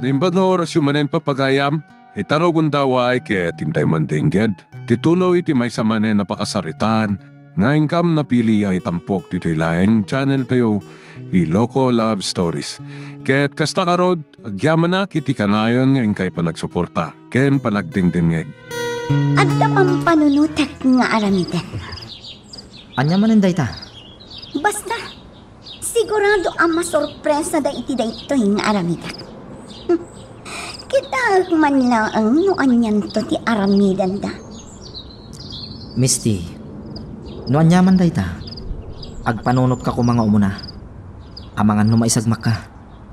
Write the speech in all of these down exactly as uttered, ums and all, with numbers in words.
Naimbag nga orasyo manen, papagayam, ita rugonda, ket intay man dengged ti tulo iti maysa manen a pakasaritaan nga inkam napili a itampok ditoy laeng channel tayo, Iloko Love Stories. Ket kasta ngarud, agyamanak iti kanayon nga inkay panagsuporta ken panagdengdengngeg. Adda pampanunotek nga aramiden. Ania manen dayta? Basta, sigurado a masorpresada iti daytoy nga aramidek. Kitaek man laeng no anianto ti aramidenda. Misty, no aniaman dayta, agpanunotka koma nga umuna. Amangan no maisagmakka.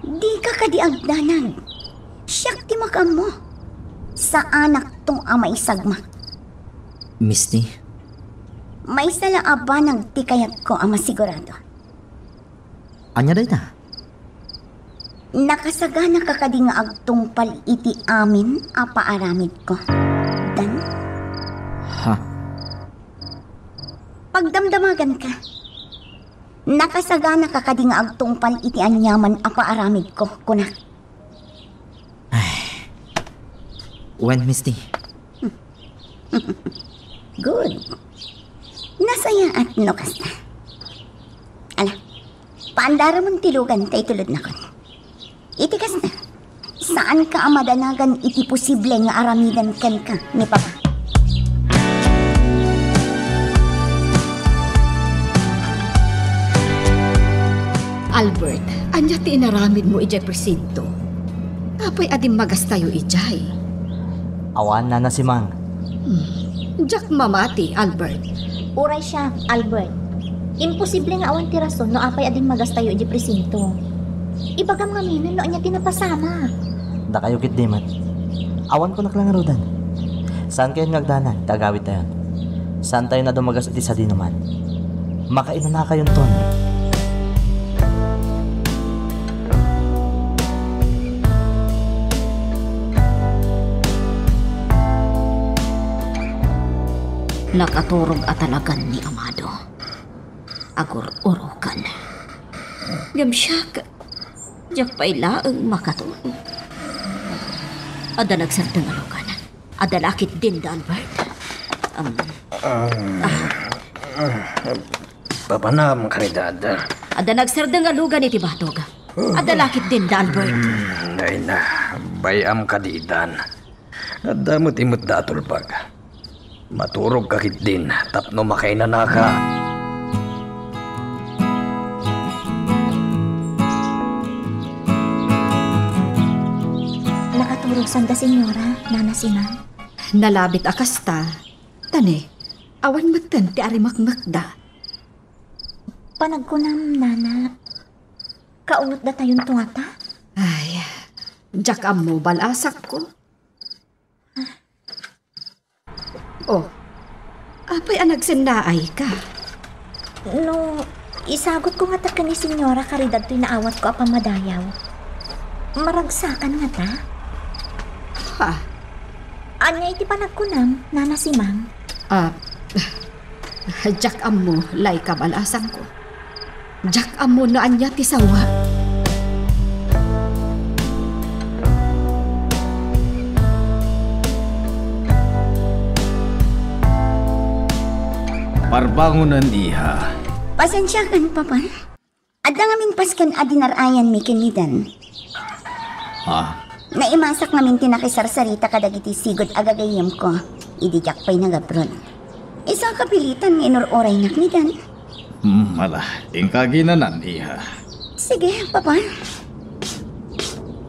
Dika kadi agdanag. Siak ti makaammo. Saanakto a maisagmak. Misty? Maysa la a banag ti kayatko a masigurado. Ania dayta? Nakasagana ka kadi nga agtungpal iti amin a paaramidko, Dan? Ha? Pagdamdamaganka. Nakasagana ka kadi nga agtungpal iti aniaman a paaramidko, kunak? Ay. Wen, Misty. Good. Nasayaat no kasta. Ala, paandaramon ti lugan ta itulodnakon. Iti kasta, saanka a madanagan iti posible nga aramiden kenka ni Papa. Albert, ania ti inaramidmo idiay presinto? Apay a dimmagastayo idiay? Awan, Nana Simang. Hmm. Diak mamati, Albert. Uray siak, Albert. Imposible nga awan ti rason no apay a dimmagastayo idiay presinto. Ibagam ngaminen no ania ti napasama. Dakayo ketdi met. Awan kunak la ngaruden. Saankayon nga agdanag ta agawidtayon. Saantayon a dumagas iti sadinoman. Makainanakayonton. Nakaturog a talagan ni Amado. Agur-urokan. Ngem siak, diak pay laeng makaturog. Adda nagsardeng a lugan. Adda la ketdin da Albert. Um, ah. Papanam, Caridad. Adda nagsardeng a lugan iti batog. Adda la ketdin da Albert. Hmm, ay na, bay-am kadi, Dan. Adda met imet da a tulbag. Maturogka ketdin tapno makainanaka. Nakaturog sanda, Senyora, Nana Simang? Nalabit a kasta. Tani, awan metten ti arimakmekda. Panagkunam, Nana, kaungetdatayonto ngata? Ay, diak ammo, bal-asakko. Oh, apay a nagsennaayka? No, isagutko ngata ken ni Senyora Caridad toy naawatko a pammadayaw. Maragsakan ngata? Ha? Ania iti panagkunam, Nana Simang? Ah, diak ammo, Laika, bal-asangko. Diak ammo no ania ti sawa. Parbangonen, iha. Pasensiakan, Papa. Adda ngamin pasken a dinar-ayanmi ken ni Dan. Ha? Naimasak ngamin ti nakisarsarita kadagiti sigud a gagayyemko idi diak pay nagabrod. Isu a kapilitan nga inur-uraynak ni Dan. Hmm, ala, inka aginanan, iha. Sige, Papa.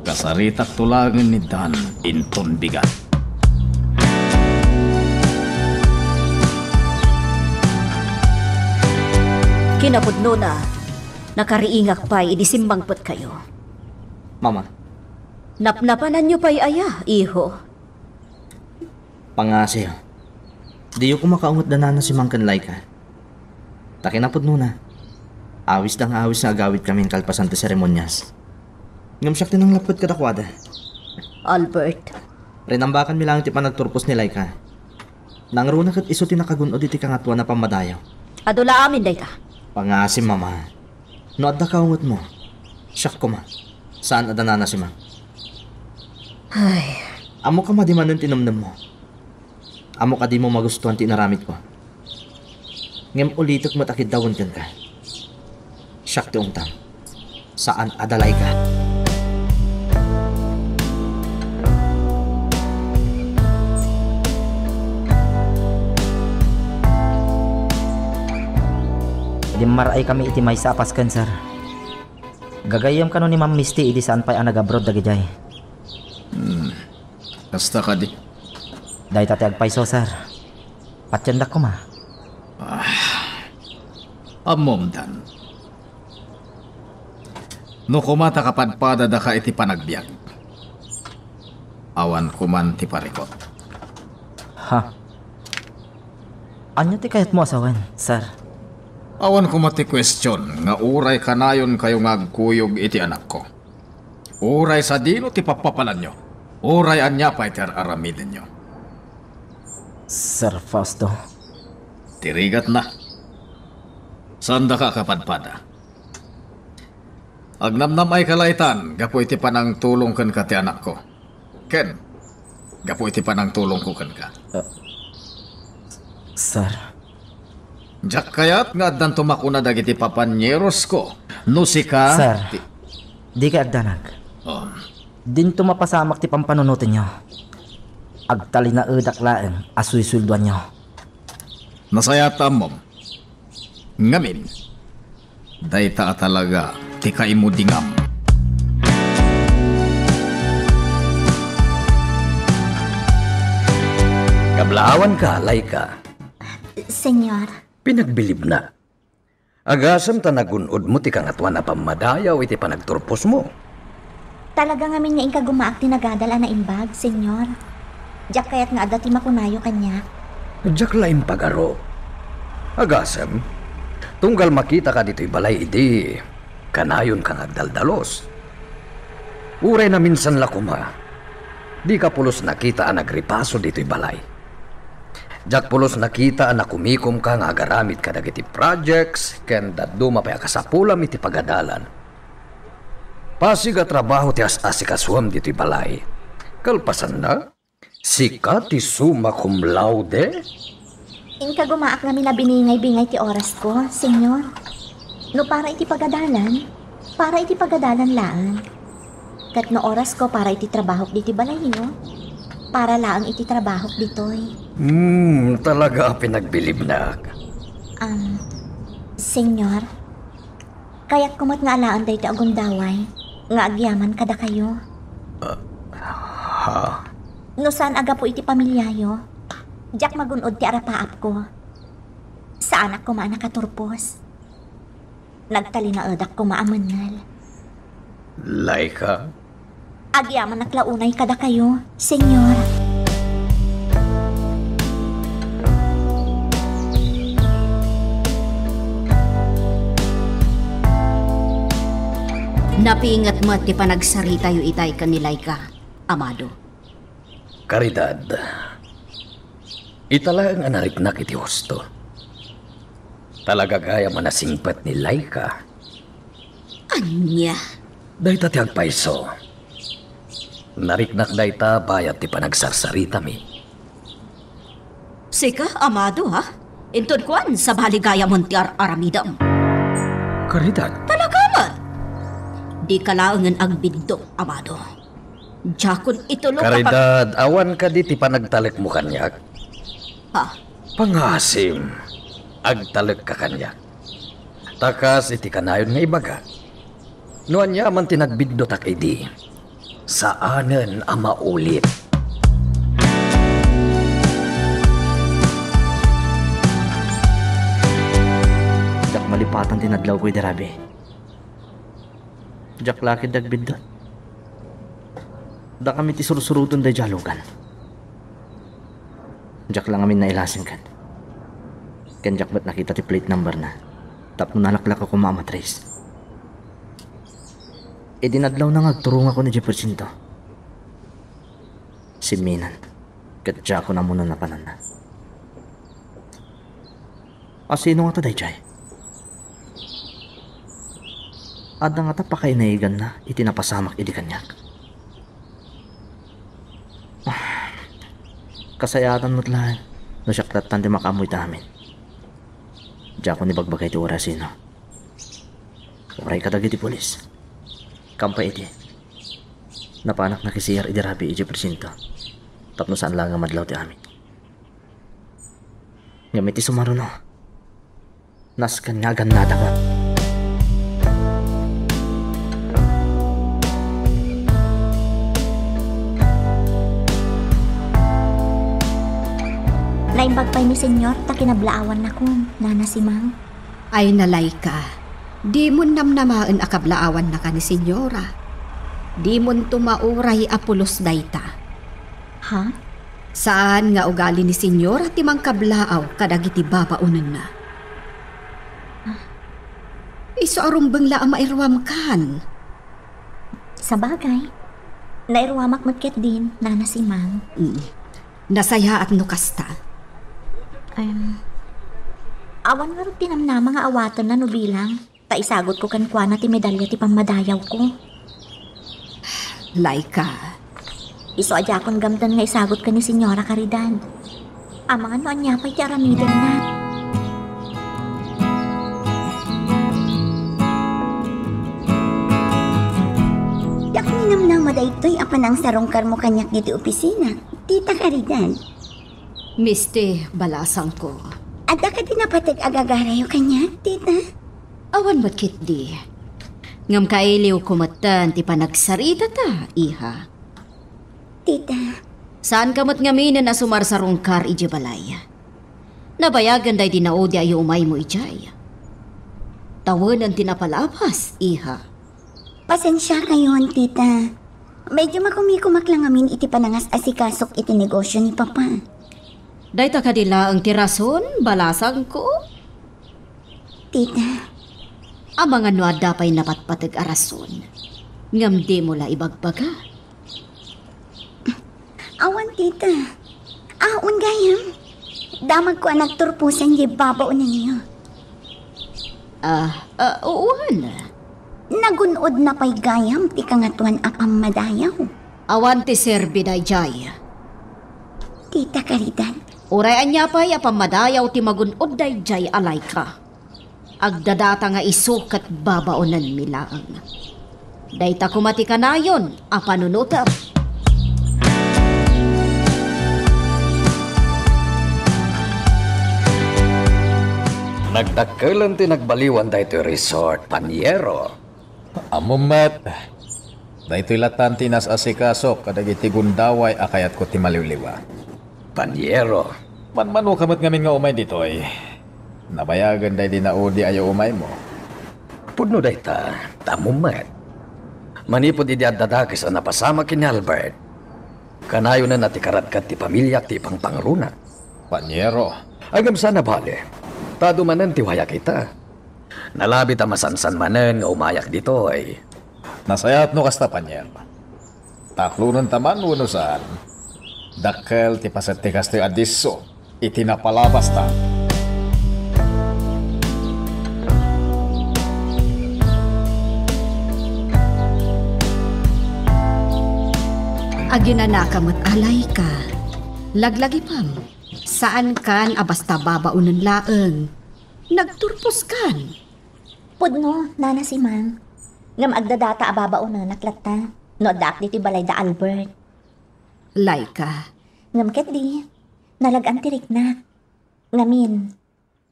Kasaritakto laengen ni Dan inton bigat. Kinapudnona, nakariingak pay idi simmangpetkayo. Mama. Napnapananyo pay aya, iho? Pangaasiyo. Diyo koma kaunget da Nana Simang ken Laika. Ta kinapudnona, awisda nga awis nga agawidkamin kalpasan ti seremonias. Ngem siak ti nanglapped kadakuada. Albert. Rinambakanmi laeng ti panagturpos ni Laika. Nangruna ket isu ti nakagun-od iti Kangatoan a pammadayaw. Adu la amin dayta. Pangaasim, Mama. No adda kaungetmo, siak koma. Saan a da Nana Simang. Ay. Ammok a madi manen ti nemnemmo. Ammok a dimo magustuan ti inaramidko. Ngem ulitek met a kiddawen kenka. Siak ti umtang. Saan a da Laika. Dimmar-ay kami iti maysa a pasken, sir. Gagayyem kano ni Ma'am Misty idi saan pay a nag-abroad dagidiay. Hmm. Kasta kadi? Dayta ti agpayso, sir. Patiendak koma. Ah. Ammom, Dan. No koma ta kapadpadadaka iti panagbiag, awan koman ti parikut. Ha? Ania ti kayatmo a sawen, sir? Awan koma ti kuestion nga uray kanayonkayo nga agkuyog iti anakko. Uray sadino ti pappapalanyo, uray ania pay ti ar-aramidenyo. Sir Fausto. Ti rigatna. Saandaka a kapadpada. Agnamnam-ayka laytan gapu iti panangtulong kenka ti anakko. Ken, gapu iti panangtulongko kenka. Ah, sir. Diak kayat nga addanto makuna dagiti papanyerosko no sika Sir, ti dikay agdanag. Oh. Dinto mapasamak ti pampanunotenyo. Agtalinaedak laeng a suisueldoanyo. Nasayaat ta ammom. Ngamin, dayta a talaga ti kaimudingam. Kablawanka, Laika. Senyor. Pinagbilibnak. Agasem ta nagun-odmo ti Kangatoan a pammadayaw iti panagturposmo. Talaga ngamin nga inkagumaak ti nagadal a naimbag, Senyor. Diak kayat nga adda ti makunayo kaniak. Diak la impagaro. Agasem, tunggal makitaka ditoy balay idi, kanayonka nga agdaldalus. Uray naminsan la koma, dika pulos nakita a nagripaso ditoy balay. Diak pulos nakita a nakumikomka nga agaramid kadagiti projects ken dadduma pay a kasapulam iti pagadalan. Pasig a trabaho ti as-asikasuem ditoy balay. Kalpasanna, sika ti summa cum laude? Inkagumaak ngamin a biningay-bingay ti orasko, Senyor. No para iti pagadalan, para iti pagadalan laeng. Ket no orasko para iti trabahok ditoy balayyo, para laeng iti trabahok ditoy. Hmm, talaga a pinagbilibnak. Um, Senyor, kayatko met nga alaen daytoy a gundaway nga agyaman kadakayo. Ah, ha? No saan a gapu iti pamiliayo, diak magun-od ti arapaapko. Saanak koma a nakaturpos. Nagtalinaedak koma a mennel. Laika? Agyamanak la unay kadakayo, Senyor. Napinget met ti panagsaritayo itay ken ni Laika, Amado. Caridad, ita laeng a nariknak iti husto. Talaga gayam a nasingpet ni Laika. Ania? Dayta ti agpayso. Nariknak dayta bayat ti panagsarsaritami. Sika, Amado, ha? Inton kuan, sabali gayamon ti ar-aramidem. Caridad. Talaga met. Dika laengen agbiddut, Amado. Diakon ituloka pag- Caridad, awan kadi ti panagtalekmo kaniak? Ha? Pangasim, agtalekka kaniak. Ta kas iti kanayon nga ibaga, no aniaman ti nagbiddutak idi, saanen a maulit. Diak malipatan ti nadlawko idi rabii. Diak la ketdi agbiddut. Dakami ti sursuroten daydiay a lugan. Diak la ngamin nailasin ket. Ken diak met nakita ti plate number na. Tapno nalaklak a koma a matrace. Idi nadlawna nga agturongakon idiay porsiento, simminan ket diakon ammoen napananna. A sino ngata daydiay? Adda ngata pakainaiganna iti napasamak idi kaniak? Kasayaatan met laeng no siak lattan ti makaammo iti amin. Diakon ibagbaga iti uray sino. Uray kadagiti pulis. Kampay idi, napanak nakisiyar idi rabii idiay presinto tapno saan laeng a madlaw ti amin. Ngem iti sumaruno, nasken nga agannada met. Naimbag pay ni Senyor ta kinablaawannak, Nana Simang. Ay, Laika, dimon namnamaen a kablaawannaka ni Senyora. Dimonto mauray a pulos dayta. Ha? Saan nga ugali ni Senyora ti mangkablaaw kadagiti babaonenna. Ah. Isu a rumbeng la a mairuamkan. Sabagay, nairuamak met ketdin, Nana Simang. Mm. Nasayaat no kasta. Em, awan ngarud ti namnama nga awatenna no bilang ta isagutko kenkuana ti medalya ti pammadayawko. Laika. Isu a diakon gamten nga isagut ken ni Senyora Caridad. Amangan no ania pay ti aramidenna. Diak ninamnama daytoy a panangsarungkarmo kaniak ditoy opisina, Tita Caridad. Misti, balasangko. Adda kadi napateg a gagarayo kaniak, tita? Awan met ketdi. Ngem kailiwko metten ti panagsaritata, iha. Tita. Saanka met ngaminen a sumarsarungkar idiay balay. Nabayagen daydi naudi a iyuumaymo idiay. Tawenen ti napalabas, iha. Pasensiakayon, tita. Medyo makumikumak la ngamin iti panangas-asikasok iti negosio ni Papa. Dayta kadi laeng ti rason, balasangko? Tita. Amangan no adda pay napatpateg a rason, ngem dimo la ibagbaga. Awan, tita. Awan gayam. Damagko a nagturposan diay babaonenyo. Ah, ah, wen. Nagun-odna pay gayam ti Kangatoan a pammadayaw. Awan ti serbi daydiay. Tita Caridad. Uray ania pay a pammadayaw ti magun-od daydiay, Laika. Agdadata nga isu ket babaonenmi laeng. Dayta koma ti kanayon a panunotem. Nagdakkelen ti nagbaliwan daytoy resort, panyero. Ammom met, daytoy lattan ti nas-asikasok kadagiti gundaway a kayatko ti maliwliwa. Panyero. Manmanoka met ngamin nga umay ditoy. Nabayagen daydi naudi a iyuumaymo. Pudno dayta, ta ammom met. Manipud idi adda dakes a napasamak ken ni Albert, kanayonen a ti karatkat ti pamiliak ti ipangpangruna. Panyero. Ngem saan a bale, ta adu manen ti wayak ita. Nalabit a masansan manen nga umayak ditoy. Nasayaat no kasta, panyero. Taklonenta man wenno saan, dakkel ti paset ti kastoy a disso iti napalabasta. Aginanaka met, Laika. Laglagipem, saankan a basta babaonen laeng. Nagturposkan. Pudno, Nana Simang. Ngem agdadata a babaonenak latta no addaak ditoy balay da Albert. Laika. Ngem ketdi, nalag-an ti riknak. Ngamin,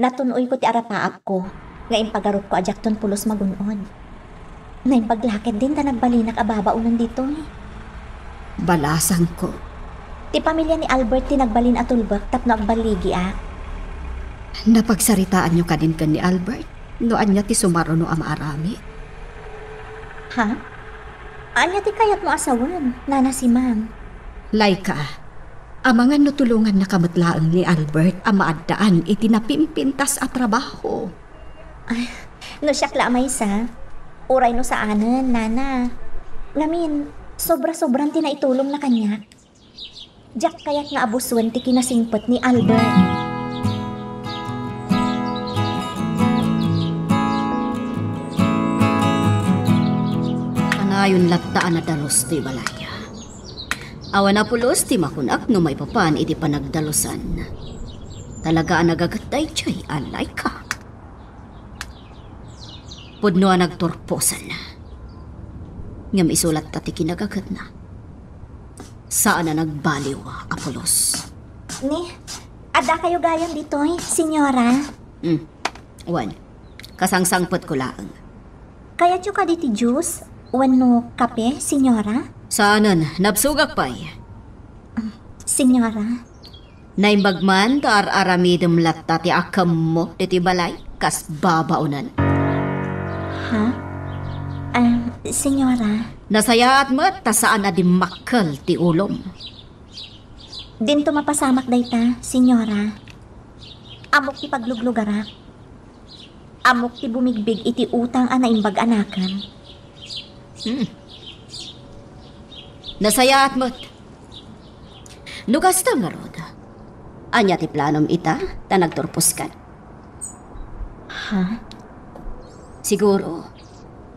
natun-oyko ti arapaapko nga impagarupko a diakton pulos magun-od. Naimbag la ketdin ta nagbalinak a babaonen ditoy. Balasangko. Ti pamilia ni Albert ti nagbalin a tulbek tapno agballigiak. Napagsaritaanyo kadin ken ni Albert no ania ti sumaruno a maaramid? Ha? Ania ti kayatmo a sawen, Nana Simang? Laika, amangan no tulongannaka met laeng ni Albert a maaddaan iti napimpintas a trabaho. Ay, no siak la a maysa, uray no saanen, Nana. Ngamin, sobra-sobran ti naitulongna kaniak. Diak kayat nga abusuen ti kinasingpet ni Albert. Kanayon latta a nadalus toy balay. Awan a pulos ti makunak no maipapan iti panagdalusan. Talaga a nagaget daydiay a Laika. Pudno a nagturposan. Ngem isu latta ti kinagagetna. Saan a nagbaliw a pulos. Ni, adda kayo gayam ditoy, senyora? Hmm. Wen, kasangsangpetko laeng. Kayatyo kadi ti juice wenno kape, senyora? Saanen, nabsogak pay. Senyora? Naimbag man ta ar-aramidem latta ti akemmo ditoy balay kas babaonen. Ha? Ah, senyora? Nasayaat met ta saan a dimmakkel ti ulom. Dinto mapasamak dayta, senyora. Ammok ti pagluglugarak. Ammok ti bumigbig iti utang a naimbag a nakem. Hmm. Nasayaat met. No kasta ngarud, ania ti planom ita ta nagturposkan? Ha? Siguro,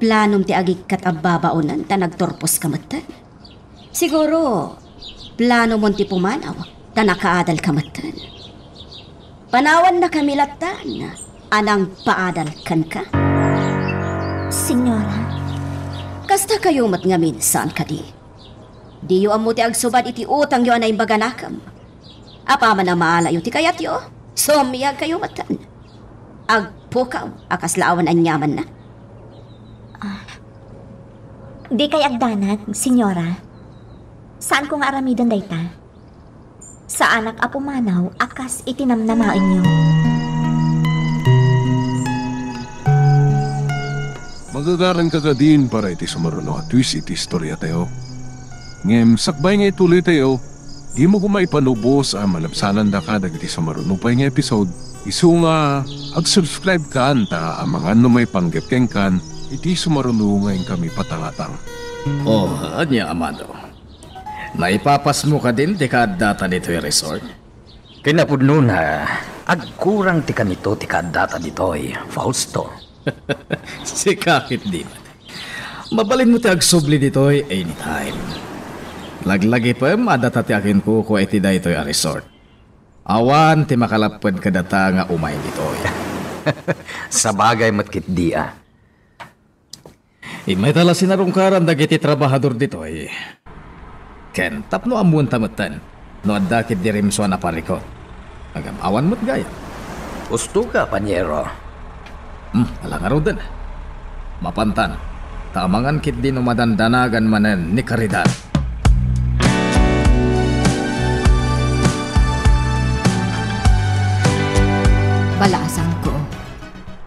planom ti agikkat a babaonen ta nagturposka metten. Siguro, planomon ti pumanaw ta nakaadalka metten. Panawannakami lattan a nangpaadal kenka. Senyora. Kasta kayo met ngamin saan kadi? Diyo ammo ti agsubad iti utangyo a naimbag a nakem. Apaman a maalayo ti kayatyo, sumiag kayo metten. Agpukaw a kasla awan aniamanna. Ah, di kay agdanag, senyora. Saanko nga aramiden dayta. Saanak a pumanaw a kas iti namnamaenyo. Magagaranka kadin para iti sumaruno a twist iti istoriatayo. Ngem sakbay nga ituloytayo, dimo koma ipanubos a malabsanandaka dagiti sumaruno pay nga episode, isu nga ag-subscribe kan ta amangan no maipanggep kenkan iti sumaruno nga inkami patangatang. Oh, ania, amado? Maipapasmo kadin ti kaaddata ditoy resort? Kinapudnona, agkurang ti kanito ti kaaddata ditoy, Fausto. Sika ketdi. Mabalinmo ti agsubli ditoy anytime. Laglagipem a data ti akinkukua iti daytoy a resort. Awan ti makalapped kadata nga umay ditoy. Sabagay met ketdi a. Immayta la sinarungkaran dagiti trabahador ditoy. Ken tapno ammoenta metten no adda ketdi rimmusuan a parikut. Ngem awan met gayam. Ustoka, panyero. Hmm, ala ngaruden. Mapantan, ta amangan ketdi no madandanagan manen ni Caridad. Balaasangko.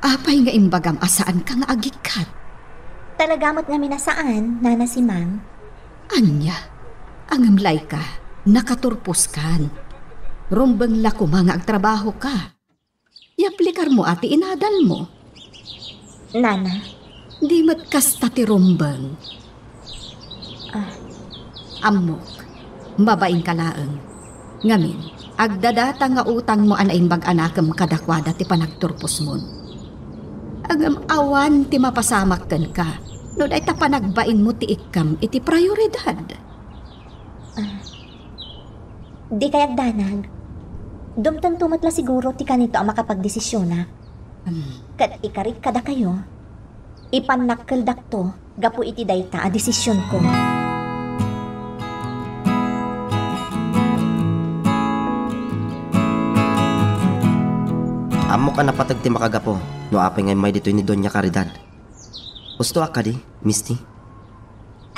Apay nga imbagam a saanka nga agikkat? Talaga met ngamin a saan, Nana Simang. Ania? Ngem Laika, nakaturposkan. Rumbeng la koma nga agtrabahoka. Iaplikarmo a ti inadalmo. Nana. Di met kasta ti rumbeng. Ah. Ammok, mabainka laeng. Ngamin, agdadata nga utangmo a naimbag a nakem kadakuada ti panagturposmon. Ngem awan ti mapasamak kenka no dayta panagbainmo ti ikkam iti prioridad. Ah, di kay agdanag. Dumtengto met la siguro ti kanito a makapagdesisionak. Hmm. Ket ikarik kadakayo, ipannakkeldakto gapu iti dayta a desisionko. Ammok a napateg ti makagapu no apay nga immay ditoy ni Doña Caridad. Ustoak kadi, Misty?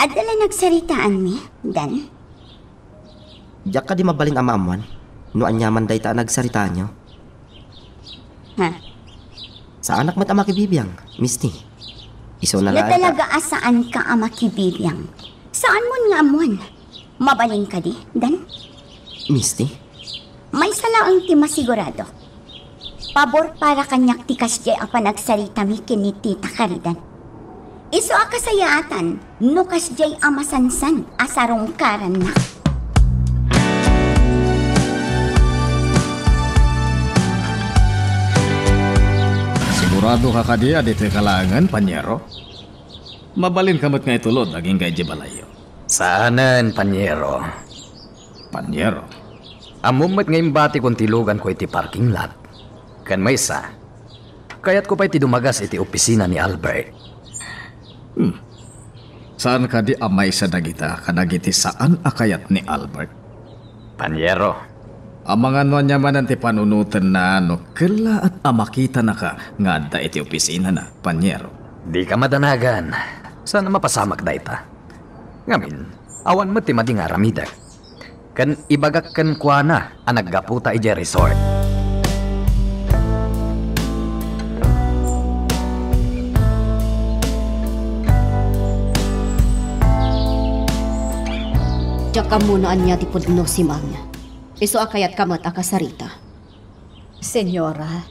Adda la nagsaritaanmi, Dan? Diak kadi mabalin a maammuan no aniaman dayta a nagsaritaanyo? Ha? Saanak met a makibibiang, Misty. Isuna la laeng ta talaga a saanka a makibibiang. Saanmon nga ammuan. Mabalin kadi, Dan? Misty? Maysa laeng ti masigurado. Pabor para kaniak ti kasdiay a panagsaritami ken ni Tita Caridad. Isu a kasayaatan no kasdiay a masansan a sarungkaranna. Siguradoka kadi a ditoyka laengen, panyero? Mabalinka met nga itulod agingga idiay balayyo. Saanen, panyero. Panyero. Ammom met nga imbatikon ti luganko iti parking lot. Ken maysa, kayatko pay ti dumagas iti opisina ni Albert. Hmm. Saan kadi a maysa dagita kadagiti saan a kayat ni Albert? Panyero. Amangan no ania manen ti panunotenna no kellaat a makitanaka nga adda iti opisinana, Panyero. Dika madanagan. Saan a mapasamak dayta. Ngamin, awan met ti madi nga aramidek. Ken ibagak kenkuana a naggaputa idiay resort. Diak ammo no ania ti pudno, Simang. Isu a kayatka met a kasarita. Senyora,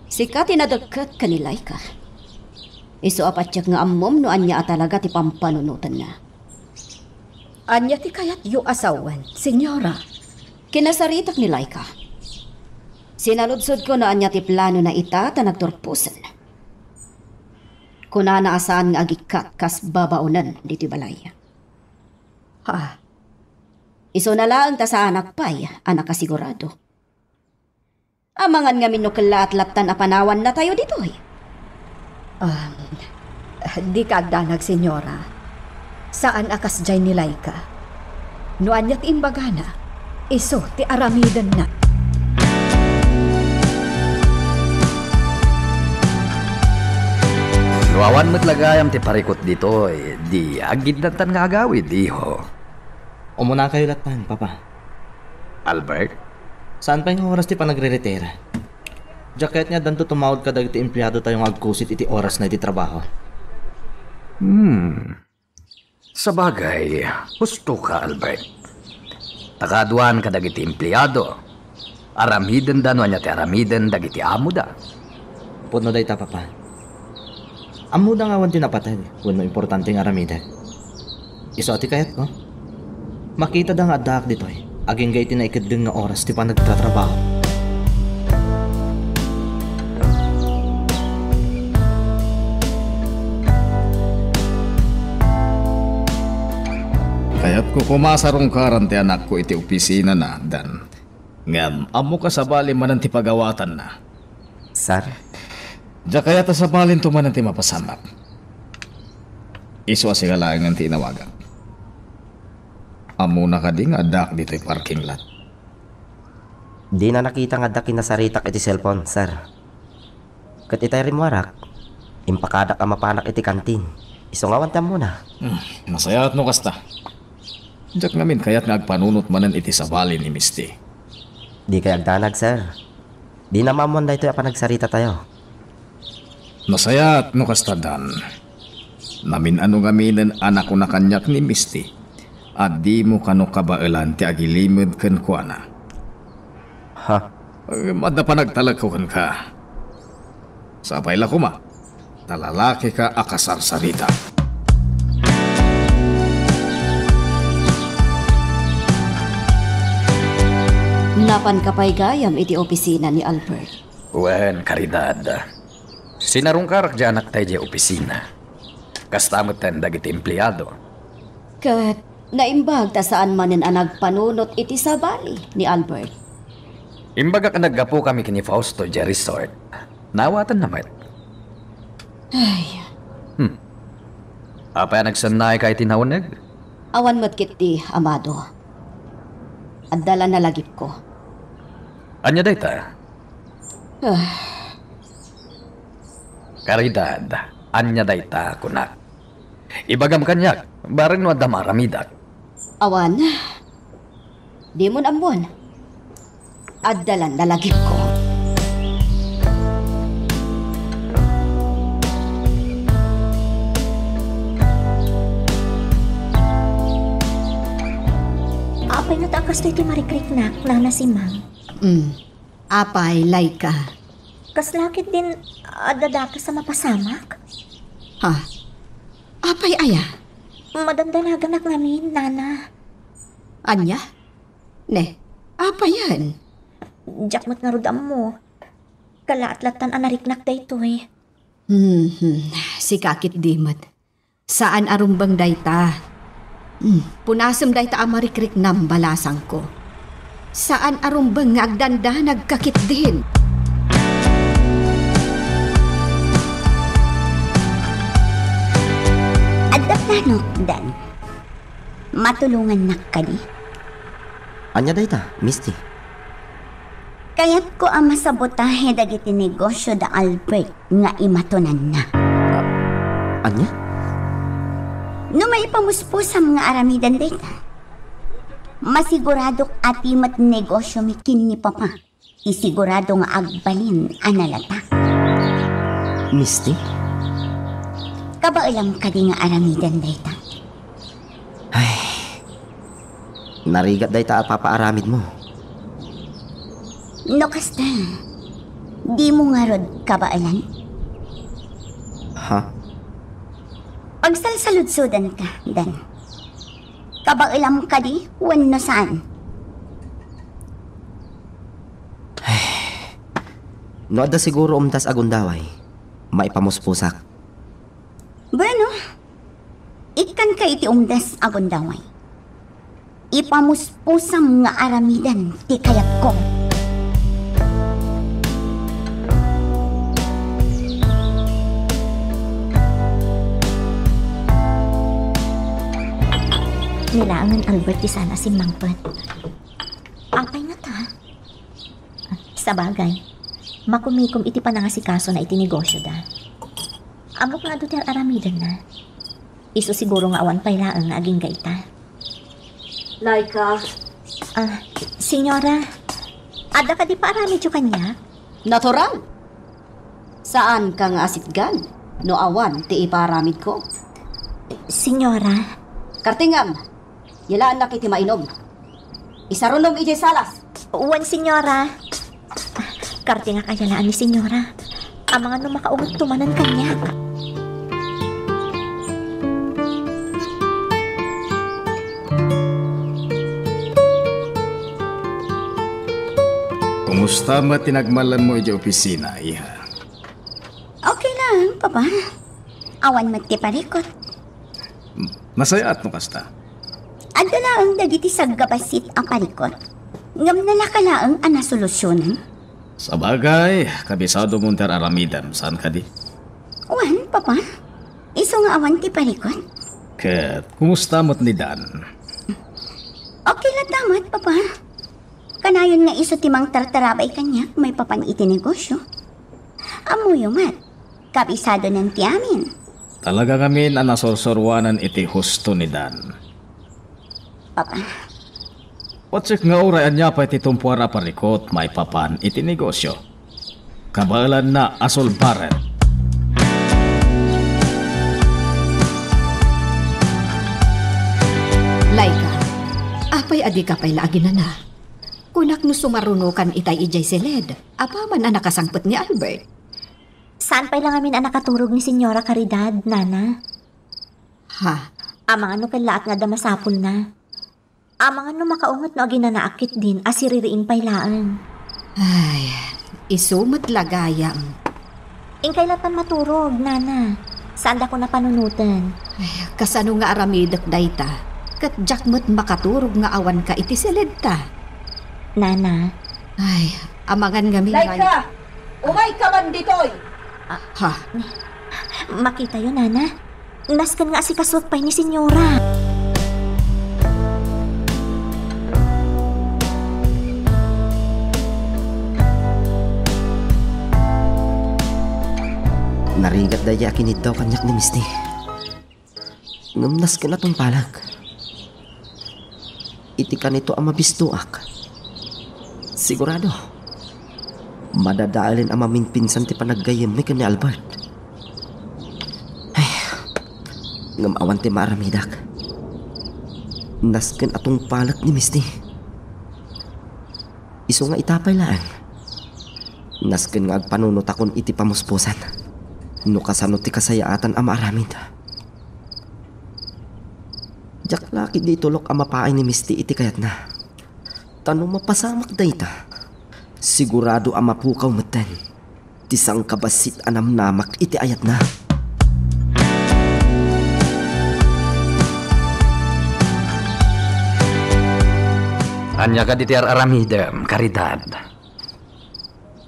sika ti nadekket ken ni Laika. Isu a patiek nga ammom no ania a talaga ti pampanunotenna. Ania ti kayatyo a sawen, Senyora? Kinasaritak ni Laika. Sinaludsodko no ania ti planona ita ta nagturposen. Kunana a saan nga agikkat kas babaonen ditoy balay. Ha? Isuna laeng ta saanak pay a nakasigurado. Amangan ngamin no kellaat lattan a panawannatayo ditoy. Um, dika agdanag, Senyora. Saan a kasdiay ni Laika. No ania ti imbagana, isu ti aramidenna. No awan met la gayam ti parikut ditoy, di agiddatan nga agawid, iho. Umunakayo lattan, Papa. Albert? Saan pay nga oras ti panagreretira? Diak kayat nga addanto tumawag kadagiti empleadotayo nga agkusit iti orasna iti trabaho. Hmm. Sabagay, husto ka, Albert. Ta kaaduan kadagiti empleado, aramidenda no ania ti aramiden dagiti amoda. Pudno dayta, Papa. Ammoda nga awan ti napateg wenno importante nga aramidek. Isu a ti kayatko. Makitada nga addaak ditoy, agingga iti naikeddeng nga oras ti panagtatrabaho. Kayatko koma a sarungkaran ti anakko iti opisinana, Dan. Ngem ammok a sabali manen ti pagawatanna. Sir? Diak kayat a sabalinto manen ti mapasamak. Isu a sika laengen ti inawagak. Ammona kadi nga addaak ditoy parking lot? Dina nakita nga adda kinasaritak iti cellphone, sir. Ket itay rimmuarak, impakadak a mapanak iti kantin. Isu nga awan ti ammona. Hmm, nasayaat no kasta. Diak ngamin kayat nga agpanunot manen iti sabali ni Misty. Dikay agdanag, sir. Dina maammoan daytoy a panagsaritatayo. Nasayaat no kasta, Dan. Namin-ano ngaminen a nakuna kaniak ni Misty a dimo kano kabaelan ti agilimed kenkuana. Ha? Em, adda panagtalekko kenka. Sapay la koma, ta lalakika a kasarsarita. Napanka pay gayam iti opisina ni Albert? Wen, Caridad. Sinarungkarak ti anakta idiay opisina. Kasta met dagiti empleado. Ket naimbag ta saan manen a nagpanunot iti sabali ni Albert. Imbagak a naggapokami ken ni Fausto idiay resort. Naawatanna met. Ay. Hmm. Apay a nagsennayka iti nauneg? Awan met ketdi, Amado. Adda la nalagipko. Ania dayta? Ah. Caridad, ania dayta, kunak? Ibagam kaniak, bareng no adda maaramidak. Awan. Dimon ammoan. Adda la nalagipko. Apay ngata a kastoy ti marikriknak, Nana Simang? Mm. Apay, Laika? Kasla ketdin adda dakes a mapasamak? Ha? Apay aya? Madandanaganak ngamin, Nana. Ania? Ne, apayen? Diak met ngarud ammo. Kalaat lattan a nariknak daytoy. Hmm, hmm. Sika ketdi met. Saan a rumbeng dayta. Hmm, punasem dayta a marikriknam, balasangko. Saan a rumbeng nga agdandanag ka ketdin. Adda planok, Dan. Matulongannak kadi? Ania dayta, Misty? Kayatko a masabotahe dagiti negosio da Albert nga imatonanna. A-, ania? No maipamuspusam nga aramiden dayta, masiguradok a ti met negosiomi ken ni Papa ti sigurado nga agbalin a nalatak. Misty? Kabaelam kadi nga aramiden dayta? Ay, narigat dayta a papaaramidmo. No kasta, dimo ngarud kabaelan? Ha? Pagsalsaludsodanka, Dan. Kabaelam kadi wenno saan? No adda siguro umdas a gundaway, maipamuspusak. Bueno, ikkanka iti umdas a gundaway. Ipamuspusam nga aramiden ti kayatko. Ni laengen Albert ti saan a simmangpet. Apay ngata? Sabagay, makumikom iti panangasikasona iti negosioda. Ammok nga adu ti ar-aramidenna. Isu siguro nga awan pay laeng nga agingga ita. Laika. Ah, senyora, adda kadi paaramidyo kaniak? Natural. Saanka nga asitgan no awan ti ipaaramidko. Senyora. Kartingam, yalaannak iti mainum. Isarunom idiay salas. Wen, senyora. Kartingak a yalaan ni senyora. Amangan no makaunget to manen kaniak. Kumusta met ti nagmallenmo idiay opisina, iha? Okay lang, Papa. Awan met ti parikut. Nasayaat no kasta. Adda laeng dagiti saggabassit a parikut. Ngem nalaka laeng a nasolusionan. Sabagay, kabisadom ti ar-aramidem, saan kadi? Wen, Papa. Isu nga awan ti parikut. Ket kumusta met ni Dan? Okay latta met, Papa. Kanayon nga isu ti mangtartarabay kaniak maipapan iti negosio. Ammoyo met, kabisadonan ti amin. Talaga ngamin a nasursuruanan iti husto ni Dan. Papa. Patsek nga uray ania pay ti tumpuar a parikut maipapan iti negosio, kabaelanna a sulbaren. Laika, apay a dika pay la aginana? Kunak no sumarunokan itay idiay siled, apaman a nakasangpet ni Albert. Saan pay la ngamin a nakaturog ni Senyora Caridad, Nana? Ha? Amangan no kellaat nga adda masapulna. Amangan no makaunget no aginanaak ketdin a siririing pay laeng. Ay, isu met la gayam. Inkay lattan maturog, Nana. Saandakon a panunoten. Ay, kasano nga aramidek dayta? Ket diak met makaturog nga awanka iti siledta. Nana. Ay, amangan ngamin. Laika! Umayka man ditoy! Ah, ha? Makitayo, Nana. Nasken nga asikasuek pay ni Senyora. Narigat daydiay a kiniddaw kaniak ni Misty. Ngem nasken a tungpalek. Iti kanito a mabistoak, sigurado, madadaelen a maminpinsan ti panaggayyemmi ken ni Albert. Ay, ngem awan ti maaramidak. Nasken a tungpalek ni Misty. Isu nga ita pay laeng, nasken nga agpanunotakon iti pamuspusan no kasano ti kasayaatan a maaramid. Diak la ketdi itulok a mapaay ni Misty iti kayatna. Ta no mapasamak dayta, sigurado a mapukaw metten ti sangkabassit a namnamak iti ayatna. Ania kadi ti ar-aramidem, Caridad?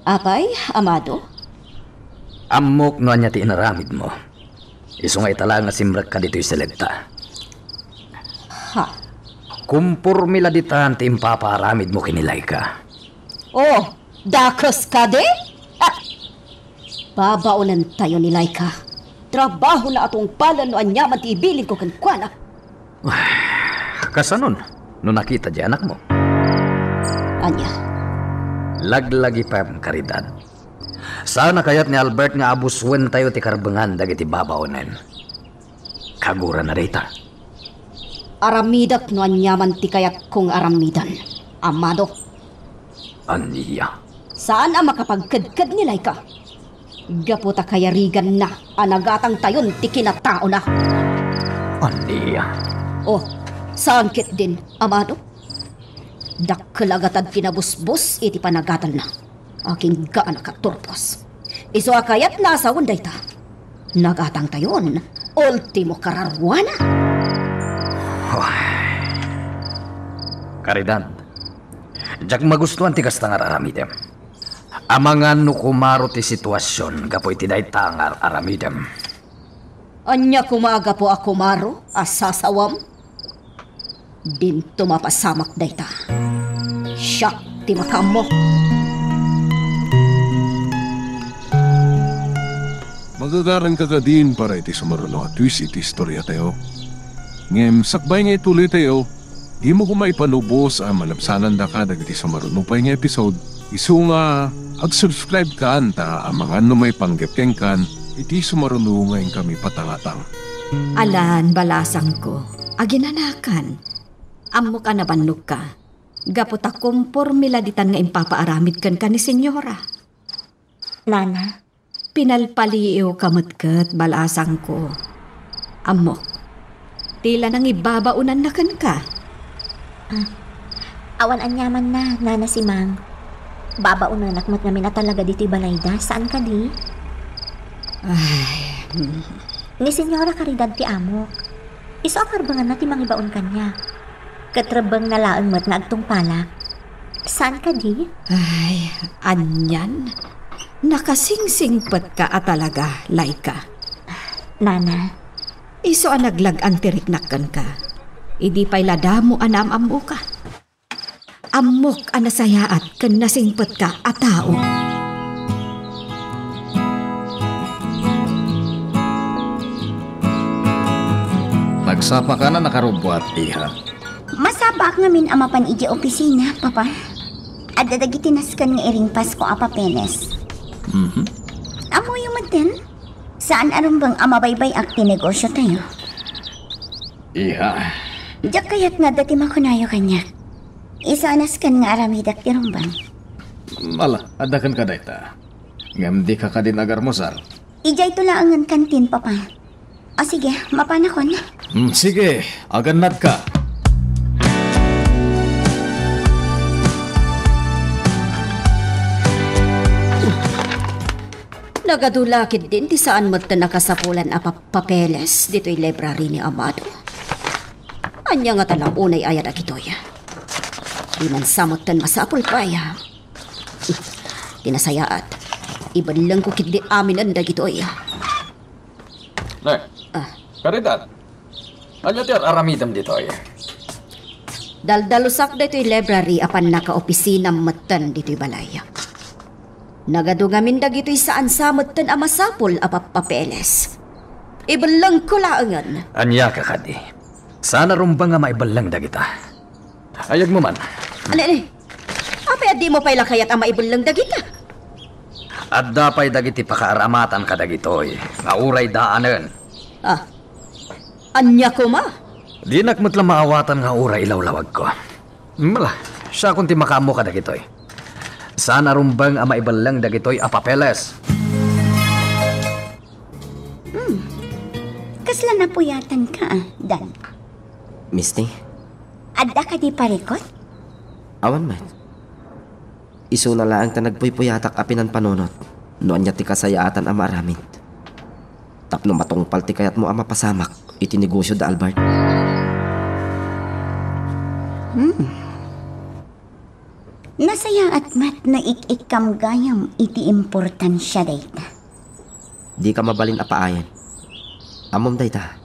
Apay, Amado? Ammok no ania ti inaramidmo. Isu nga ita laeng a simrekka ditoy selekta. Ha? Kumporme la ditan ti impapaaramidmo ken ni Laika. Oh, dakes kadi? Ha! Babaonentayo ni Laika. Trabahona a tungpalen no aniaman ti ibilin ko kenkuana. Kasanon, no nakita di anakmo? Ania? Laglagipem, Caridad. Saan a kayat ni Albert nga abusuentayo ti karbengan dagiti babaonen. Kagurana dayta. Aramidek no aniaman ti kayatko nga aramidan, Amado. Ania? Saan a makapagkedked ni Laika. Gapu ta kayariganna a nagatangtayon ti kinataona. Ania? Oh, saan ketdin, Amado? Dakkel a gatad ti nabusbos iti panagatalna. Akin gaan a katurpos. Isu a kayatna a sawen dayta. Nagatangtayon, ultimo kararwana. Caridad, diak magustuan ti kasta nga ar-aramidem. Amangan no kumaro ti situasion gapu iti dayta nga ar-aramidem. Ania koma a gapu a kumaro a sasawam? Dinto mapasamak dayta. Siak ti makaammo. Magagaranka kadin para iti sumaruno a twist iti istoriatayo. Ngem sakbay nga ituloytayo, dimo koma ipanubos a malabsanandaka dagiti sumaruno pay nga episode. Isu nga, ag-subscribekan ta amangan no maipanggep kenkan iti sumaruno nga inkami patangatang. Alan, balasangko, aginanakan. Ammok a nabannogka. Gapu ta kumporme la ditan nga impapaaramid kenka ni Senyora. Nana, pinalpaliiwka met ket, balasangko. Ammok, ti la nangibabaonanna kenka. Ah, awan aniamanna, Nana Simang. Babaonanak met ngamin a talaga ditoy balayda, saan kadi? Ay, hmm. Ni Senyora Caridad ti amok. Isu a karbenganna ti mangibaon kaniak. Ket rebbengna laeng met nga agtungpalak. Saan kadi? Ay, anian? Nakasingsingpetka a talaga, Laika. Nana. Isu a naglag-an ti riknak kenka. Idi pay la damo a naam-ammoka. Ammok a nasayaat ken nasingpetka a tao. Nagsapaka a nakarubbuat, iha. Masapaak ngamin a mapan idiay opisina, Papa. Adda dagiti nasken nga iringpasko a papeles. Mhm. Ammoyo metten, saan a rumbeng a mabaybay-ak ti negosiotayo. Iha. Diak kayat nga adda ti makunayo kaniak. Isu a nasken nga aramidek ti rumbeng. Ala, adda kenka dayta. Ngem dika kadin agarmusar. Idiayto laengen kantin, Papa. O sige, mapanakon. Hmm, sige, agannadka. Nagadu la ketdin ti saan metten a kasapulan a pa-, papeles ditoy library ni Amado. Ania ngata la unay aya dagitoy? Dinan sa metten masapul pay. Ti nasayaat, ibellengko ketdi aminen dagitoy. Ne, Ah. Caridad, ania ti ar-aramidem ditoy? Daldalusak daytoy library a pannakaopisinam metten ditoy balay. Nagadu ngamin dagitoy saan sa metten a masapul a pappapeles. Ibellengko laengen. Ania ka kadi? Saan a rumbeng a maibelleng dagita. Ayagmo man. Ania, ania? Apay a dimo pay la kayat a maibelleng dagita? Adda pay dagiti pakaaramatan kadagitoy nga uray daanen. Ah, ania koma? Dinak met la maawatan nga uray ilawlawagko. Mala, siakon ti makaammo kadagitoy. Saan a rumbeng a maibelleng dagitoy a papeles. Hmm. Kasla napuyatanka, Dan? Misty? Adda kadi parikut? Awan met. Isuna laeng ta nagpuypuyatak a pinanpanunot no ania ti kasayaatan a maaramid. Tapno matungpal ti kayatmo a mapasamak iti negosio da Albert. Hmm. Nasayaat met no ik-ikkam gayam iti importansia dayta. Dika mabalin a paayen. Ammom dayta.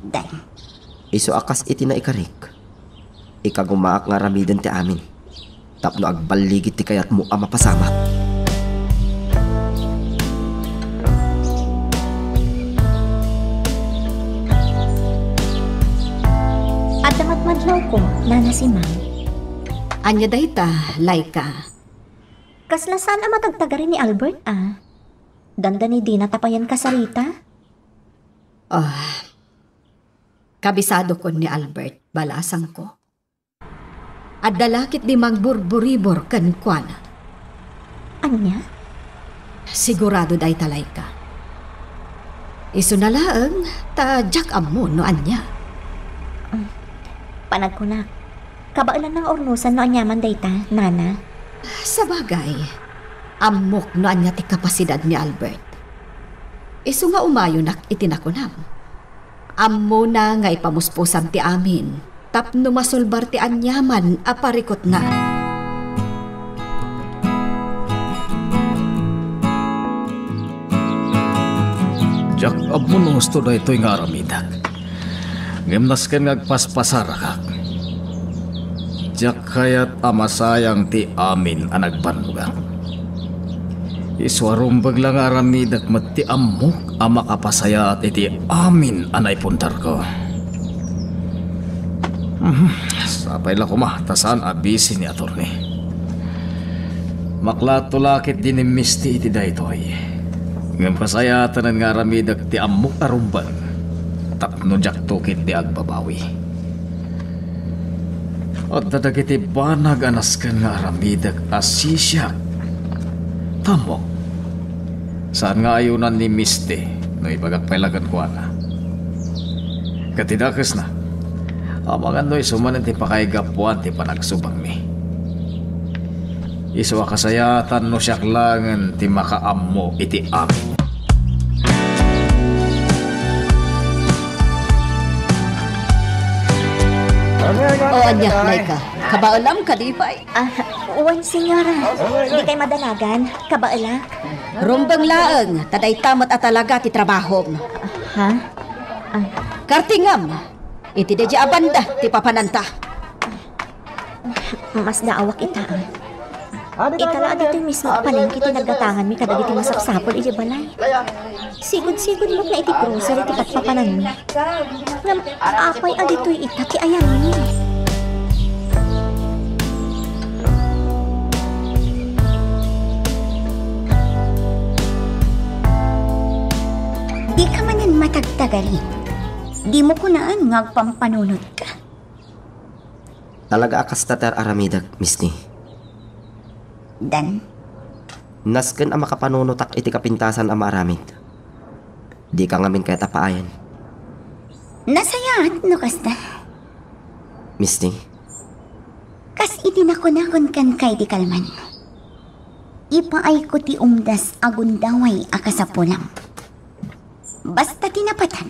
Dan. Isu a kas iti naikarik, ikagumaak nga aramiden ti amin tapno agballigit ti kayatmo a mapasamak. Adda madmadlawko, Nana Simang. Ania dayta, Laika? Kasla saan a matagtagari ni Albert, a. Dandani dina ta payen kasarita? Ah, kabisadokon ni Albert, balasangko. Adda la ketdi mangburburibor kenkuana. Ania? Sigurado dayta, Laika. Isuna laeng, ta diak ammo no ania. Mm. Panagkunak, kabaelanna nga urnosan no aniaman dayta, Nana. Sabagay, ammok no ania ti kapasidad ni Albert. Isu nga umayonak iti nakunam. Ammona nga ipamuspusam ti amin tapno masulbar ti aniaman a parikutna. Diak ammo no husto daytoy nga aramidek. Ngem nasken nga agpaspasarakak, diak kayat a masayang ti amin a nagbannogak. Isu a rumbeng la nga aramidek met ti ammok a makapasayaat iti amin a naipuntarko. Mhm, sapay la koma ta saan a busy ni attorney. Maklato la ketdi ni Misty iti daytoy. Ngem pasayaatanen nga aramidek ti ammok a rumbeng tapno diakto ketdi agbabawi. Adda dagiti banag a nasken nga aramidek a sisiak. Ammok, saan nga ayonan ni Misty no ibagak pay la kenkuana. Ket ti dakesna, amangan no isu manen ti pakaigapuan ti panagsubangmi. Isu a kasayaatan no siak laengen ti makaammo iti amin. O ania, Laika, kabaelam kadi pay? Ah, wen, senyora. Dikay madanagan. Kabaelak. Rumbeng laeng, ta dayta met a talaga ti trabahom. Ha? Ah. Kartingam, iti daydiay a banda ti papananta. Masdaawak ita, ah. Ita la a ditoy mismo a palengke ti nagdatanganmi kadagiti masapsapul idiay balay. Sigud-sigud met nga iti grocery ti patpapananmi. Ngem apay a ditoy ita ti ayanmi? Dika manen matagtagari. Dimo kunaan nga agpampanunotka. Talaga a kasta ti ar-aramidek, Misty. Dan? Nasken a makapanunotak iti kapintasan a maaramid. Dika ngamin kayat a paayen. Nasayaat no kasta. Misty? Kas iti nakunakon kenka idi kalman, ipaayko ti umdas a gundaway a kasapulam. Basta ti napateg,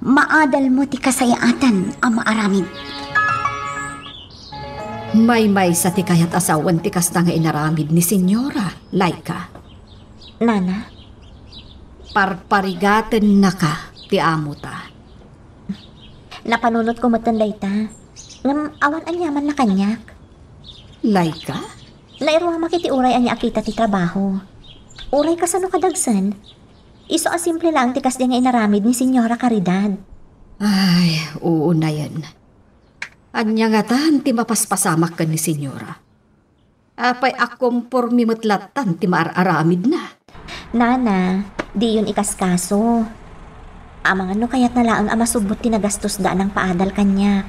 maadalmo ti kasayaatan a maaramid. Maymaysa ti kayat a sawen ti kasta nga inaramid ni Senyora, Laika. Nana? Parparigatennaka ti amota. Napanunotko metten dayta. Ngem awan aniamanna kaniak. Laika? Nairuamak iti uray ania a kita ti trabaho. Uray kasano kadagsen, isu a simple laeng ti kasdi nga inaramid ni Senyora Caridad. Ay, unayen. Ania ngatan ti mapaspasamak ken ni Senyora? Apay a kompormi met lattan ti maar-aramidna? Nana, diyon ikaskaso. Amangan no kayatna laeng a masubbot ti nagastosda a nangpaadal kaniak.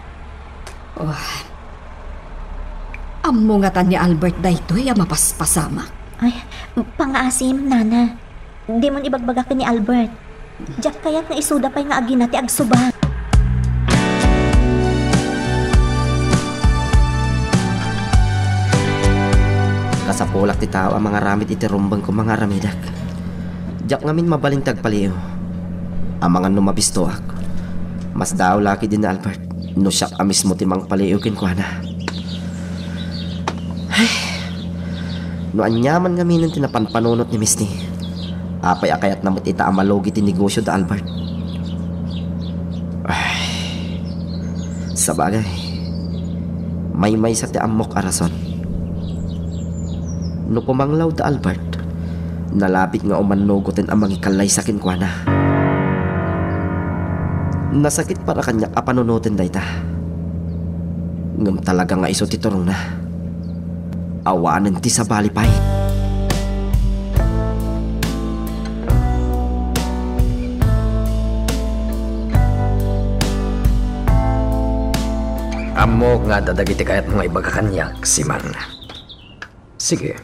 Oh. Ammo ngatan ni Albert daytoy a mapaspasamak? Ay, pangaasim, Nana. Dimon ibagbaga ken ni Albert. Diak kayat nga isuda pay nga agina ti agsuba. Kasapulak ti tao a mangaramid iti rumbengko nga aramidek. Diak ngamin mabalin ti agpaliiw. Amangan no mabistoak, masdaaw la ketdi ni Albert no siak a mismo ti mangpaliiw kenkuana. No aniaman ngaminen ti napanpanunot ni Misty, apay a kayatna met ita a malugi ti negosio da Albert? Ay, sabagay, maymaysa ti ammok a rason. No pumanglaw da Albert, nalabit nga umannugoten a mangikallaysa kenkuana. Nasakit para kaniak a panunoten dayta. Ngem talaga nga isu ti turongna. Awanen ti sabali pay. Ammok nga adda dagiti kayatmo nga ibaga kaniak, Simang. Sige,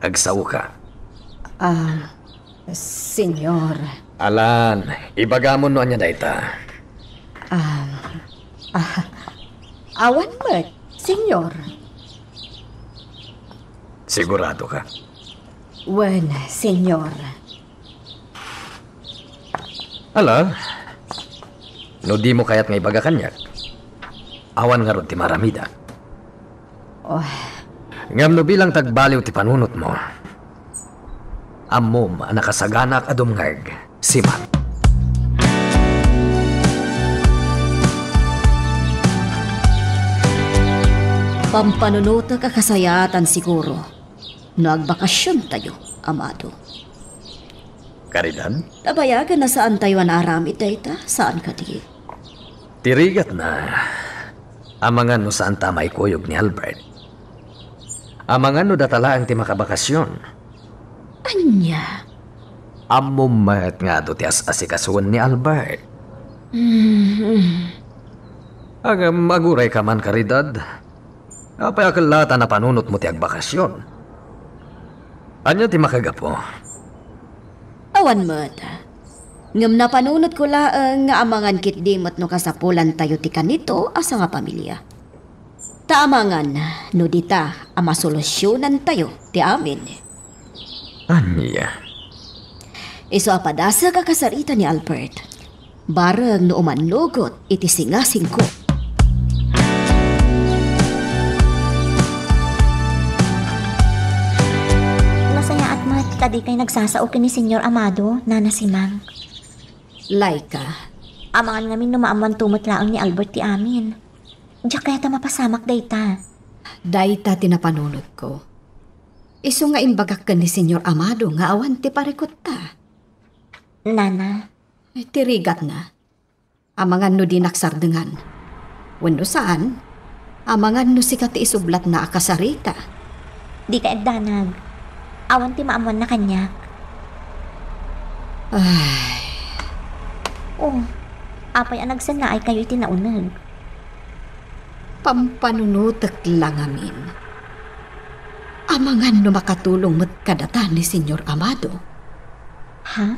agsaoka. Ah, Senyor. Alan, ibagam no ania dayta. Ah, ah, awan met, Senyor. Sigurado ka? Wen, Senyor. Ala, no dimo kayat nga ibaga kaniak, awan ngarud ti maaramidak. Oh. Ngem no bilang ta agbaliw ti panunotmo, ammom a nakasaganaak a dumngeg, Simang. Pampanunotek a kasayaatan siguro no agbakasiontayo, Amado. Caridad? Tabayagen a saantayo a naaramid dayta, saan kadi? Ti rigatna, amangan no saanta a maikuyog ni Albert. Amangan no data laeng ti makabakasion. Ania? Ammom met nga adu ti as-asikasuen ni Albert. Mm. Ngem agurayka man, Caridad. Apay a ket la ta napanunotmo ti agbakasion? Ania ti makagapu? Awan met. Ngem napanunotko laeng nga amangan ketdi met no kasapulantayo ti kanito a sangapamilia. Ta amangan no dita a masolusionantayo ti amin. Ania? Isu a padasek a kasarita ni Albert. Bareng no umannugot iti singasingko. Nasayaat met ta dikay nagsasao ken ni Senyor Amado, Nana Simang. Laika. Amangan ngamin no maammoanto met laeng ni Albert ti amin. Diak kayat a mapasamak dayta. Dayta ti napanunotko. Isu nga imbagak ken ni Senyor Amado nga awan ti parikutta. Nana. Ay, ti rigatna. Amangan no dinak sardengan. Wenno saan, amangan no sika ti isublatna a kasarita. Dika agdanag. Awan ti maammoanna kaniak. Ay. Oh, apay a nagsennaaykayo iti nauneg? Pampanunotek la ngamin. Amangan no makatulong met kadata ni Senyor Amado. Ha?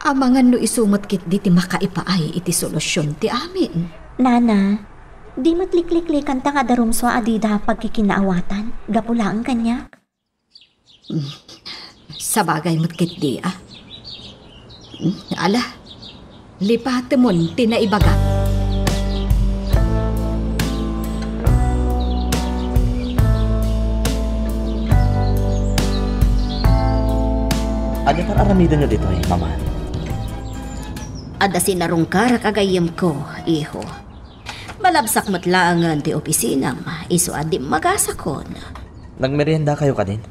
Amangan no isu met ketdi ti makaipaay iti solusion ti amin. Nana, di met likliklikanta nga adda rumsua a dida pagkikinaawatan gapu laeng kaniak? Sabagay met ketdi a. Hmm, ala, lipatemon ti naibaga. Ania ti ar-aramidenyo ditoy, Mama? Adda sinarungkarak a gayyemko, iho. Malabsak met laengen ti opisinam, isu a dimmagasakon. Nagmeriendakayo kadin?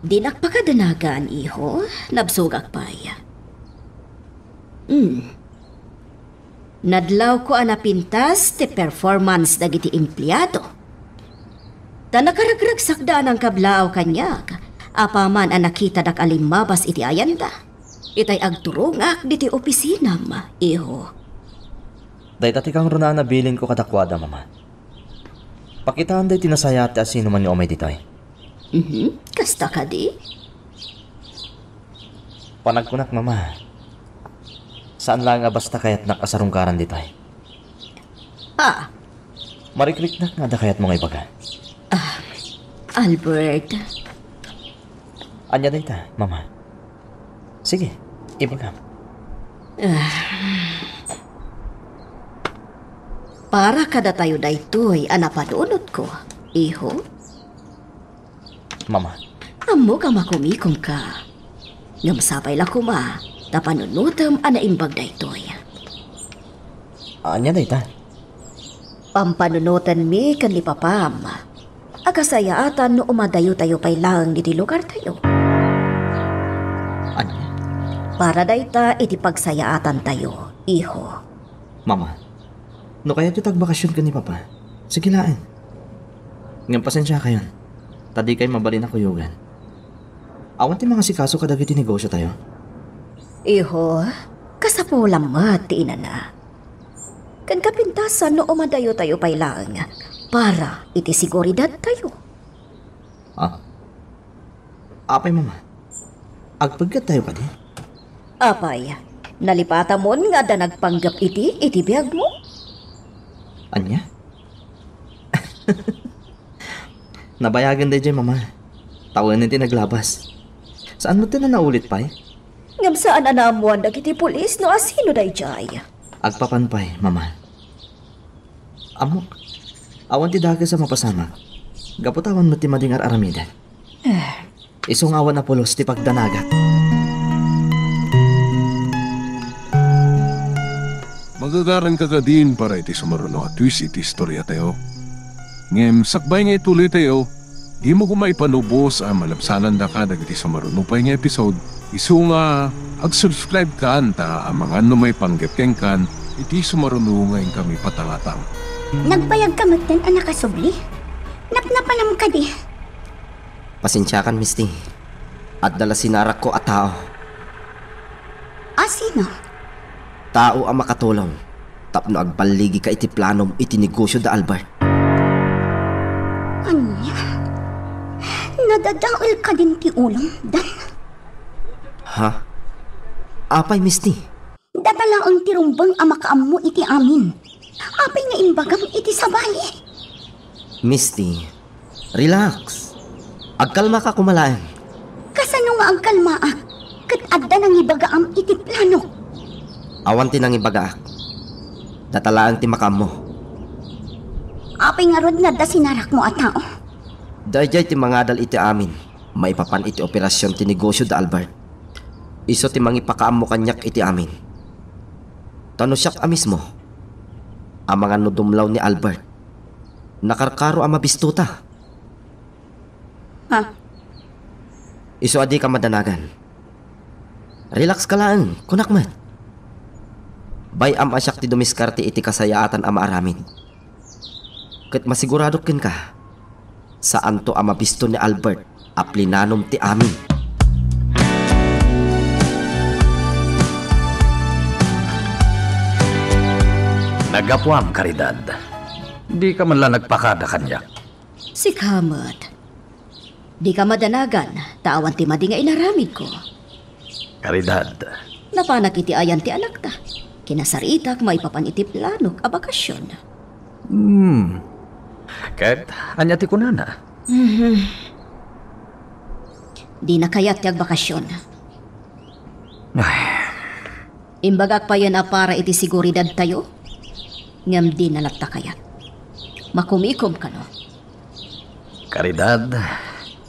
Dinak pakadenagan, iho. Nabsogak pay. Hmm. Nadlawko a napintas ti performance dagiti empleado. Ta nakaragragsakda a nangkablaaw kaniak, apaman a nakitadak a limmabas iti ayanda. Itay agturongak ditoy opisinam, iho. Dayta ti kangrunaan a bilinko kadakuada, Mama. Pakitaanda iti nasayaat ti asinoman nga umay ditoy. Mhm, kasta kadi? Panagkunak, Mama, saan laeng a basta kayatnak a sarungkaran ditoy. Ah. Marikriknak nga adda kayatmo nga ibaga. Ah, Albert. Ania dayta, Mama? Sige, ibagam. Ah. Para kadatayo daytoy a napanunotko. Iho? Mama. Ammok a makumikom ka. Ngem sapay la koma ta panunotem a naimbag daytoy. Ania dayta? Pampanunotenmi ken ni papam a kasayaatan no umadayotayo pay laeng iti lugartayo. Ania? Para dayta iti pagsayaatantayo, iho. Mama, no kayatyo ti agbakasyon ken ni Papa, sige laeng. Ngem pasensiakayon, ta dikay mabalin a kuyogan. Awan ti mangasikaso kadagiti negosiotayo? Iho, kasapulam met ti inana. Ken kapintasan no umadayotayo pay laeng para iti seguridadtayo. Ah. Apay, Mama? Agpeggettayo kadi? Apay, nalipatamon nga adda nagpanggep iti, iti biagmo? Ania? Nabayagen daydiay, Mama. Tawen ti naglabas. Saan met ti naulit pay? Ngem saan a naammoan dagiti pulis no asino daydiay. Agpapan pay, Mama. Ammok, awan ti dakes a mapasamak. Gapu ta awan met ti madi nga ar-aramiden. Eh. Isu nga awan a pulos ti pagdanagak. Magagaranka kadin para iti sumaruno a twist iti istoriatayo. Ngem sakbay nga ituloytayo, dimo koma ipanubos a malabsanandaka dagiti sumaruno pay nga episode, isu nga ag-subscribe kan ta amangan no maipanggep kenkan iti sumaruno nga inkami patangatang. Nagbayagka metten a nakasubli? Napnapanam kadi? Pasensiakan, Misty. Adda la sinarakko a tao. A sino? Tao a makatulong tapno agballigika iti planom iti negosio da Albert. Ania? Nadadael kadin ti ulom, Dan? Ha? Apay, Misty? Data laeng ti rumbeng a makaammo iti amin. Apay nga imbagam iti sabali? Misty, relax. Agkalmaka koma laeng. Kasano nga agkalmaak ket adda nangibagaam iti planok? Awan ti nangibagaak. Data laeng ti makaammo. Apay ngarud nga adda sinarakmo a tao? Daydiay ti mangadal iti amin maipapan iti operasion ti negosio da Albert. Isu ti mangipakaammo kaniak iti amin. Ta no siak a mismo, amangan no dumlaw ni Albert, nakarkaro a mabistota. Ha? Isu a dika madanagan. Relax ka laeng, kunak met. Bay-am a siak ti dumiskarte iti kasayaatan a maaramid. Ket masiguradok kenka, saanto a mabisto ni Albert a plinanom ti amin. Naggapuam, Caridad. Dika man la nagpakada kaniak. Sika met. Dika madanagan, ta awan ti madi nga inaramidko. Caridad. Napanak iti ayan ti anakta. Kinasaritak maipapan iti planok a bakasion. Hmm. Ket ania ti kunana? Mhm. Dina kayat ti agbakasion. Ay. Imbagak payen a para iti seguridadtayo, ngem dina latta kayat. Makumikom kano? Caridad,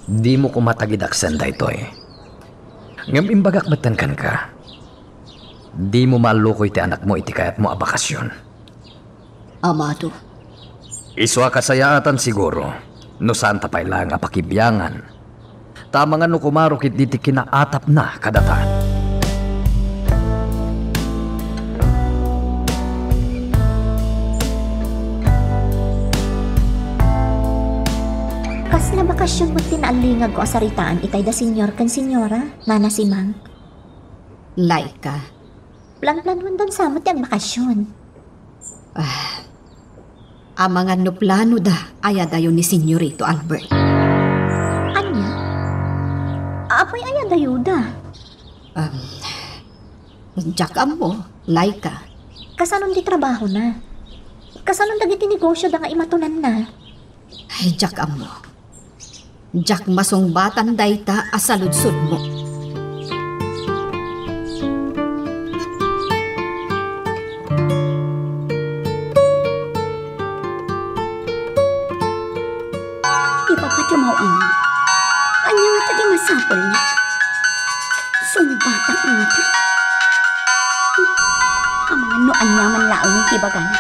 dimo koma tagidaksen daytoy. Ngem imbagak metten kenka, dimo maallukoy ti anakmo iti kayatmo a bakasion. Amado. Isu a kasayaatan siguro, no saanta pay laeng a pakibiangan. Ta amangan no kumaro ketdi ti kinaatapna kadata. Kasla bakasion met ti naallingagko a saritaan itay da Señor ken Señora, Nana Simang? Laika. Planplanuandon sa met ti agbakasion. Ah, amangan no planoda ay adayo ni Senyorito Albert. Ania? Apay ay adayoda? Um, diak ammo, Laika. Kasanon ti trabahona? Kasanon dagiti negosyoda nga imatonanna? Ay, diak ammo. Diak masungbatan dayta a saludsodmo. Ania man laeng ti ibagana.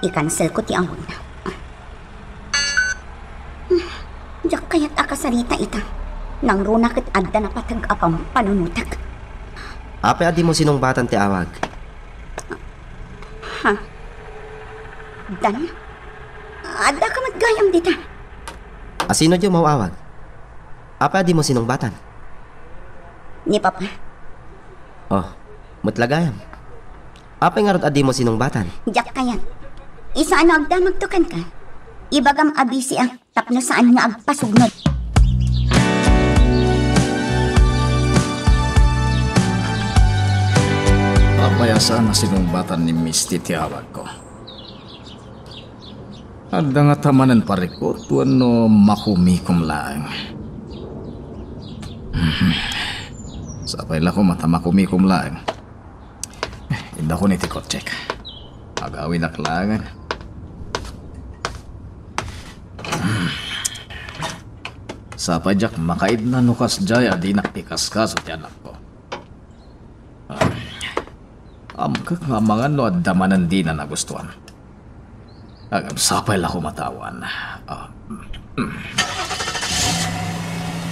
I-cancel ko ti awagna. Diak kayat a kasarita ita. Nangruna ket adda napateg a pampanunotek. Apay a dimo sinungbatan ti awag? Ha? Dan? Adda ka met gayam dita. Asino diay umaw-awag? Apay a dimo sinungbatan? Ni Papa. Oh, met la gayam. Apay ngarud a dimo sinungbatan? Diak kayat. Isu a no agdamagto kenka, ibagam a bisiak tapno saan nga agpasugnod. Apay a saan a sinungbatan ni Misty ti awagko? Adda ngata manen parikut wenno makumikom laeng? Mhm. Sapay la koma ta makumikom laeng. Iddakon iti kotsek. Agawidak laengen. Hmm. Sapay diak makaidna no kasdiay a dinak ikaskaso ti anakko. Ah, amkek nga amangan no adda manen dina nagustuan. Agam sapay la koma ta awan. Ah, mm.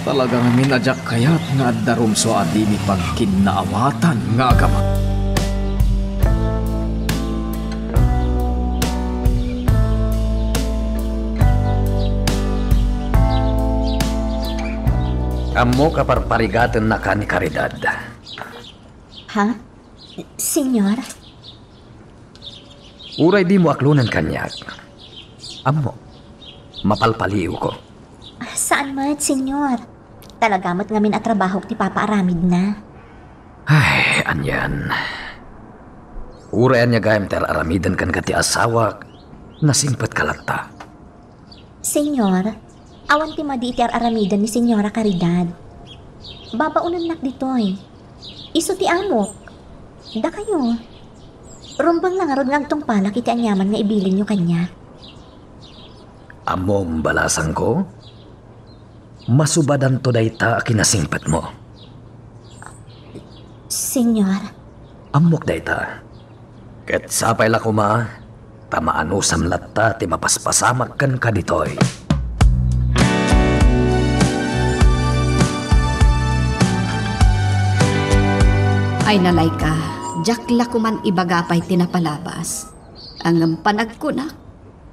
Talaga ngamin a diak kayat nga adda rumsua a dimi pagkinnaawatan nga agama. Ammok a parparigatan naka ni Caridad. Ha? Senyor? Uray dimo aklonen kaniak, ammo, mapalpaliiwko. Saan met, Senyor. Talaga met ngamin a trabahok ti papaaramidna. Ay, anian. Uray ania gayam ti ar-aramiden kenka ti asawak, nasingpetka latta. Senyor, awan ti madi iti ar-aramiden ni Senyora Caridad. Babaonennak ditoy. Isu ti amok. Dakayo. Rumbeng la ngarud nga agtungpalak iti aniaman nga ibilinyo kaniak. Ammom, balasangko? Masubadanto dayta a kinasingpetmo. Senyor. Ammok dayta. Ket sapay la koma, ta maanusam latta ti mapaspasamak kenka ditoy. Ay, nalayka, diak la koman ibaga pay ti napalabas. Ngem panagkunak,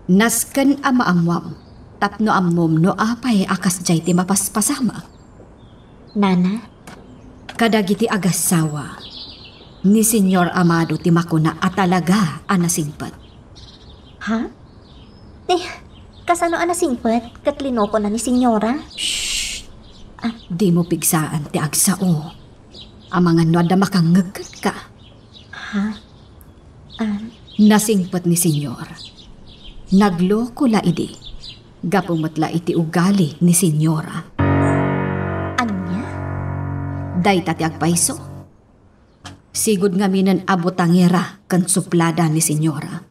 nasken a maammuam, tapno ammom no apay a kasdiay ti mapaspasamak. Nana? Kadagiti agassawa, ni Senyor Amado ti makuna a talaga a nasingpet. Ha? Eh, kasano a nasingpet ket linokona ni Senyora? Shh! Ah. Dimo pigsaan ti agsao. Amangan no adda makangngeg kenka. Ha? Ah. Nasingpet ni Senyor. Nagloko la idi. Gapu met la iti ugali ni Senyora. Ania? Dayta ti agpayso. Sigud ngaminen a butangera ken suplada ni Senyora.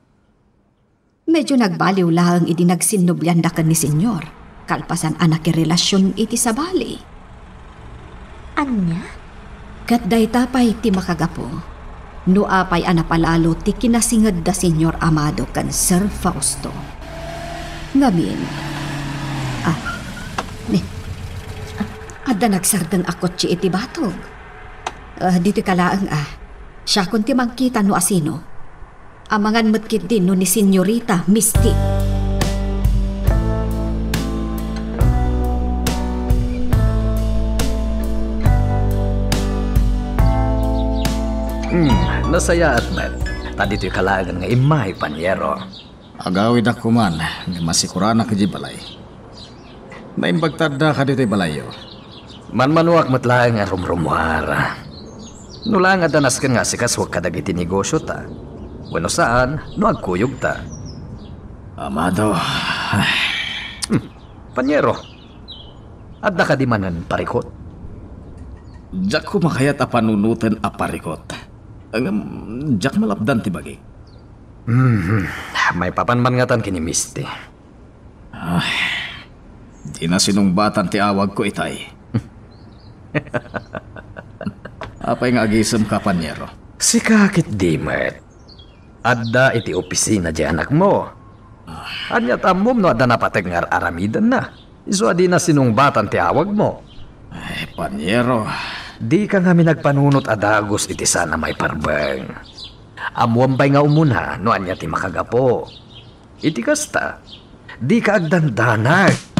Medyo nagbaliw laeng idi nagsinnublianda ken ni Senyor, kalpasan a nakirelasion iti sabali. Ania? Ket dayta pay ti makagapu, no apay a napalalo ti kinasinged da Senyor Amado ken Sir Fausto. Ngamin, ah, ni, adda nagsardeng a kotse iti batog. Ah, ditoy ka laeng, ah. Siakon ti mangkita no asino. Amangan met ketdi no ni Senyorita Misty. Hmm, nasayaat met. Ta ditoy ka laengen nga immay, panyero. Agawidak koman, nga masikuranak idiay balay. Naimbag ta adda ka ditoy balayyo. Manmanuak met laeng a rumrumuar. No laeng adda nasken nga asikasuek kadagiti negosiota. Wenno saan, no agkuyogta. Amado. Hmm. Panyero, adda kadi manen parikut? Diak koma kayat a panunoten a parikut. Ngem, diak malapdan ti bagik. Mhm. Maipapan man ngatan ken ni Misty. Ay, dina sinungbatan ti awagko itay. Apay nga agisemka, panyero? Sika ketdi met. Adda iti opisina diay anakmo. Ania ti ammom no adda napateg nga ar-aramidenna? Isu a dina sinungbatan ti awagmo. Ay, panyero. Dika ngamin agpanunot a dagus iti saan a maiparbeng. Ammoam pay nga umuna no ania ti makagapu. Iti kasta, dika agdandanag.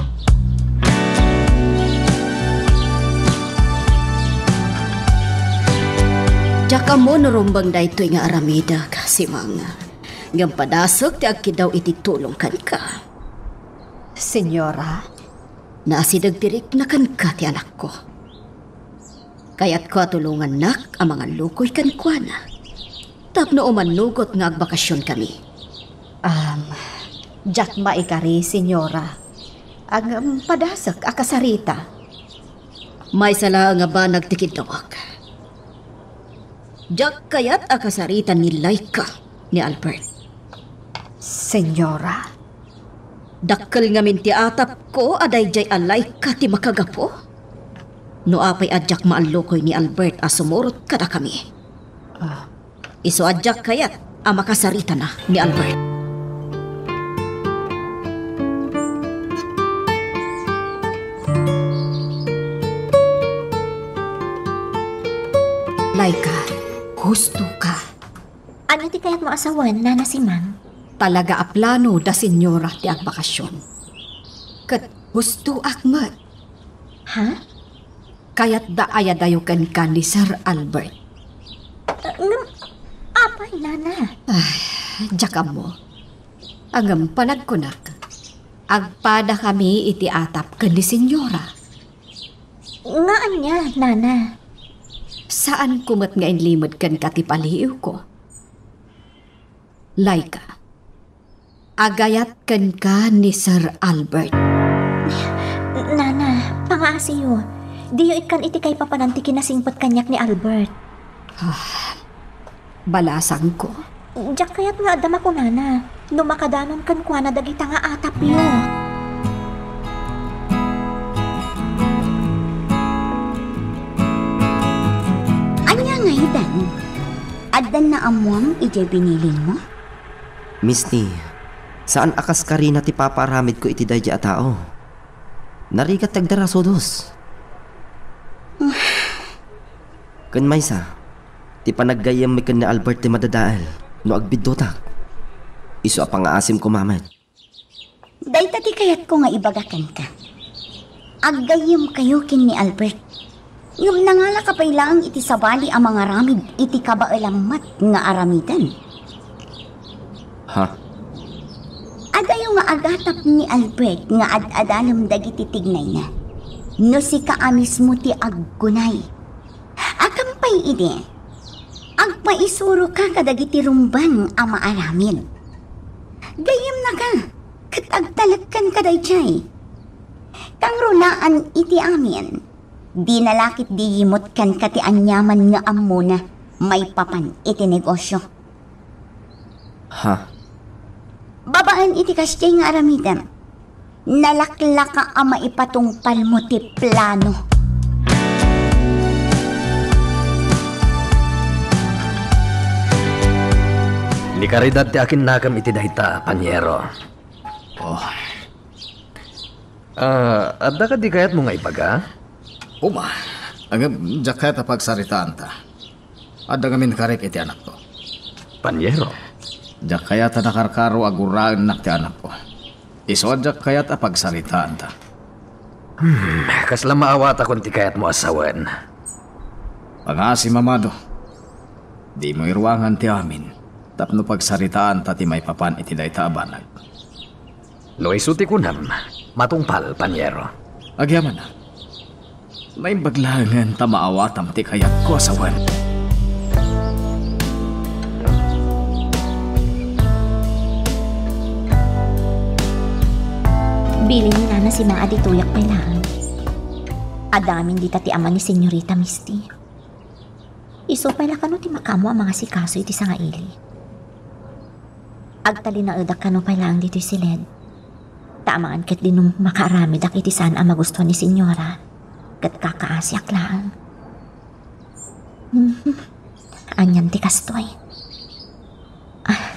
Diak ammo no rumbeng daytoy nga aramidek, Simang. Ngem padasek ti agkiddaw iti tulong kenka. Senyora, naasideg ti rikna kenka ti anakko. Kayatko a tulongannak a mangallukoy kenkuana tapno umannugot nga agbakasionkami. Am, diak maikari, Senyora. Ngem padasek a kasarita. Maysa laeng a banag ti kiddawak. Diak kayat a kasarita ni Laika ni Albert. Senyora? Dakkel ngamin ti atapko a daydiay a Laika ti makagapu. No apay a diak maallukoy ni Albert a sumurot kadakami. Ah. Isu a diak kayat a makasaritana ni Albert. Laika, husto ka. Ania ti kayatmo a sawen, Nana Simang? Talaga a plano da Senyora ti agbakasion. Ket hustoak met. Ha? Kayatda a yadayo kenka ni Sir Albert. Ah, ngem, apay, Nana? Ay, diak ammo. Ngem panagkunak, agpadakami iti atap ken ni Senyora. Nga ania, Nana? Saanko met nga inlimed kenka ti paliiwko. Laika, agayat kenka ni Sir Albert. Nana, pangaasiyo. Diyo ikkan iti kaipapanan ti kinasingpet kaniak ni Albert. Ah, balasangko. Diak kayat nga adda makunana no makadanon kenkuana dagita nga atapyo. Ania ngay, Dan? Addan naammuam idiay binilinmo? Misty, saan a kaskarina ti papaaramidko iti daydiay a tao. Narigat ti agdarasudos. Ken maysa, ti panaggayyemmi ken ni Albert ti madadael no agbiddutak. Isu a pangaasim koma met. Dayta ti kayatko nga ibaga kenka. Aggayyemkayo ken ni Albert. Ngem nangalaka pay laeng iti sabali a mangaramid iti kabaelam met nga aramiden. Ha? Adayo nga agatap ni Albert nga ad-adalem dagiti tignayna. No sika a mismo ti agkunay. Akan pay idi, agpaisuroka kadagiti rumbeng a maaramid. Gayyemnaka, ket agtalekkan kadaydiay. Kangrunaan iti amin, dina la ketdi yimutkenka ti aniaman nga ammona maipapan iti negosio. Ha? Babaen iti kasdiay nga aramidem, nalaklaka a maipatungpalmo ti plano. Ni karidad ti akinnakam iti dayta, panyero. Oh. Ah, adda kadi kayatmo nga ibaga? Uma, ngem diak kayat a pagsaritaanta. Adda ngamin karik iti anakko. Panyero. Diak kayat a nakarkaro a guraennak ti anakko. Isu a diak kayat a pagsaritaanta. Hmm, kasla maawatakon ti kayatmo a sawen. Pangaasim, amado. Dimo iruangan ti amin tapno pagsaritaanta ti maipapan iti dayta a banag. No isu ti kunam, matungpal, panyero. Agyamanak. Naimbag laengen ta maawatam ti kayatko a sawen. Bilin ni Nana Simang a ditoyak pay laeng. Adda amin dita ti ama ni Senyorita Misty. Isu pay la kano ti makaammo a mangasikaso iti sangaili? Agtalinaedak kano pay laeng ditoy siled. Ta amangan ketdi no makaaramidak iti saan a magustuhan ni Senyora, ket kakaasiak laeng. Mhm. Anian ti kastoy? Ah,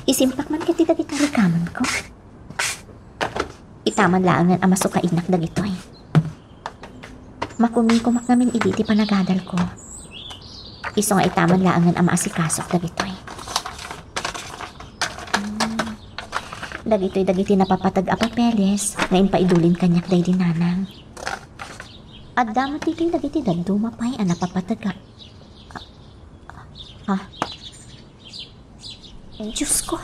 Isimpak man ketdi dagiti rikamenko. Itaman laengen a masukainak dagitoy. Makumikumak ngamin idi ti panagadalko. Isu nga itaman laengen a maasikasok dagitoy. Hmm. Dagitoy dagiti napapateg a papeles nga impaidulin kaniak daydi nanang. Adda met ditoy dagiti dadduma pay a napapateg a, ha? Diosko.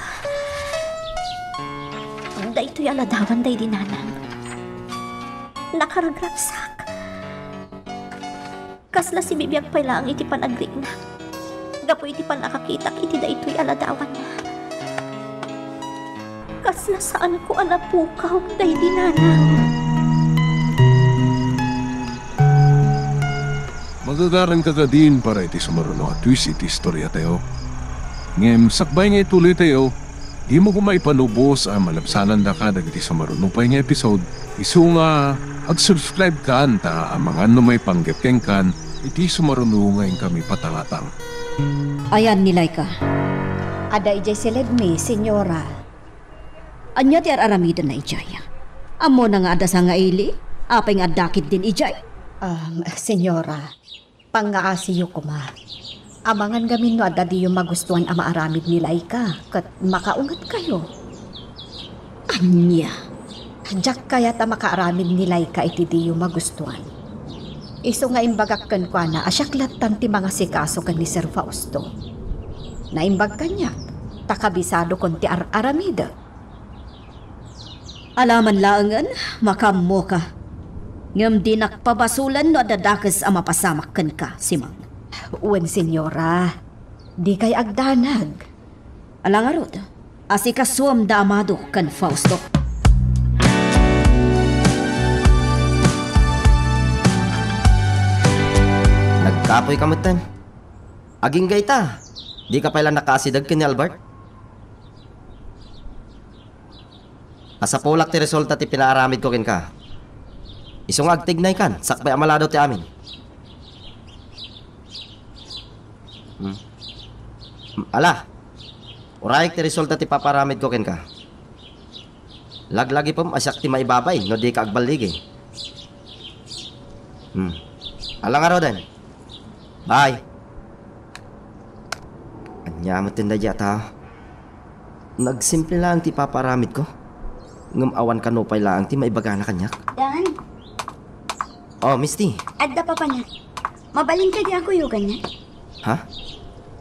Daytoy a ladawan daydi nanang. Nakaragragsak. Kasla sibibiag pay laeng iti panagriknak gapu iti pannakakitak iti daytoy a ladawanna. Kasla saanko a napukaw daydi nanang. Magagaranka kadin para iti sumaruno a twist iti istoriatayo. Ngem sakbay nga ituloytayo, dimo koma ipanubos a malabsanandaka dagiti sumaruno pay nga episode, isu nga ag-subscribe kan ta amangan no maipanggep kenkan iti sumaruno nga inkami patangatang. Ayan ni Laika. Adda idiay siledmi, Senyora. Ania ti ar-aramidenna idiay? Ammona nga adda sangaili? Apay nga adda ketdin idiay? Um, Senyora, pangngaasiyo koma. Amangan ngamin no adda diyo magustuan a maaramid ni Laika, ket makaungetkayo. Ania? Diak kayat a makaaramid ni Laika iti diyo magustuan. Isu nga imbagak kenkuana a siak lattan ti mangasikaso ken ni Sir Fausto. Naimbag kaniak, ta kabisadokon ti ar-aramidek. Alaman laengen, makaammoka. Ngem dinak pabasolen no adda dakes a mapasamak kenka, Simang. Wen, Senyora, dikay agdanag. Ala ngarud, asikasuem da Amado ken Fausto. Nagkapoyka metten. Agingga ita, dika pay la nakaasideg ken ni Albert? Masapulak ti resulta ti pinaaramidko kenka. Isu nga agtignaykan, sakbay a maladaw ti amin. Hmm. Ala, urayek ti resulta ti paparamidko kenka. Laglagipem a siak ti maibabain no dika agballigi. Hmm. Ala ngaruden. Bye. Ania met ti daydiay a tao? Nagsimple laeng ti ipapaaramidko. Ngem awan kano pay laeng ti maibagana kaniak. Dan? Oh, Misty. Adda papanak. Mabalin kadi a kuyoganna? Ha?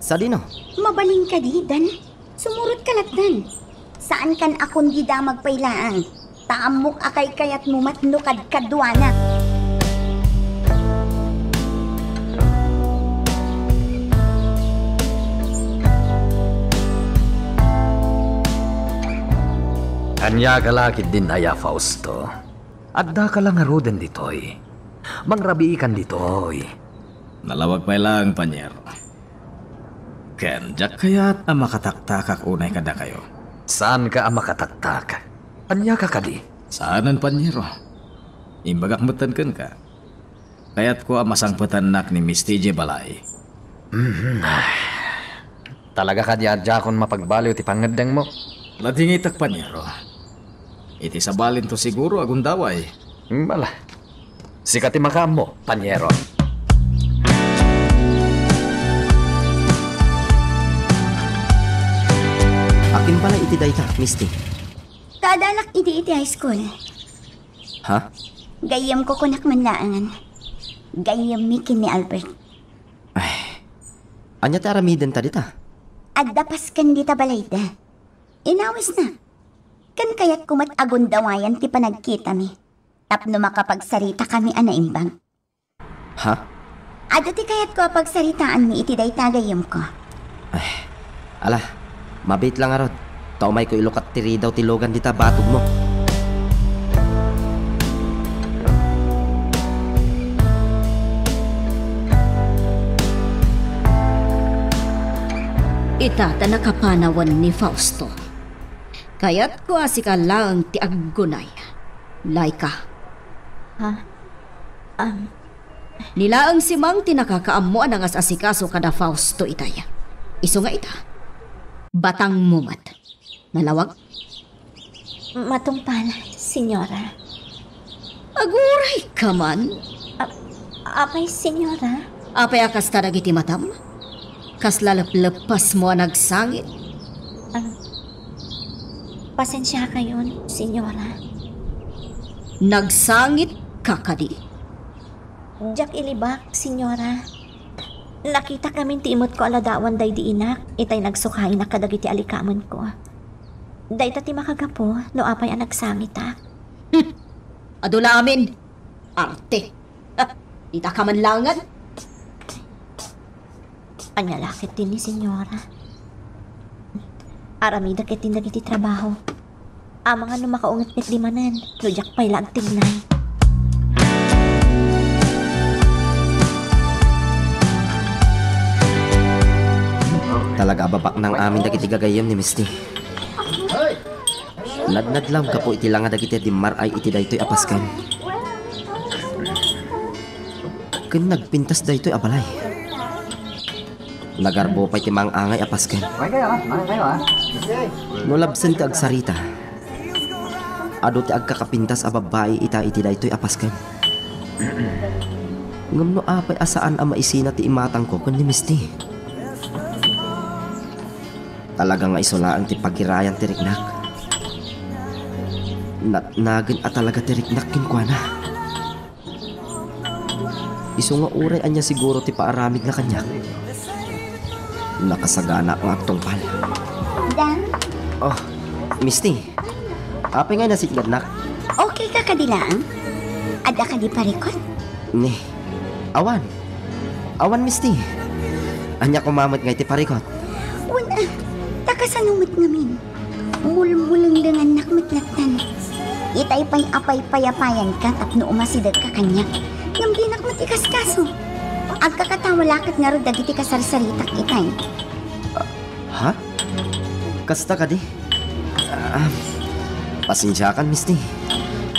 Sadino? Mabalin kadi, Dan? Sumurotka lattan. Saankan a kundi damag pay laeng. Ta ammok a kaykayatmo met no kadkaduanak. Ania ka la ketdin aya, Fausto? Addaka la ngaruden ditoy. Mangrabiikan ditoy. Nalawag pay laeng, Paniero. Ken diak kayat a makataktakak unay kadakayo. Saanka a makataktak? Ania ka kadi? Saanen, Paniero. Imbagak metten kenka. Kayatko a masangpetannak ni Misty idiay balay. Mhm. Talaga kadi a diakon mapagbaliw ti pangngeddengmo? Nadingitak, Paniero. Iti sabalinto siguro a gundaway. Bala. Sika ti makaammo, Paniero. Akin pala iti dayta, Misty? Kaadalak idi iti high school. Ha? Gayyemko kunak man laengen. Gayyemmi ken ni Albert. Ay. Ania ti aramidenta dita? Adda pasken dita balayda. Inawisna. Ken kayatko met a gundawayan ti panagkitami tapno makapagsaritakami a naimbag. Ha? Adu ti kayatko a pagsaritaanmi iti dayta gayyemko. Ay, ala, mabiit la ngarud. Ta umayko ilukat ti ridaw ti lugan dita batogmo. Ita ta nakapanawen ni Fausto. Kayatko a sika laeng ti aggunay, Laika. Ha? Am. Ni laeng Simang ti nakakaammo a nangas-asikaso kada Fausto itay. Isu nga ita, batangmo met. Nalawag? Matungpal, senyora. Aguray ka man. A-, apay, senyora? Apay a kasta dagiti matam? Kasla lepleppasmo a nagsangit? Ah, pasensiakayon, senyora. Nagsangit ka kadi? Diak ilibak, senyora. Nakitak ngamin ti imutko a ladawan daydi inak, itay nagsukainak kadagiti alikamenko. Dayta ti makagapu no apay a nagsangitak. Hmm. Adu la amin. Arte. Ha, ita ka man laengen. Ania la ketdi ni senyora? Aramidek ketdin dagiti trabaho. Amangan no makaunget ketdi manen, no diak pay la agtignay. Talaga a babaknang amin dagiti gagayyem ni Misty. Nadnadlaw gapu iti langa dagiti dimmar-ay iti daytoy a pasken. Ken nagpintas daytoy a balay. Nagarbo pay ti mangangay a pasken. Okay kayo, ah. Okay kayo, ah. No labsen ti agsarita, adu ti agkakapintas a babbai ita iti daytoy a pasken. Ngem no apay a saan a maisina ti imatangko ken ni Misty? Talaga nga isu laeng ti pagirayan ti riknak. Natnagen a talaga ti riknak kenkuana. Isu nga uray ania siguro ti paaramidna kaniak, nakasagana nga agtungpal. Dan? Oh, Misty. Apay nga nasitngadnak? Okay ka kadi laeng? Adda kadi parikot? Ni, awan. Awan, Misty. Ania koma met nga iti parikot? Wen, ah, ta kasano met ngamin? Mulmulenglengannak met lattan. Itay pay a paypayapayanka tapno umasidegka kaniak. Ngem dinak met ikaskaso. Agkakatawa la ket ngarud dagiti kasarsaritak itay. Ha? Kasta kadi? Ah, pasensiakan, Misty.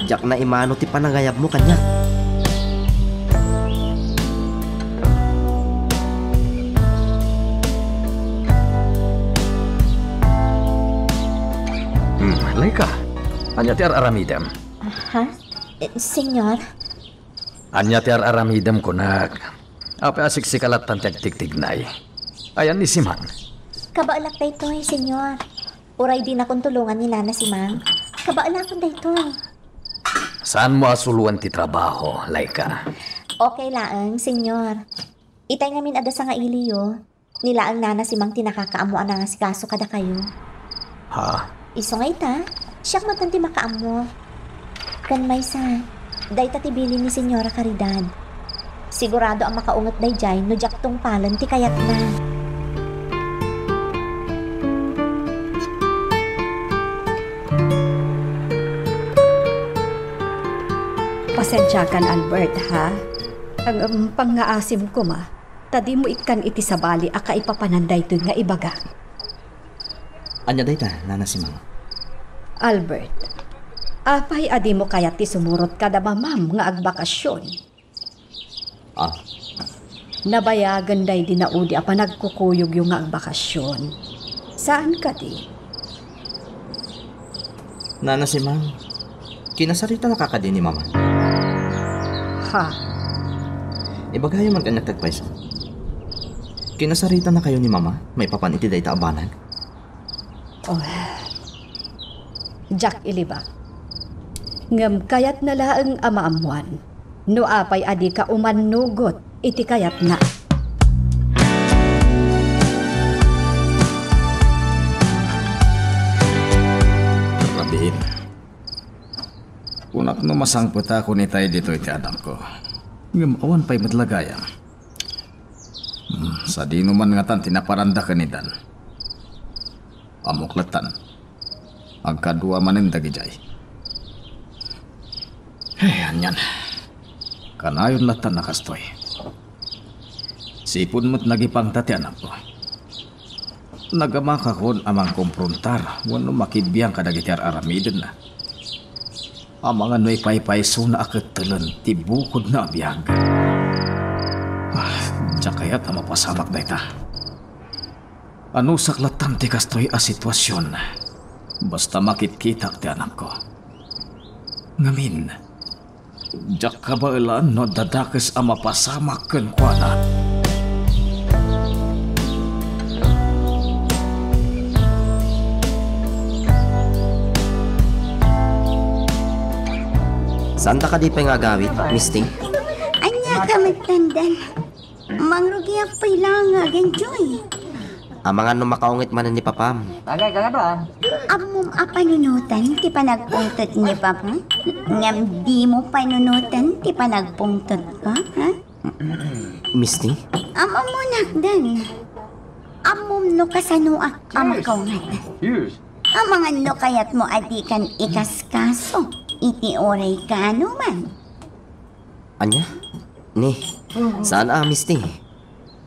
Diak naimano ti panangayabmo kaniak. Hmm, Laika, ania ti ar-aramidem? Ha? Eh, senyor? Ania ti ar-aramidem, kunak? Apay a siksika lattan ti agtigtignay? Ayan ni Simang? Kabaelak daytoy, senyor. Uray dinakon tulongan ni Nana Simang, kabaelakon daytoy. Saanmo a suloen ti trabaho, Laika? Okay laeng, senyor. Itay ngamin a dasa nga iliyo, ni laeng Nana Simang ti nakakaammo a nangasikaso kadakayo. Ha? Isu nga ita, siak met ti makaammo. Ken maysa, dayta ti bilin ni Senyora Caridad. Sigurado a makaunget daydiay no diak tungpalen ti kayatna. Pasensiakan, Albert, ha? Ang, um, pangngaasim koma, ta dimo ikkan iti sabali a kaipapanan daytoy nga ibagak. Ania dayta, Nana Simang? Albert, apay a dimo kayat ti sumurot kada mamam nga agbakasyon? Ah. Nabayagen daydi naudi a panagkukuyogyo nga agbakasyon. Saan kadi? Nana Simang, kinasaritanaka kadi ni Mama? Ha? Ibagayo man kaniak ti agpayso. Kinasaritanakayo ni Mama maipapan iti dayta a banag? Oh. Diak ilibak. Ngem kayatna laeng a maammuan no apay a dika umannugot iti kayatna. Rabiin. Kunak no masangpetakon itay ditoy ti anakko. Ngem awan pay met la gayam. Hmm, sadino man ngatan ti naparanda ken ni Dan? Ammok lattan. Agkadua manen dagidiay. Hey, anian. Kanayon lattan a kastoy. Sipon met nagipangta ti anakko. Nagamakakon a mangkomprontar wenno makibiang kadagiti ar-aramidenna. Amangan no ipaypaysona a kettelen ti bukodna a biag. Ah, diak kayat a mapasamak dayta. Anusak lattan ti kastoy a situasion. Basta makitkitak ti anakko. Ngamin, diak kabaelan no adda dakes a mapasamak kenkuana. Saanta kadi pay nga agawid, Misty? Ania ka met, Dandan? Mangrugiak pay la nga agenjoy. Amangan no makaungit manen ni papam. Bagay, kagado, ah. Ammom a panunoten ti panagpungtot ni papa? Ngem dimo panunoten ti panagpungtotko, ha? Misty? Am-, ammonak, Dan. Ammom no kasanoak a makaunget. Amangan no kayatmo a dikan ikaskaso iti uray kaano man. Ania? Ni, saan a, Misty?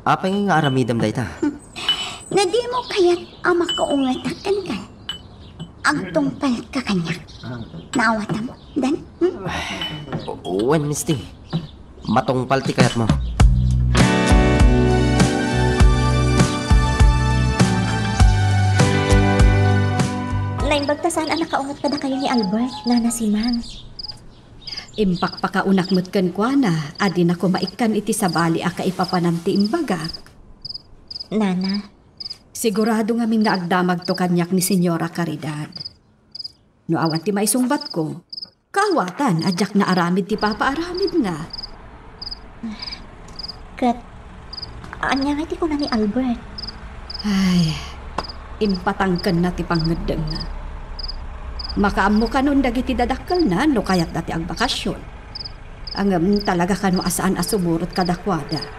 Apay nga aramidem dayta? No dimo kayat a makaungetak kenka, agtungpalka kaniak. Naawatam, Dan? Hmm? Wen, Misty. Matungpal ti kayatmo. Naimbag ta saan a nakaunget kadakayo ni Albert, Nana Simang. Impakpakaunak met kenkuana a dinako maikkan iti sabali a kaipapanan ti imbagak. Nana. Sigurado ngamin nga agdamagto kaniak ni Señora Caridad. No awan ti maisungbatko, kaawatan a diak naaramid ti papaaramidna. Ket ania ngay ti kuna ni Albert? Ay, impatangkenna ti pangngeddengna. Makaammo kanon dagiti dadakkelna no kayatda ti agbakasyon. Ngem talaga kano a saan a sumurot kadakuada.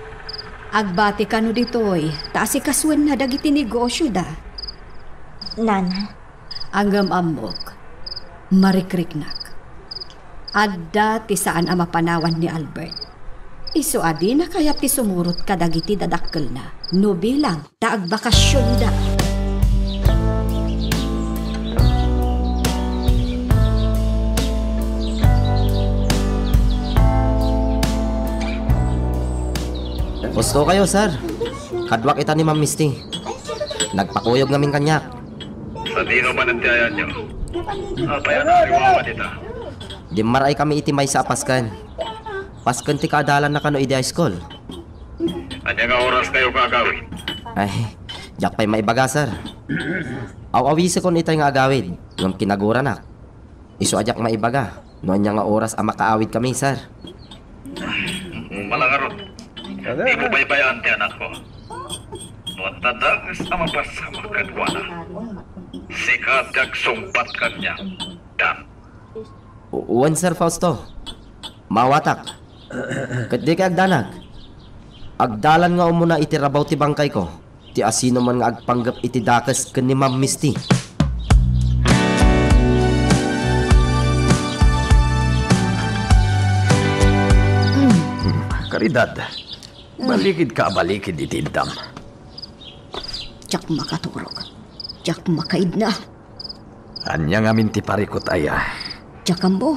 Agbati kano ditoy, ta asikasuenna dagiti negosioda. Nana, Ngem ammok, marikriknak. Adda ti saan a mapanawan ni Albert. Isu a dina kayat ti sumurot kadagiti dadakkelna no bilang ta agbakasionda. Husto kayo, sir. Kaduak ita ni Ma'am Misty. Nagpakuyog ngamin kaniak. Sadino manen ti ayanyo? Apay a nariwawa dita? Dimmaray kami iti maysa a pasken. Pasken ti kaadalanna kano idi high school. Ania nga oras kayo nga agawid? Ay, diak pay maibaga, sir. Aw-awisekon itay nga agawid, ngem kinaguranak. Isu a diak maibaga no ania nga oras a makaawid kami, sir. Malangarot. Di mo baybayaan ti anakko. No adda dakes a mapasamak kenkuana, sika ti agsungbat kaniak, Dan. Wen, Sir Fausto. Maawatak. Ket dikay agdanag. Agdalan nga umuna iti rabaw ti bangkayko ti asinoman nga agpanggep iti dakes ken ni Ma'am Misty. Hmm, Caridad, balikidka a balikid iti iddam. Diak makaturog. Diak makaidna. Ania ngamin ti parikut aya? Diak ammo.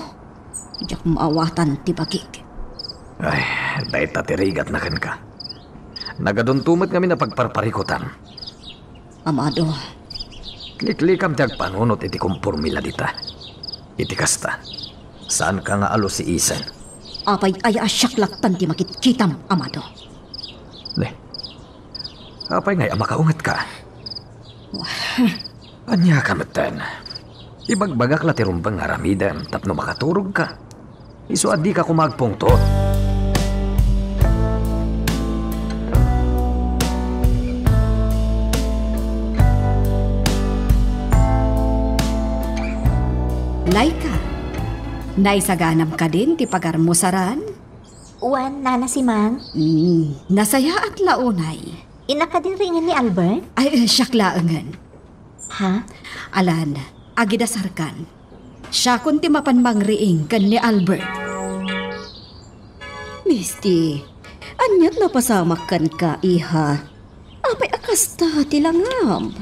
Diak maawatan ti bagik. Ay, dayta ti rigatna kenka. Nagadunto met ngamin a pagparparikutam. Amado. Liklikam ti agpanunot iti kompormila dita. Iti kasta, saanka nga alusiisen. Apay aya a siak lattan ti makitkitam, Amado? Ne, apay ngay a makaungetka? Ania ka metten? Ibagbagak la ti rumbeng nga aramidem tapno makaturogka. Isu a dika koma agpungtot. Laika, naisaganam kadin ti pagarmusaran? Wen, Nana Simang. Mm, nasayaat la unay. Innak kadin riingen ni Albert? Ay, eh, siak laengen. Ha? Alan, agidasarkan. Siakon ti mapan mangriing ken ni Albert. Misty, aniat napasamak kenka, iha? Apay a kasta ti langam?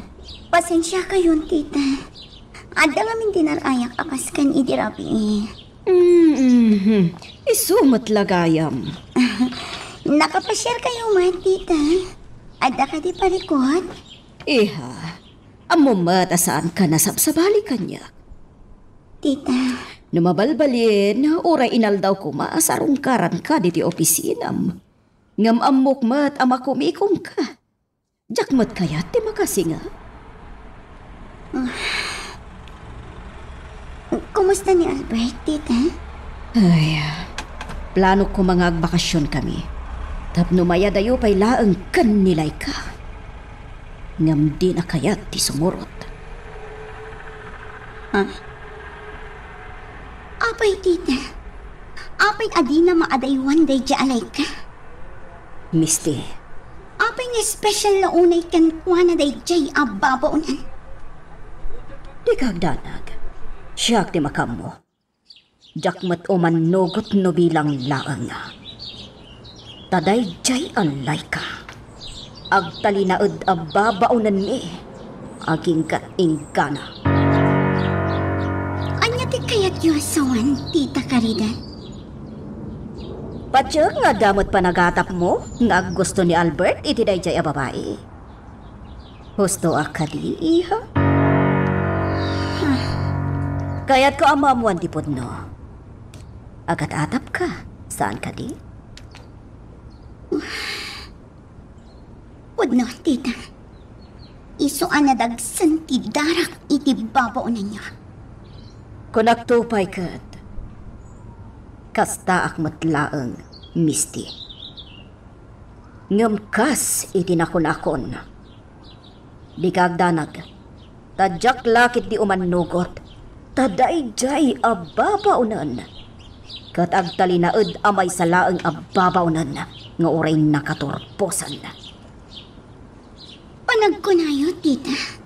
Pasensiakayon, tita. Adda ngamin ti nar-ayak a pasken idi rabii. Mm-hmm. Isu met la gayam. Nakapasiarkayo met, tita? Adda kadi parikut? Iha, Ammom met a saanka nasabsabali kaniak. Tita. No mabalbalin, uray inaldaw koma a sarungkaranka ditoy opisinam. Ngem ammok met a makumikomka. Diak met kayat ti makasinga. Kumusta ni Albert, tita? Ay, planok koma nga agbakasion kami. Tapno mayadayo pay laeng ken ni Laika. Ngem dina kayat ti sumurot. Ha? Apay, tita? Apay a dina maadaywan daydiay a Laika? Misty. Apay nga special la unay kenkuana daydiay a babaonan? Dika agdanag. Siak ti makaammo. Diak met umannugot no bilang laeng. Ta daydiay a Laika, agtalinaed a babaonenmi agingga-inggana. Ania ti kayatyo a sawen, Tita Caridad? Patiek nga adda met panagatapmo nga aggusto ni Albert iti daydiay a babai. Husto a kadi, iha? Kayatko a maammuan ti pudno. Agat-atapka, saan kadi? Pudno, tita. Isu a nadagsen ti darak iti babaonenyo. Kunakto pay ket, kastaak met laeng, Misty. Ngem kas iti nakunakon, dika agdanag, ta diak la ketdi umannugot, ta daydiay a babaonen ket agtalinaed a maysa laeng a babaonen nga uray nakaturposan. Panagkunayo, tita?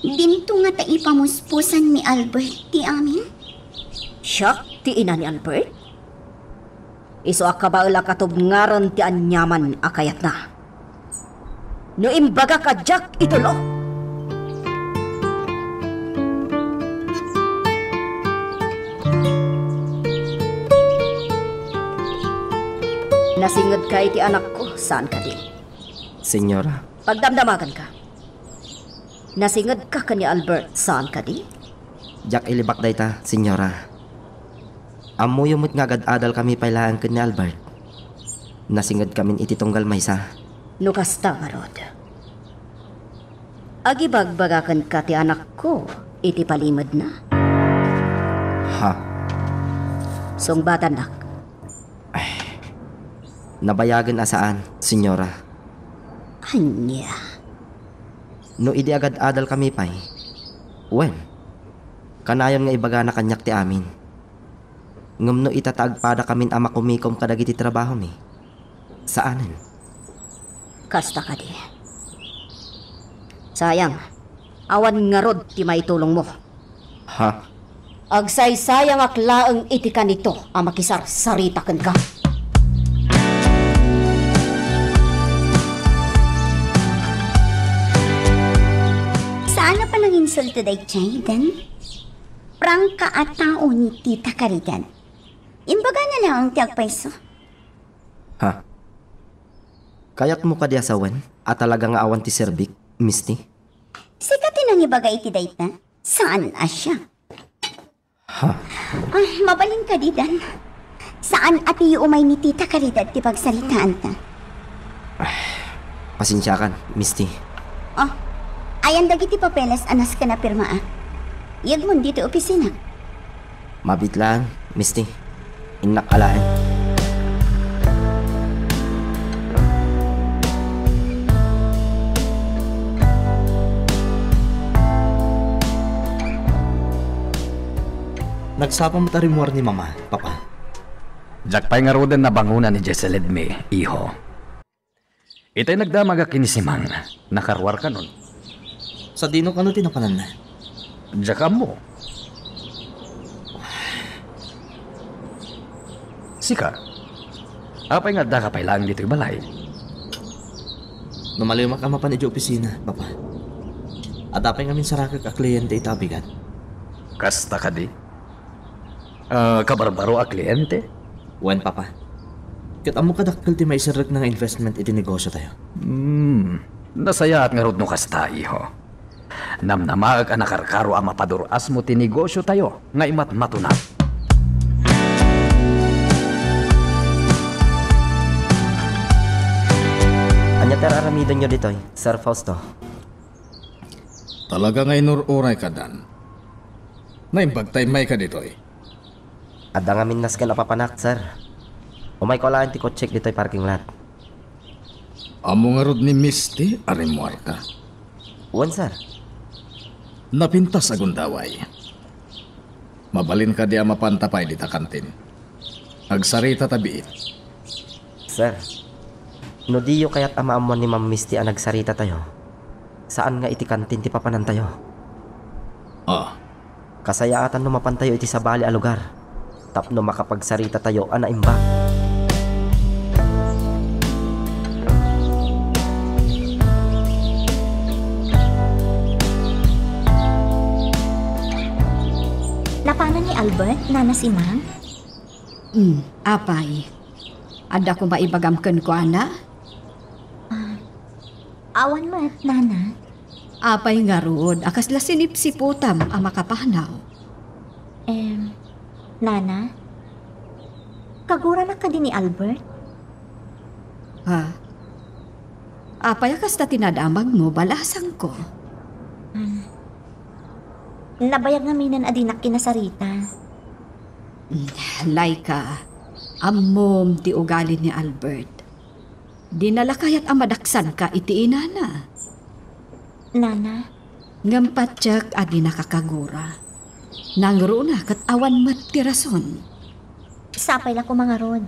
Dinto ngata ipamuspusan ni Albert ti amin? Siak ti ina ni Albert? Isu a kabael a katubngarem ti aniaman a kayatna. No imbagak a diak itulo. Nasingedka iti anakko, saan kadi? Senyora. Pagdamdamaganka. Nasingedka ken ni Albert, saan kadi? Diak ilibak dayta, senyora. Ammoyo met nga agad-adalkami pay laeng ken ni Albert. Nasingedkamin iti tunggal maysa. No kasta ngarud, agibagbagakenka ti anakko iti palimedna? Ha? Sungbatannak. Ay, nabayagen a saan, senyora. Ania? No idi agad-adalkami pay, wen, kanayon nga ibagana kaniak ti amin. Ngem no ita ta agpadakamin a makumikom kadagiti trabahomi, saanen. Kasta kadi. Sayang, awan ngarud ti maitulongmo. Ha? Agsaysayangak laeng iti kanito a makisarsarita kenka. Saan a pananginsulto daydiay, Dan? Prangka a tao ni Tita Caridad. Imbagana laeng ti agpayso. Ha? Kayatmo kadi a sawen a talaga nga awan ti serbik, Misty? Sika ti nangibaga iti dayta? Saan a siak. Ha? Ah, mabalin kadi, Dan. Saan a ti umay ni Tita Caridad ti pagsaritaanta. Ah, pasensiakan, Misty. Oh, ayan dagiti papeles a nasken a pirmaak. Yegmon ditoy opisina. Mabiit laeng, Misty. Innak alaen. Nagsapa met a rimmuar ni Mama, Papa. Diak pay ngaruden nabangonan idiay saledmi, iho. Itay nagdamagak ken ni Simang, nakaruarkanon. Sadino kano ti napananna? Diak ammo. Sika, apay nga addaka pay laeng ditoy balay? Numaliwak a mapan idiay opisina, Papa. Adda pay ngamin sarakek a kliente ita a bigat. Kasta kadi? Ah, kabarbaro a kliente? Wen, Papa. Ket ammok a dakkel ti maiserrekna nga investment iti negosiotayo. Hmm. Nasayaat ngarud no kasta, iho. Namnamaek a nakarkaro a mapadur-asmo ti negosiotayo nga imatmatunan. Ania ti ar-aramidenyo ditoy, Sir Fausto? Talaga nga inur-urayka, Dan. Naimbag ta immayka ditoy. Adda ngamin nasken a papanak, sir. Umayko laeng ti kotsek ditoy parking lot. Ammo ngarud ni Misty a rimmuarka? Wen, sir. Napintas a gundaway. Mabalin kadi a mapanta pay dita kantin? Agsarita ta biit. Sir, no diyo kayat a maammuan ni Ma'am Misty a nagsarita tayo, saan nga iti kantin ti papanantayo. Ah. Kasayaatan no mapantayo iti sabali a lugar tapno makapagsarita tayo a naimbag. Napanan ni Albert, Nana Simang? Hmm, apay. Adda koma ibagam kenkuana? Ah, awan met, Nana. Apay ngarud a kasla sinipsiputam a makapanaw? Em, Nana, kaguranak kadi ni Albert? Ha? Apay a kasta ti nadamagmo, balasangko? Hmm. Nabayag ngaminen a dinak kinasarita. Laika, ammom ti ugali ni Albert. Dina la kayat a madaksanka iti inana. Nana. Ngem patiek a dinaka kagura. Nangruna ket awan met ti rason. Sapay la koma ngarud.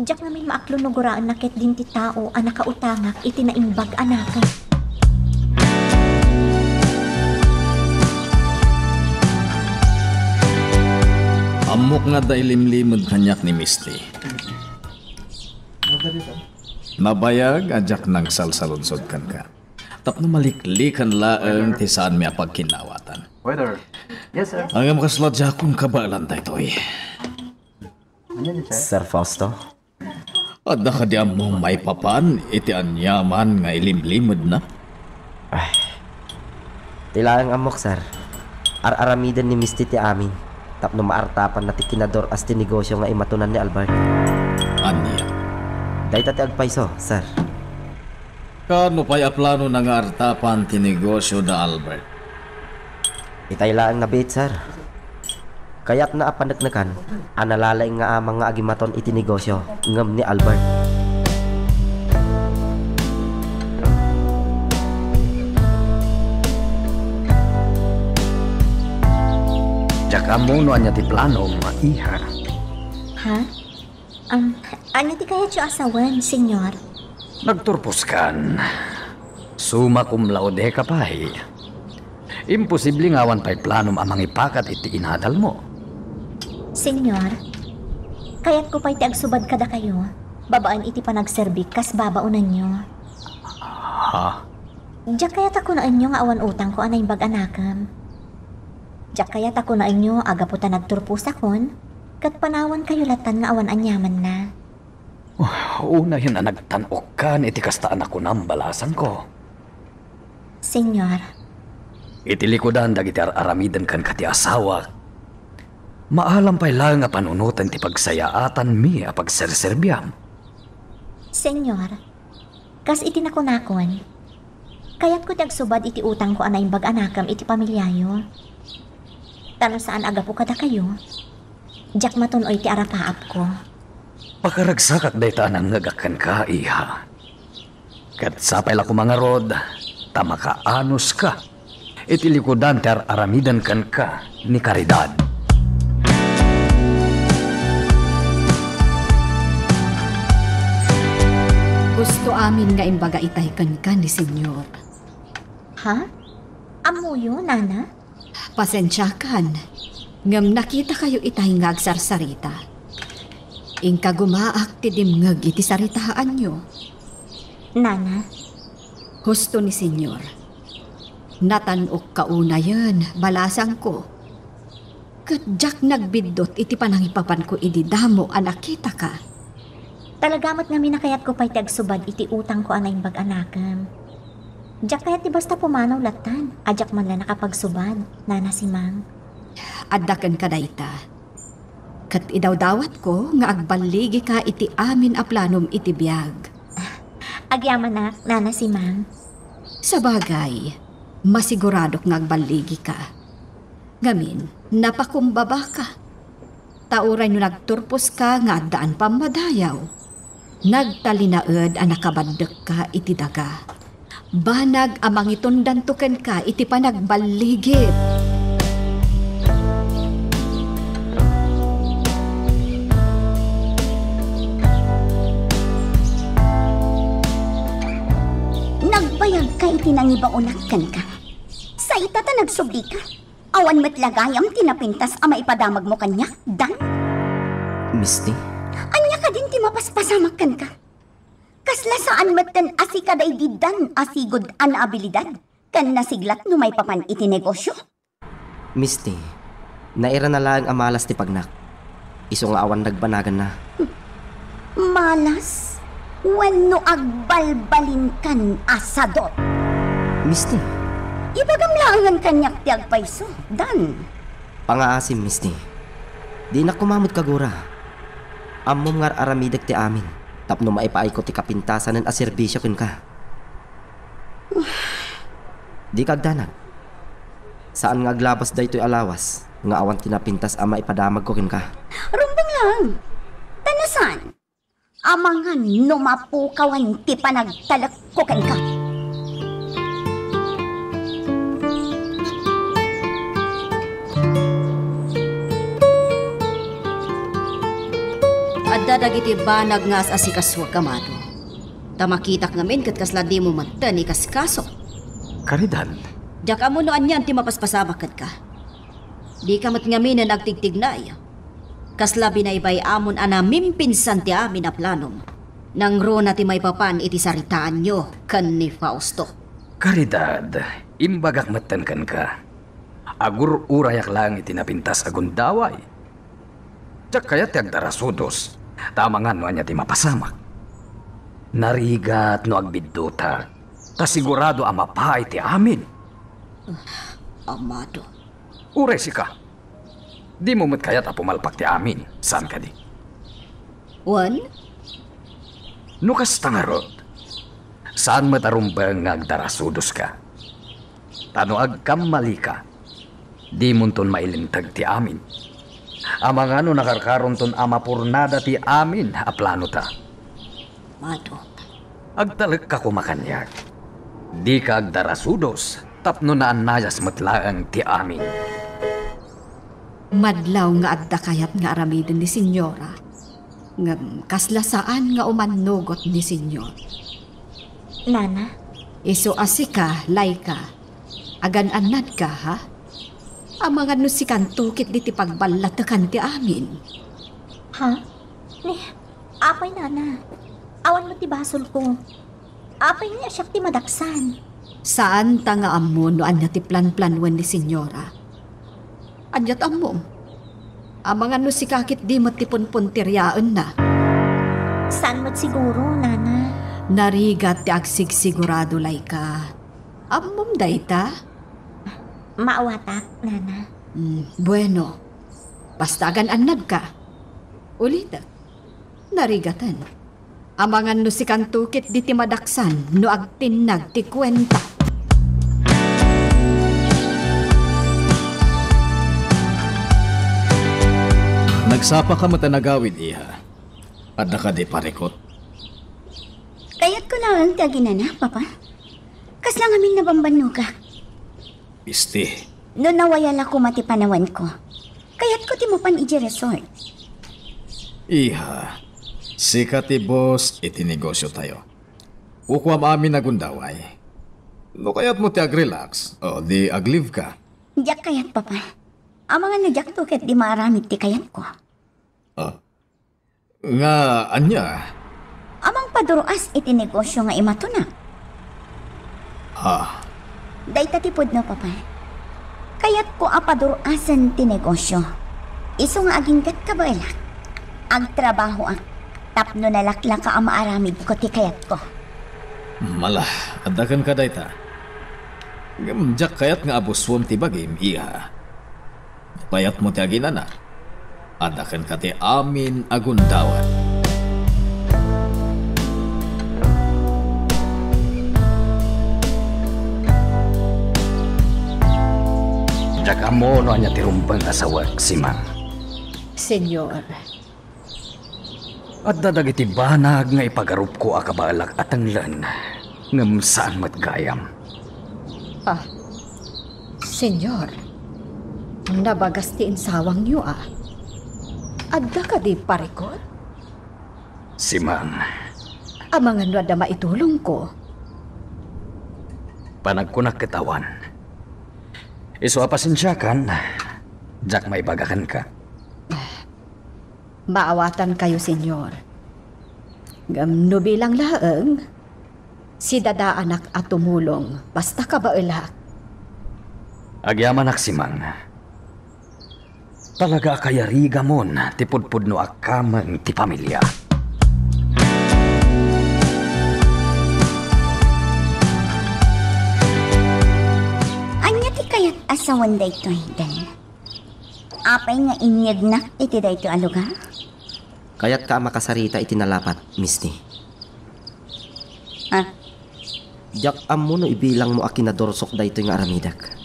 Diak ngamin maaklo no guraenna ketdin ti tao a nakautangak iti naimbag a nakem. Ammok nga adda ilimlimed kaniak ni Misty. Nabayag a diak nagsalsaludsod kenka. Tapno maliklikan laeng ti saanmi a pagkinnawatan. Waiter. Yes, sir. Ngem kasla diakon kabaelan daytoy. Sir Fausto? Adda kadi ammom maipapan iti aniaman nga ilimlimedna? Ay, ti laeng ammok, sir. Ar-aramiden ni Misty ti amin tapno maartapanna ti kinadur-as ti negosio nga imatunan ni Albert. Ania? Dayta ti agpayso, sir. Kaano pay a planona nga artapan ti negosio da Albert? Itay laeng nabiit, sir. Kayatna a paneknekan a nalalaing nga amang nga agimaton iti negosio ngem ni Albert. Diak ammo no ania ti planom, iha. Ha? Am, ania ti kayatyo a sawen, Senyor? Nagturposkan. Summa cum laude ka pay. Imposible nga awan pay planom a mangipakat iti inadalmo. Senyor, kayatko pay ti agsubad kadakayo, babaen iti panagserbik kas babaonanyo. Ha? Diak kayat a kunaenyo nga awan utangko a naimbag a nakem. Diak kayat a kunaenyo a gapu ta nagturposakon, ket panawankayo latan nga awan aniamanna. Oh, unayen a nagtan-okkan iti kasta a nakunam, balasangko. Senyor. Iti likudan dagiti ar-aramiden kenka ti asawak, maalam pay laeng a panunoten ti pagsayaatanmi a pagserserbiam. Senyor, kas iti nakunakon, kayatko ti agsubad iti utangko a naimbag a nakem iti pamiliayo. Ta no saan a gapu kadakayo, diak matun-oy ti arapaapko. Pakaragsakak dayta a nangngegak kenka, iha. Ket sapay la koma ngarud ta makaanoska iti likudan ti ar-aramiden kenka ni Caridad. Husto amin nga imbaga itay kenka ni Senyor. Ha? Ammoyo, Nana? Pasensiakan, ngem nakitakayo itay nga agsarsarita. Inkagumaak ti dimngeg iti saritaanyo. Nana. Husto ni Senyor. Natan-okka unayen, balasangko. Ket diak nagbiddut iti panangipapanko idi damo a nakitaka. Talaga met ngamin a kayatko pay ti agsubad iti utangko a naimbag a nakem. Diak kayat ti basta pumanaw lattan, a diak man la nakapagsubad, Nana Simang. Adda kenka dayta. Ket idawdawatko nga agballigika iti amin a planom iti biag. Agyamanak, Nana Simang. Sabagay, masiguradok nga agballigika. Ngamin, napakumbabaka. Ta uray no nagturposka nga addaan pammadayaw, nagtalinaed a nakabaddekka iti daga. Banag a mangitondanto kenka iti panagballigip. Nagbayagka iti nangibaonak kenka. Sa ita ta nagsublika. Awan met la gayam ti napintas a maipadamagmo kaniak, Dan? Misty? Ania kadin ti mapaspasamak kenka? Kasla saan metten a sika daydi Dan a sigud a naabilidad ken nasiglat no maipapan iti negosio? Misty, nairana laeng a malas ti pagnak. Isu nga awan nagbanaganna. Malas wenno agbalbalinkan a sadot? Misty. Ibagam laengen kaniak ti agpayso, Dan. Pangaasim, Misty. Dinak koma met kagura. Ammom nga ar-aramidek ti amin tapno maipaayko ti kapintasanen a serbisio kenka. Dika agdanag. Saan nga aglabas daytoy a lawas nga awan ti napintas a maipadamagko kenka. Rumbeng laeng. Ta no saan, amangan no mapukawan ti panagtalekko kenka. Adda dagiti banag nga as-asikasuak, amado. Ta makitak ngamin ket kasla dimo metten ikaskaso. Caridad. Diak ammo no anian ti mapaspasamak kenka. Dika met ngaminen agtigtignay. Kasla binaybay-amon a namimpinsan ti amin a planom. Nangruna ti maipapan iti saritaanyo ken ni Fausto. Caridad, imbagak metten kenka. Agur-urayak laeng iti napintas a gundaway. Diak kayat ti agdarasudos, ta amangan no ania ti mapasamak. Narigat no agbiddutak, ta sigurado a mapaay ti amin. Amado. Uray sika. Dimo met kayat a pumalpak ti amin, saan kadi? Wen? No kasta ngarud, saan met a rumbeng nga agdarasudoska. Ta no agkammalika, dimonton mailinteg ti amin. Amangan no nakarkaronton a mapurnada ti amin a planota. Mado. Agtalekka koma kaniak. Dika agdarasudos tapno naannayas met laeng ti amin. Madlaw nga adda kayat nga aramiden ni Senyora. Ngem kasla saan nga umannugot ni Senyor. Nana? Isu a sika, Laika. Agan-annadka, ha? Amangan no sikanto ketdi ti pagballatekan ti amin. Ha? Ni, apay, Nana? Awan met ti basolko. Apay nga siak ti madaksan? Saanta nga ammo no ania ti planplanuen ni Senyora. Aniat ammom? Amangan no sika ketdi met ti punpunteriaenna. Saan met siguro, Nana? Narigat ti agsigsigurado, Laika. Ammom dayta? Maawatak, Nana. Mm, bueno. Basta agan-annadka. Ulitek. Narigaten. Amangan no sikanto ketdi ti madaksan no agtinnag ti kuenta. Nagsapaka met a nagawid, iha. Adda kadi parikut? Kayatko laeng ti aginana, Papa. Kasla ngamin nabambannogak. Isti. No nawaya la koma ti panawanko, kayatko ti mapan idiay resort. Iha, sika ti boss iti negosiotayo. Kukuam amin a gundaway. No kayatmo ti agrelax, o di agliveka. Diak kayat, Papa. Amangan no diakto ketdi maaramid ti kayatko. Ah, nga ania? A mangpadur-as iti negosio nga imatonak. Ha? Dayta ti pudno, Papa. Kayatko a padur-asen ti negosio. Isu nga aginggat kabaelak. Agtrabahoak tapno nalaklaka a maaramidko ti kayatko. Mala, adda kenka dayta. Ngem diak kayat nga abusuem ti bagim, iha. No kayatmo ti aginana, adda kenka ti amin a gundawan. Diak ammo no ania ti rumbeng a sawek, Simang. Señor. Adda dagiti banag nga ipagarupko a kabaelak a tenglen, ngem saan met gayam. Ah, Señor, nabagas ti insawangyo, a. Adda kadi parikut? Simang. Amangan no adda maitulongko. Panagkunak ket awan. Isu a pasensiakan, diak maibaga kenka. Maawatankayo, Señor. Ngem no bilang laeng, sidadaanak a tumulong, basta kabaelak. Agyamanak, Simang. Talaga a kayarigamon ti pudpudno a kameng ti pamilia. Ania ti kayat a sawen daytoy, Dan? Apay nga inyegnak iti daytoy a lugar? Kayatka a makasarita iti nalapat, Misty. Ah. Diak ammo no ibilangmo a kinadursok daytoy nga aramidek.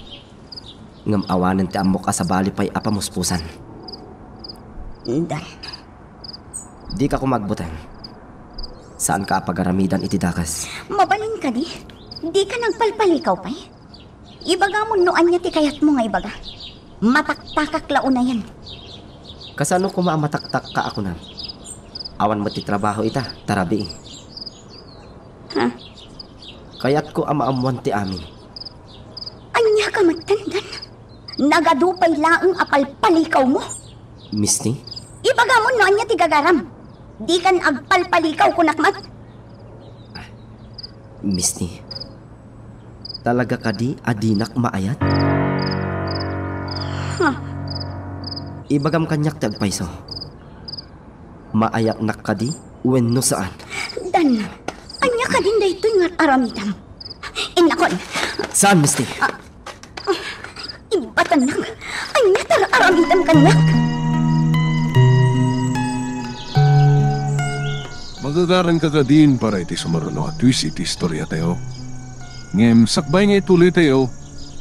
Ngem awanen ti ammok a sabali pay a pamuspusan. Inday. Dika koma agbuteng. Saanka a pagaramidan iti dakes. Mabalin kadi? Dika nagpalpalikaw pay? Ibagamon no ania ti kayatmo nga ibaga. Mataktakak la unayen. Kasano koma a mataktakka a kunam? Awan met ti trabaho ita, ta rabii. Ha? Kayatko a maammuan ti amin. Ania ka met, Dan? Nagadu pay laeng a palpalikawmo? Misty? Ibagamon no ania ti gagaram. Dikan agpalpalikaw, kunak met. Misty, talaga kadi a dinak maayat? Huh. Ibagam kaniak ti agpayso. Maayatnak kadi wenno saan? Dan, ania kadin daytoy nga aramidem? Innakon. Saan, Misty? Ah, Ibatannak, ania ti ar-aramidem kaniak? Magagaranka kadin para iti sumaruno a twist iti istoriatayo. Ngem sakbay nga ituloytayo,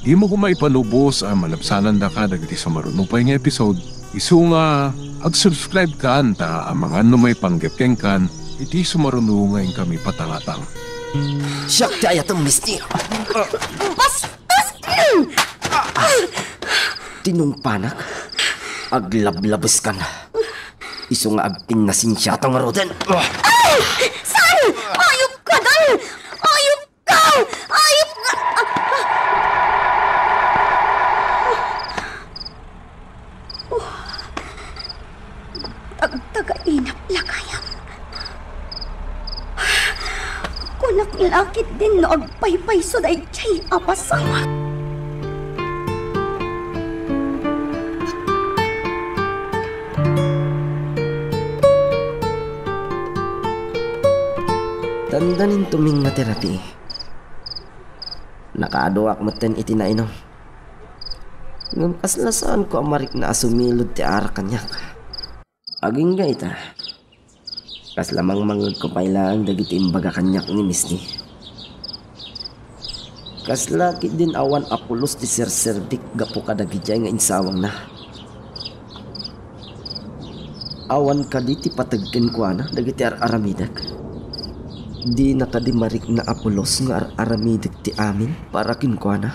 dimo koma ipalubos a malabsanandaka dagiti sumaruno pay nga episode. Isu nga, ag-subscribe kan ta amangan no maipanggep kenkan iti sumaruno nga inkami patangatang. Siak ti ayatem, Misty. Bas-, Tinungpanak, aglablabeskan. Isu nga agpinnasensiata ngaruden. Ay! Saan? Ayupka, Dan! Ayupka! Ayupka! Tagtagainap la gayam. Kunak la ketdin no agpaypayso daydiay a pasamak. Dandanin tumingna ti rabii. Nakaaduak metten iti nainom. Ngem kasla saanko a marikna a sumilud ti arak kaniak. Agingga ita, kasla mangmangngegko pay laeng dagiti imbaga kaniak ni Misty. Kasla ketdin awan a pulos ti serserbik gapu kadagidiay nga insawangna. Awan kadi ti pateg kenkuana dagiti ar-aramidek? Dina kadi marikna a pulos nga ar-aramidek ti amin para kenkuana?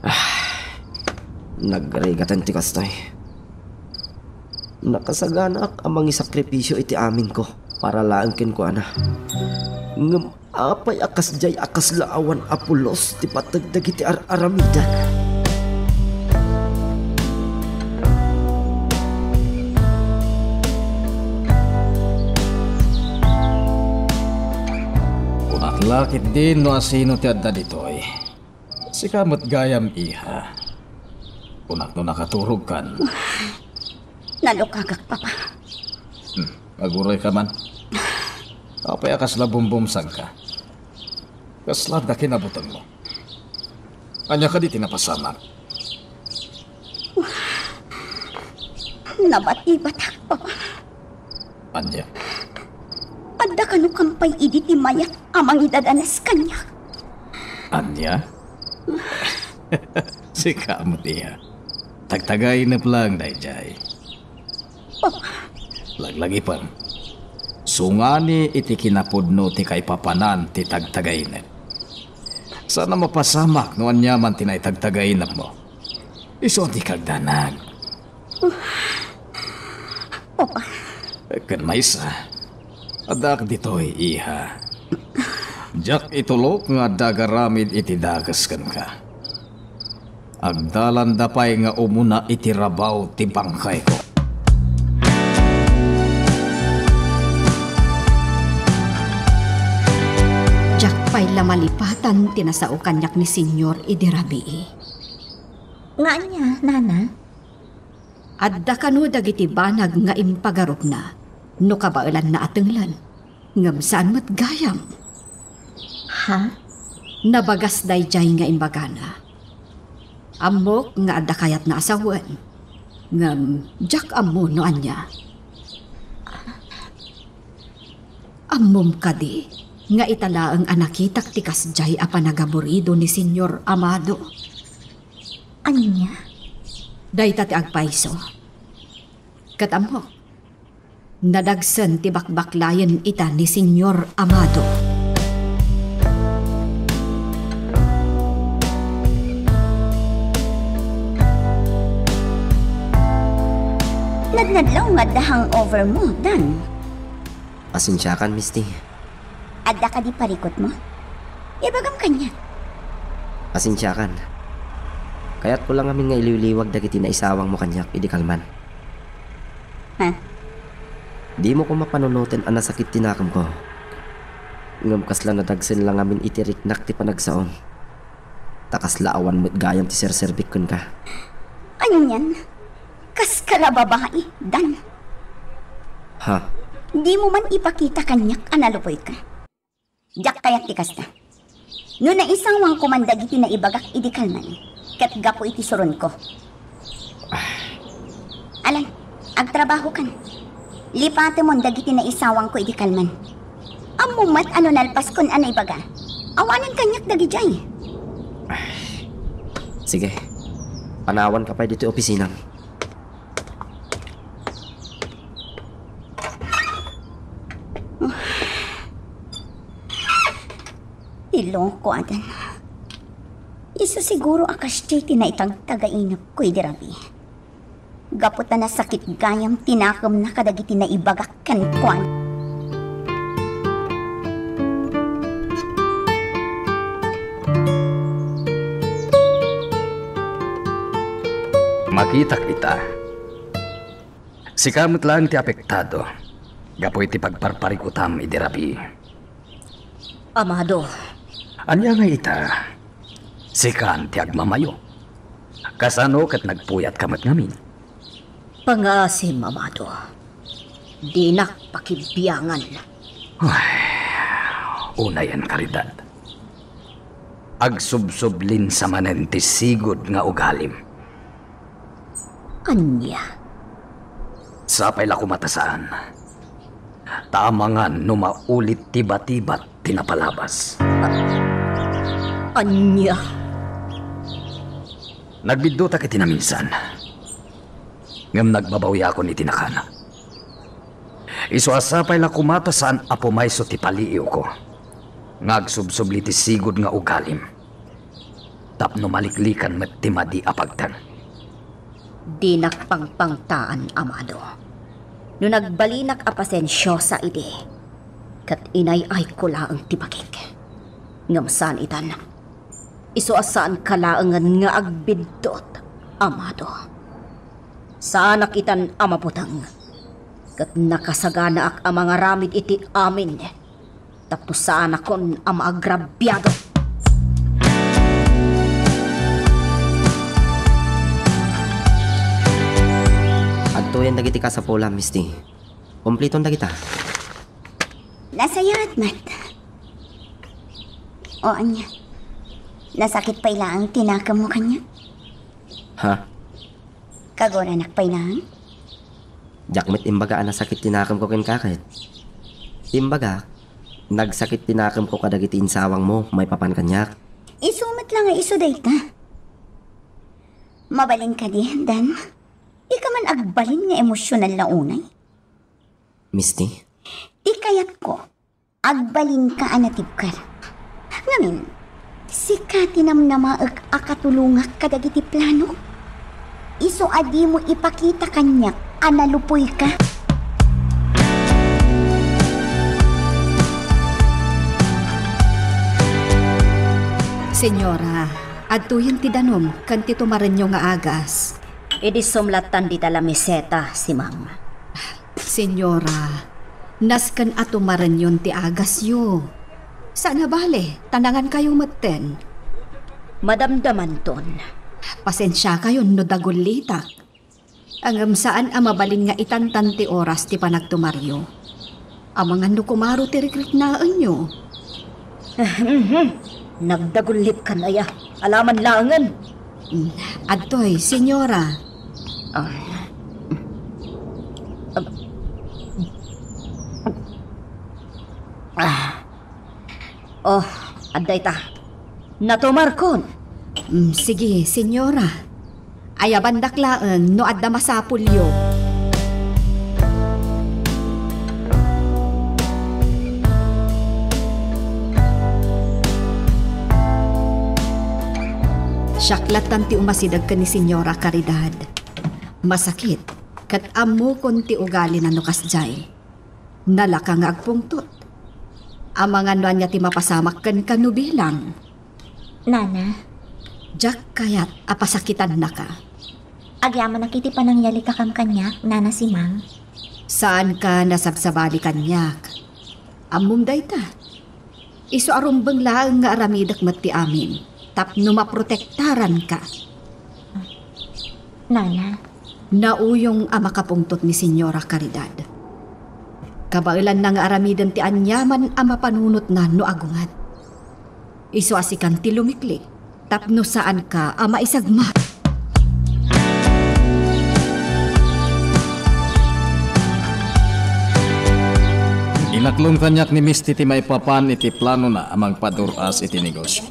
Ah, nagrigaten ti kastoy. Nakasaganaak a mangisakripisio iti aminko para laeng kenkuana. Ngem apay a kasdiay a kasla awan a pulos ti pateg dagiti ar-aramidek? Kunak la ketdin no asino ti adda ditoy. Sika met gayam, iha. Kunak no nakaturogkan. Nalukagak, Papa. Hmm, aguray ka man. Apay a kasla bumbumsangka? Kasla adda kinabutengmo? Ania kadi ti napasamak? Nabatibatak, Papa. Ania? Adda kano kampay idi ti mayat a mangidadanas kaniak? Ania? Sika met iya. Tagtagainep lang daydiay. Oh. Laglagipen. Sungani iti kinapudno ti kaipapanan ti tagtagainep. Saan a mapasamak no aniaman ti naitagtagainepmo. Isu ti kagdanag. Papa. Ken maysa, addaak ditoy, iha. Diak itulok nga adda agaramid iti dakes kenka. Agdalanda pay nga umuna iti rabaw ti bangkayko. Diak pay la malipatan ti nasao kaniak ni Senyor idi rabii. Nga ania, Nana? Adda kano dagiti banag nga impagarupna no kabaelanna a tenglen, ngem saan met gayam. Ha? Nabagas daydiay nga imbagana. Ammok nga adda kayatna a sawen, ngem diak ammo no ania. Ammom kadi nga ita laeng a nakitak ti kasdiay a panagaburido ni Senyor Amado? Ania? Dayta ti agpayso. Ket ammok, nadagsen ti bakbaklayen ita ni Senyor Amado. Nadnadlaw nga adda hangover mo, Dan. Pasensiakan, Misty. Adda kadi parikutmo? Ibagam kaniak. Pasensiakan. Kayatko la ngamin nga iliwliwag dagiti naisawangmo kaniak idi kalman. Ha? Dimo koma panunoten a nasakit ti nakemko. Ngem kasla nadagsen la ngamin iti riknak ti panagsaom. Ta kasla awan met gayam ti serserbik kenka. Anian? Kaska la babai, Dan. Ha? Dimo man ipakita kaniak a nalupuyka. Diak kayat ti kasta. No naisawangko man dagiti naibagak idi kalman, ket gapu iti suronko. Alan, agtrabahokan. Lipatemon dagiti naisawangko idi kalman. Ammom met a no nalpaskon a naibaga, awanen kaniak dagidiay. Sige. Panawanka pay ditoy opisinam. Iloko, Adan. Isu siguro a kasdiay ti naitagtagainepko idi rabii. Gapu ta nasakit gayam ti nakemna kadagiti naibagak kenkuana. Makitak ita. Sika met laeng ti apektado gapu iti pagparparikutam idi rabii. Amado. Ania ngay ita? Sikan ti agmamayo. Kasano ket nagpuyatka met ngamin? Pangaasim, Amado. Dinak pakibiangan. Ay, unayen, Caridad. Agsubsublinsa manen ti sigud nga ugalim. Ania? Sapay la koma ta saan. Ta amangan no maulit ti batibat ti napalabas. A-, ania? Nagbiddutak iti naminsan. Ngem nagbabawiakon iti nakana. Isu a sapay la koma ta saan a pumayso ti paliiwko nga agsubsubli ti sigud nga ugalim tapno maliklikan met ti madi a pagteng. Dinak pangpangtaan, Amado. No nagbalinak a pasensiosa idi, ket inay-ayko laeng ti bagik. Ngem saan itan, isu a saanka laengen nga agbiddut, Amado. Saanak itan a mabuteng, ket nakasaganaak a mangaramid iti amin tapno saanakon a maagrabiado. Adtoyen dagiti kasapulam, Misty. Kumpliton dagita. Nasayaat met. O ania? Nasakit pay laeng ti nakemmo kaniak? Ha? Kaguranak pay laeng? Diak met imbaga a nasakit ti nakemko kenka ket. Imbagak, nagsakit ti nakemko kadagiti insawangmo maipapan kaniak. Isu met la nga isu dayta. Mabalin kadi, Dan? Ika man agbalin nga emosyonal la unay. Misty? Ti kayatko, agbalinka a natibker. Ngamin, sika ti namnamaek a katulongak kadagiti planok. Isu a dimo ipakita kaniak a nalupuyka. Senyora, adtoyen ti danum ken ti tumarenyo nga agas. Idi sumlattan dita lamiseta, Simang. Senyora, nasken a tumarenyon ti agasyo. Saan a bale, ta nangankayo metten. Madamdamanton. Pasensiakayon no dagullitak. Ngem saan a mabalin nga itantan ti oras ti panagtumaryo. Amangan no kumaro ti rikriknaenyo. Mhm. Nagdagullitkan aya. Alaman laengen. Mm, adtoy, senyora. Ah. Ah. Oh, adda ita. Natumarkon. Mm, sige, senyora. Ayabandak laeng no adda masapulyo. Siak lattan ti umasideg ken ni Senyora Caridad. Masakit, ket ammokon ti ugalina no kasdiay. Nalaka nga agpungtot. Amangan no ania ti mapasamak kenka no bilang. Nana. Diak kayat a pasakitannaka. Agyamanak iti panangyalika kam kaniak, Nana Simang. Saanka nasabsabali kaniak. Ammom dayta. Isu a rumbeng laeng nga aramidek met ti amin, tapno maprotektaranka. Nana. Nauyong a makapungtot ni Senyora Caridad. Kabaelanna nga aramiden ti aniaman a mapanunotna no agunget. Isu a sikan ti lumiklik tapno saanka a maisagmak. Inaklon kaniak ni Misty ti maipapan iti planona a mangpadur-as iti negosio.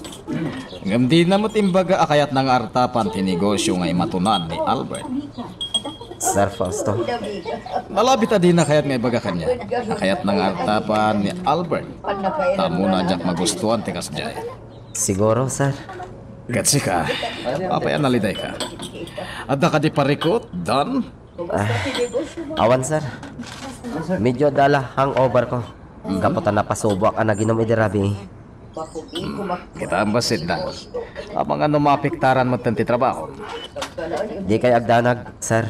Ngem dina met imbaga a kayatna nga artapan ti negosio nga imatunan ni Albert. Sir Fausto. Nalabit a dina kayat nga ibaga kaniak a kayatna nga artapan ni Albert. Ta ammona a diak magustuan ti kasdiay. Siguro, sir. Ket sika, apay a nalidayka? Adda kadi parikut, Dan? Ah, awan, sir. Medyo dala hangover ko. Gapu ta napasuboak a naginom idi rabii. Hmm, kita ang basit, Dan. Amangan no maapektaran metten ti trabaho. Dikay agdanag, sir.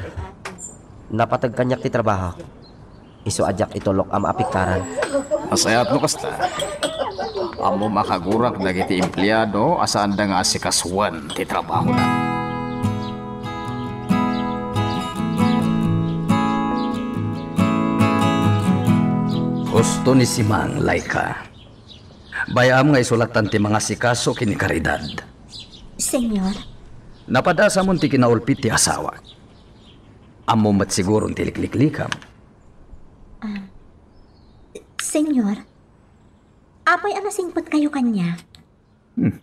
Napateg kaniak ti trabaho. Isu a diak itulok a maapektaran. Masayat no kasta. Ammom a kagurak dagiti empleado a saanda nga asikasuen ti trabahona. Husto ni Simang, Laika. Bay-am nga isu lattan ti mangasikaso ken ni Caridad. Senyor. Napadasamon ti kinaulpit ti asawak. Ammom met siguron ti likliklikam. Ah, Senyor, apay a nasingpetkayo kaniak? Hmm.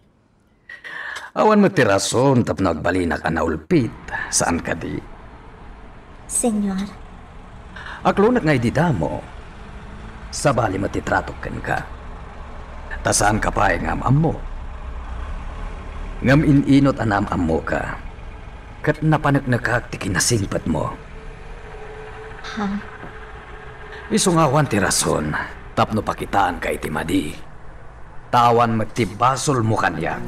Awan met ti rason tapno agbalinak a naulpit, saan kadi? Senyor. Aklonek nga idi damo, sabali met ti tratok kenka. Ta saanka pay nga am-ammo. Ngem in-inut a naam-ammoka. Ket napaneknekak ti kinasingpetmo. Ha? Isu nga awan ti rason tapno pakitaanka iti madi. Ta awan met ti basolmo kaniak.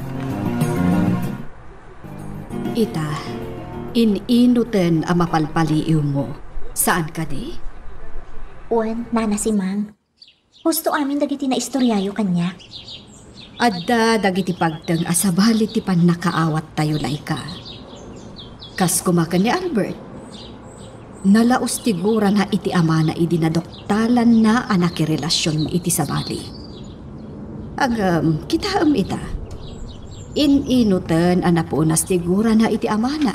Ita, in-inuten a mapalpaliiwmo. Saan kadi? Wen, Nana Simang. Husto amin dagiti naistoriayo kaniak. Adda dagiti pagteng a sabali ti pannakaawattayo, Laika. Kas koma ken ni Albert, nalaus ti gurana iti amana idi naduktalanna a nakirelasion iti sabali. Agem, kitaem ita. In-inuten a napunas ti gurana iti amana.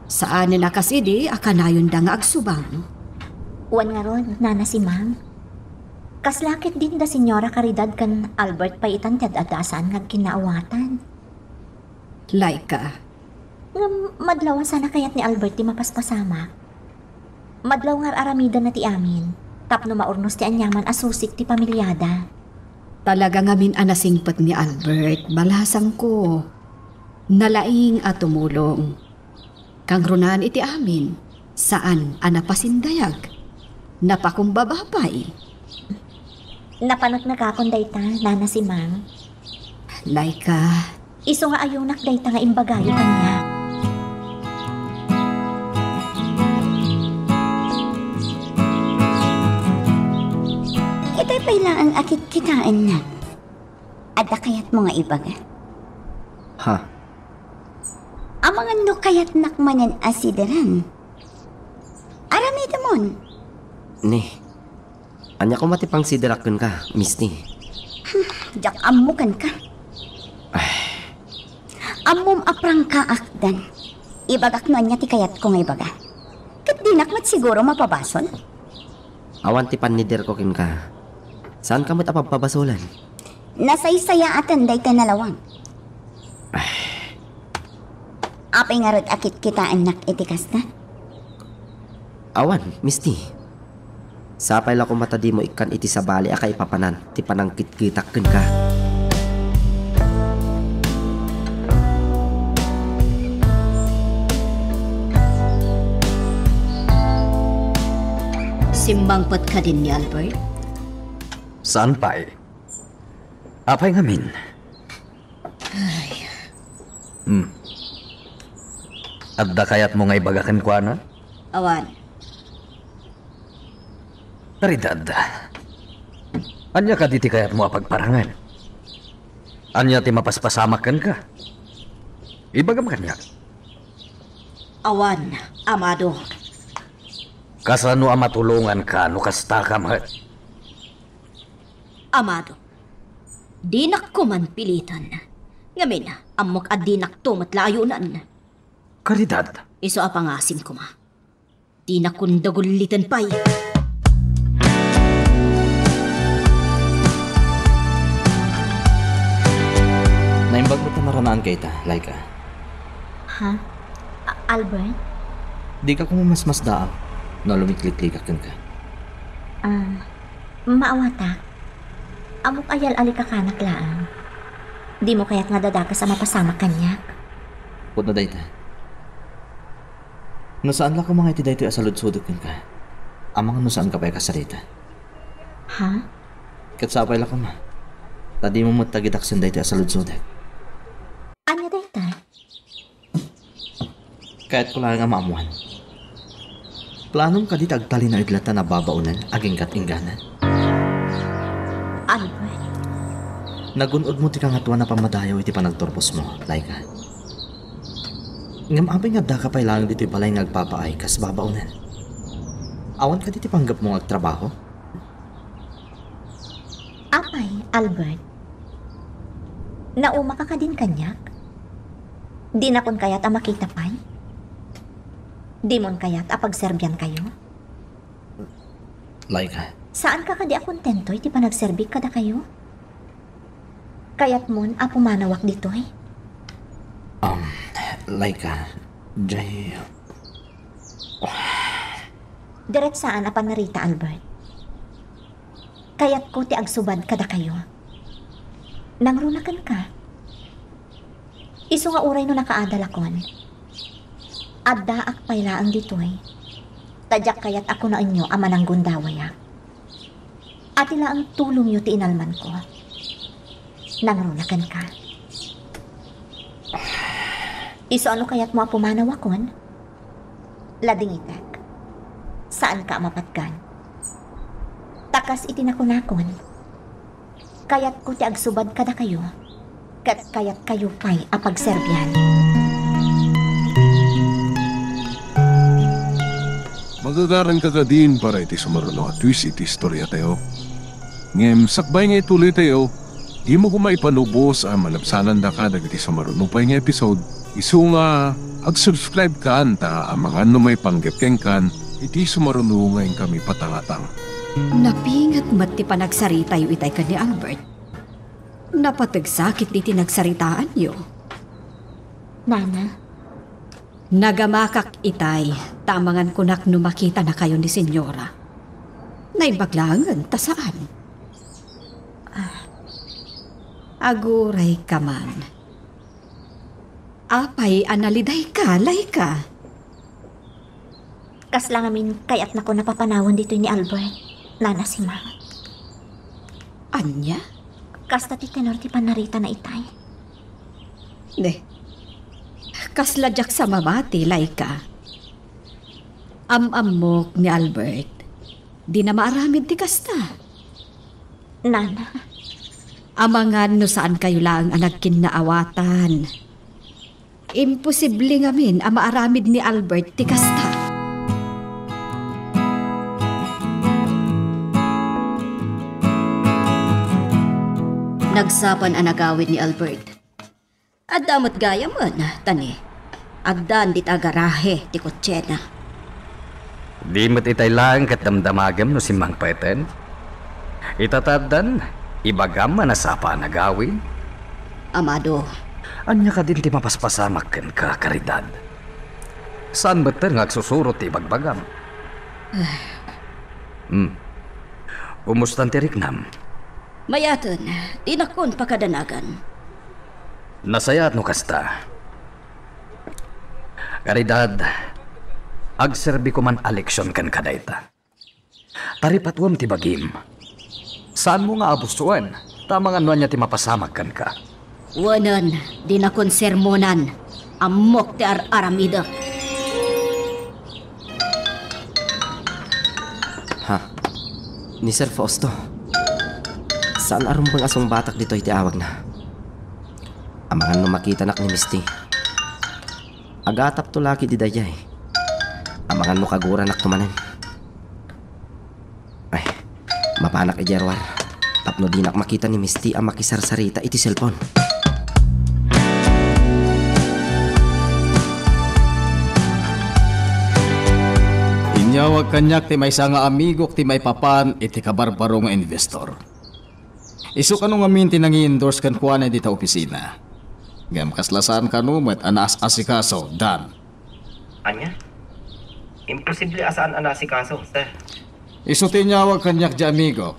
Saanen a kas idi a kanayonda nga agsubang. Wen ngarud, Nana Simang. Kasla ket din da Señora Caridad ken Albert pay itan ti ad-adda a saan nga agkinnaawatan. Laika. Ngem madlaw a saan a kayat ni Albert ti mapaspasamak. Madlaw nga ar-aramidenna ti amin, tapno maurnos ti aniaman a susik ti pamiliada. Talaga ngamin a nasingpet ni Albert, balasangko. Nalaing a tumulong. Kangrunan iti amin, saan a napasindayag. Napakumbaba pay. Napaneknekakon dayta, Nana Simang. Laika. Isu nga ayunak dayta nga imbagayo kaniak. Itay pay laeng a kitkitaennak. Adda kayatmo nga ibaga? Ha? Amangan no kayatnak manen a sideran. Aramidemon. Ni, ania koma ti pangsiderak kenka, Misty? Hmm, diak ammo kenka. Ay. Ammom a prangkaak, Dan. Ibagak no ania ti kayatko nga ibaga. Ket dinak met siguro mapabasol. Awan ti panniderko kenka. Saanka met a pabpabasolen. Nasaysayaaten dayta nalawag. Ay. Apay ngarud a kitkitaennak iti kasta? Awan, Misty. Sapay la koma ta dimo ikkan iti sabali a kaipapanan ti panangkitkitak kenka. Simmangpet kadin ni Albert? Saan pay? Apay ngamin? Ay. Hmm. Adda kayatmo nga ibaga kenkuana? Awan. Caridad, ania kadi ti kayatmo a pagparangen? Ania ti mapaspasamak kenka? Ibagam kaniak. Awan, Amado. Kasano a matulonganka no kastaka met? Amado, dinak koman piliten. Ngamin, ammok a dinakto met la ayonen. Caridad. Isu a pangasim koma. Dinakon dagulliten pay. Naimbag met a maranaan ka ita, Laika. Ha? A-, Albert? Dika koma masmasdaaw no lumikliklikak kenka. Ah, maawatak. Ammok a yal-alikakanak laeng. Dimo kayat nga dadakes a mapasamak kaniak? Pudno dayta. No saan la koma nga iti daytoy a saludsodek kenka, amangan no saanka pay a kasarita. Ha? Ket sapay la koma, ta dimo met tagidaksen daytoy a saludsodek. Ania dayta? Kayatko laeng a maammoan. Planom kadi ti agtalinaed latta a babaonen aginggat inggana? Albert. Nagun-odmo ti kangatoan a pammadayaw iti panagturbosmo, Laika. Ngem apay nga addaka pay laeng ditoy balay nga agpapaay kas babaonen? Awan kadi ti panggepmo nga agtrabaho? Apay, Albert? Naumaka kadin kaniak? Dinakon kayat a makita pay? Dimon kayat a pagserbiankayo? Laika. Saanka kadi a kontento iti panagserbik kadakayo? Kayatmon a pumanawak ditoy? Um, Laika, jay, Diretsaan a pannarita, Albert. Kayatko ti agsubad kadakayo. Nangruna kenka. Isu nga uray no nakaadalakon, addaak pay laeng ditoy, ta diak kayat a kunaenyo a mananggundawayak. Ati laeng tulongyo ti inalmanko. Nangruna kenka. Isu a no kayatmo a pumanawakon, ladingitek. Saanka a mapatgan. Ta kas iti nakunakon, kayatko ti agsubad kadakayo, ket kayatkayo pay a pagserbian. Magagaranka kadin para iti sumaruno a twist iti istoriatayo. Ngem sakbay nga ituloytayo, Dimo koma ipanubos a malabsanandaka dagiti sumaruno pay nga episode. Isu nga, ag-subscribe kan ta amangan no maipanggep kenkan iti sumaruno nga inkami patangatang. Napinget met ti panagsaritayo itay ken ni Albert. Napateg sakit iti nagsaritaanyo. Nana. Nagamakak itay, ta amangan kunak no makitanakayo ni Senyora. Naimbag laengen ta saan. Ah, aguray ka man. Apay a nalidayka, Laika? Kasla ngamin kayatnakon a papanawen ditoy ni Albert, Nana Simang. Ania? Kasta ti tenor ti panaritana itay. Ne, kasla diak sa mamati, Laika. Am-ammok ni Albert. Dina maaramid ti kasta. Nana. Amangan no saankayo laeng a nagkinnaawatan. Imposible ngamin a maaramid ni Albert ti kasta. Nagsapan a nagawid ni Albert. Adda met gayamen, ta ni, addan dita garahe ti kotsena. Di met itay laeng ket damdamagem no simmangpeten? Ita ta addan, ibagam a nasapa a nagawid. Amado. Ania kadin ti mapaspasamak kenka, Caridad? Saan metten nga agsusurot ti ibagbagam? Hmm. Kumustan ti riknam? Mayaten, dinakon pakadanagan. Nasayaat no kasta. Caridad, agserbi koman a leksion kenka dayta. Taripatuem ti bagim. Saanmo nga abusoen, ta amangan no ania ti mapasamak kenka. Wenen, dinakon sermonan. Ammok ti ar-aramidek. Ha? Ni Sir Fausto? Saan a rumbeng a sungbatak ditoy ti awagna? Amangan no makitanak ni Misty. Agatapto la ketdi daydiay. Amangan no kaguranakto manen. Ay, mapanak idiay ruar tapno dinak makita ni Misty a makisarsarita iti cellphone. Inyawag kaniak ti maysa nga amigok ti maipapan iti kabarbaro nga investor. Isu kano ngamin ti nangi-endorse kenkuana dita opisina. Ngem kasla saan kano met a naas-asikaso, Dan. Ania? Imposible a saan a naasikaso, sir. Isu ti inyawag kaniak ti amigo.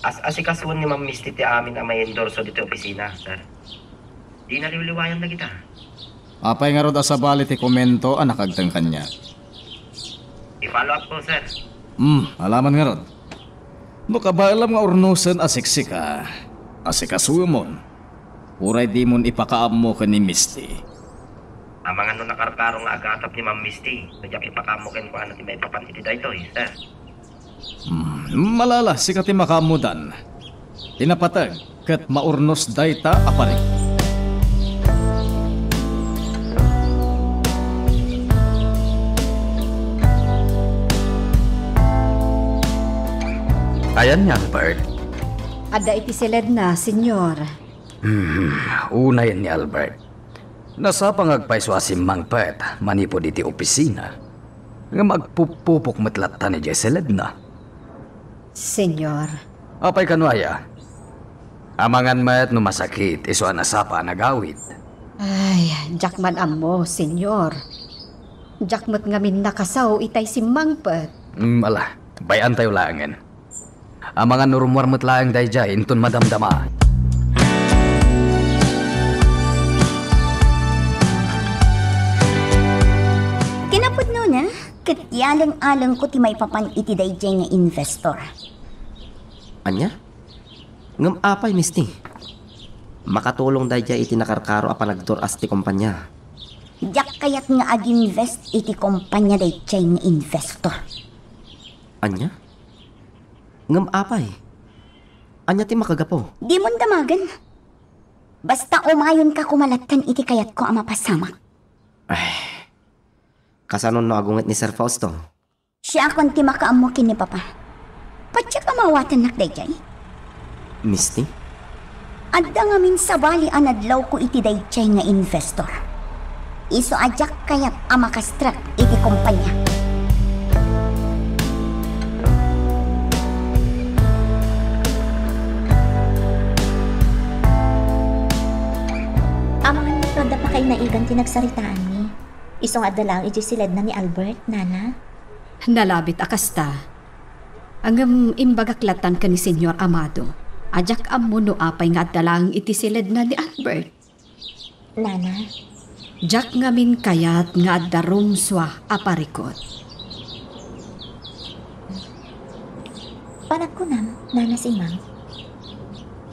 As-asikasoen ni Ma'am Misty ti amin a maiendorso ditoy opisina, sir. Di naliwliwayan dagita. Apay ngarud a sabali ti komento a nakagteng kaniak? I-follow up ko, sir. Hmm, alaman ngarud. No kabaelam nga urnosen a siksika, asikasoemon. Uray dimon ipakaammo ken ni Misty. Amangan no nakarkaro nga agatap ni Ma'am Misty, no diak ipakaammo kenkuana ti maipapan iti daytoy, sir. Hmm, malala, sika ti makaammo, Dan. Ti napateg ket maurnos dayta a parik. Ayan ni Albert. Adda iti siledna, Senyor. Hmm, unayen ni Albert. Nasapa nga agpayso a simmangpet manipud iti opisina. Ngem agpupupok met latta idiay siledna. Senyor. Apay kano aya? Amangan met no masakit isu a nasapa a nagawid. Ay, diak man ammo, Senyor. Diak met ngamin nakasaw itay simmangpet. Mm, ala, bay-antayo laengen. Amangan no rummuar met laeng daydiay inton madamdama. Kinapudnona, ket ialeng-alengko ti maipapan iti daydiay nga investor. Ania? Ngem apay, Misty? Makatulong daydiay iti nakarkaro a panagdur-as ti kompania. Diak kayat nga ag-invest iti kompania daydiay nga investor. Ania? Ngem apay? Ania ti makagapu? Dimon damagen. Basta umayonka koma latta iti kayatko a mapasamak. Ay. Kasano no agunget ni Sir Fausto? Siakon ti makaammo ken ni Papa. Patiek a mawatennak daydiay. Misty? Adda ngamin sabali a nadlawko iti daydiay nga investor. Isu a diak kayat a makastrak iti kompania. Amangan no adda pakainaigan ti nagsaritaanmi. Isu nga adda laeng idiay siledna ni Albert, Nana? Nalabit a kasta. Ngem imbagak lattan ken ni Señor Amado a diak ammo no apay nga adda laeng iti siledna ni Albert. Nana? Diak ngamin kayat nga adda rumsua a parikut. Panagkunam, Nana Simang,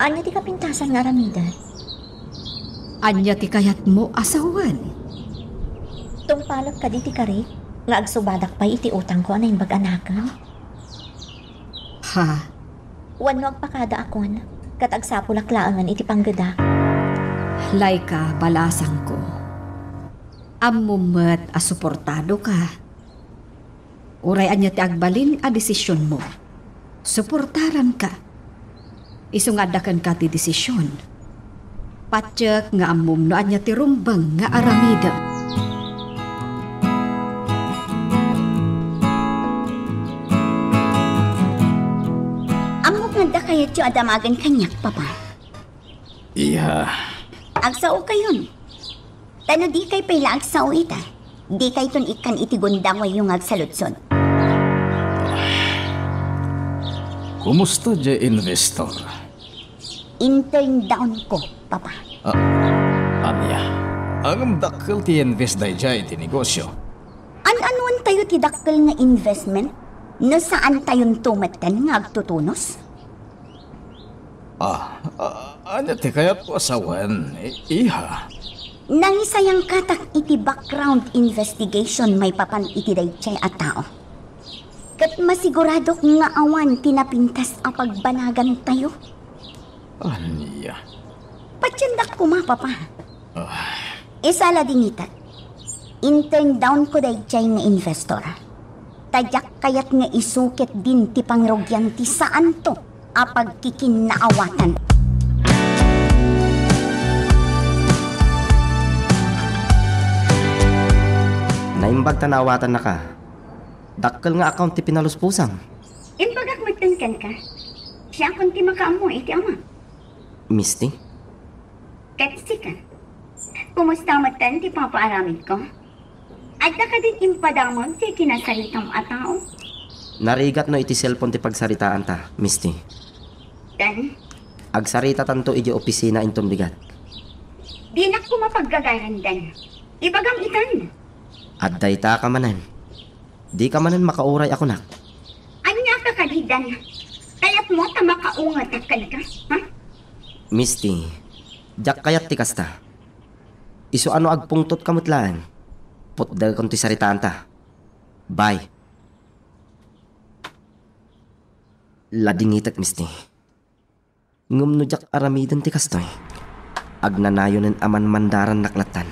ania ti kapintasan nga aramiden? Ania ti kayatmo a sawen? Tungpalek kadi ti kari nga agsubadak pay iti utangko a naimbag a nakem? Ha? Wenno agpakadaakon, ket agsapulak laengen iti panggedak. Laika, balasangko. Ammom met a suportadoka. Uray ania ti agbalin a desisionmo, suportaranka. Isu nga adda kenka ti desision, patiek nga ammom no ania ti rumbeng nga aramidem. Ammok nga adda kayatyo a damagen kaniak, Papa. Iha. Agsaokayon. Ta no dikay pay la agsao ita, dikayton ikkan iti gundawayyo nga agsaludsod. Kumusta diay investor? Intern down ko, Papa. Ah, ania? Ngem dakkel ti invest daydiay iti negosyo. An-anuantayo ti dakkel nga investment no saantayonto metten nga agtutunos? Ah, ah, ania ti kayatmo a sawen, i-, iha? Nangisayangkatak iti background investigation maipapan iti daydiay a tao. Ket masiguradok nga awan ti napintas a pagbanagantayo. Ania? Patiendak koma, Papa. Ah. Isu a ladingitek, intern down ko daydiay nga investor. Ta diak kayat nga isu ketdin ti pangrugian ti saanto a pagkikinnaawatan. Naimbag ta naawatannaka. Dakkel nga account ti pinaluspusam. Imbagak metten kenka, siakon ti makaammo iti ama. Misty? Ket sika, kumusta metten ti papaaramidko? Adda kadin impadamag ti kinasaritam a tao? Narigatno iti cellphone ti pagsaritaanta, Misty. Then? Agsaritatanto idiay opisina inton bigat. Dinak koma paggagaran, Dan. Ibagam itan. Adda itaka manen. Dika manen makauray a kunak. Ania ka kadi, Dan? Kayatmo ta makaungetak kenka, ha? Misty, diak kayat ti kasta. Isu a no agpungtotka met laeng, putdekon ti saritaanta. Bye. Ladingitek, Misty. Ngem no diak aramiden ti kastoy, agnanayonen a manmandarannak lattan.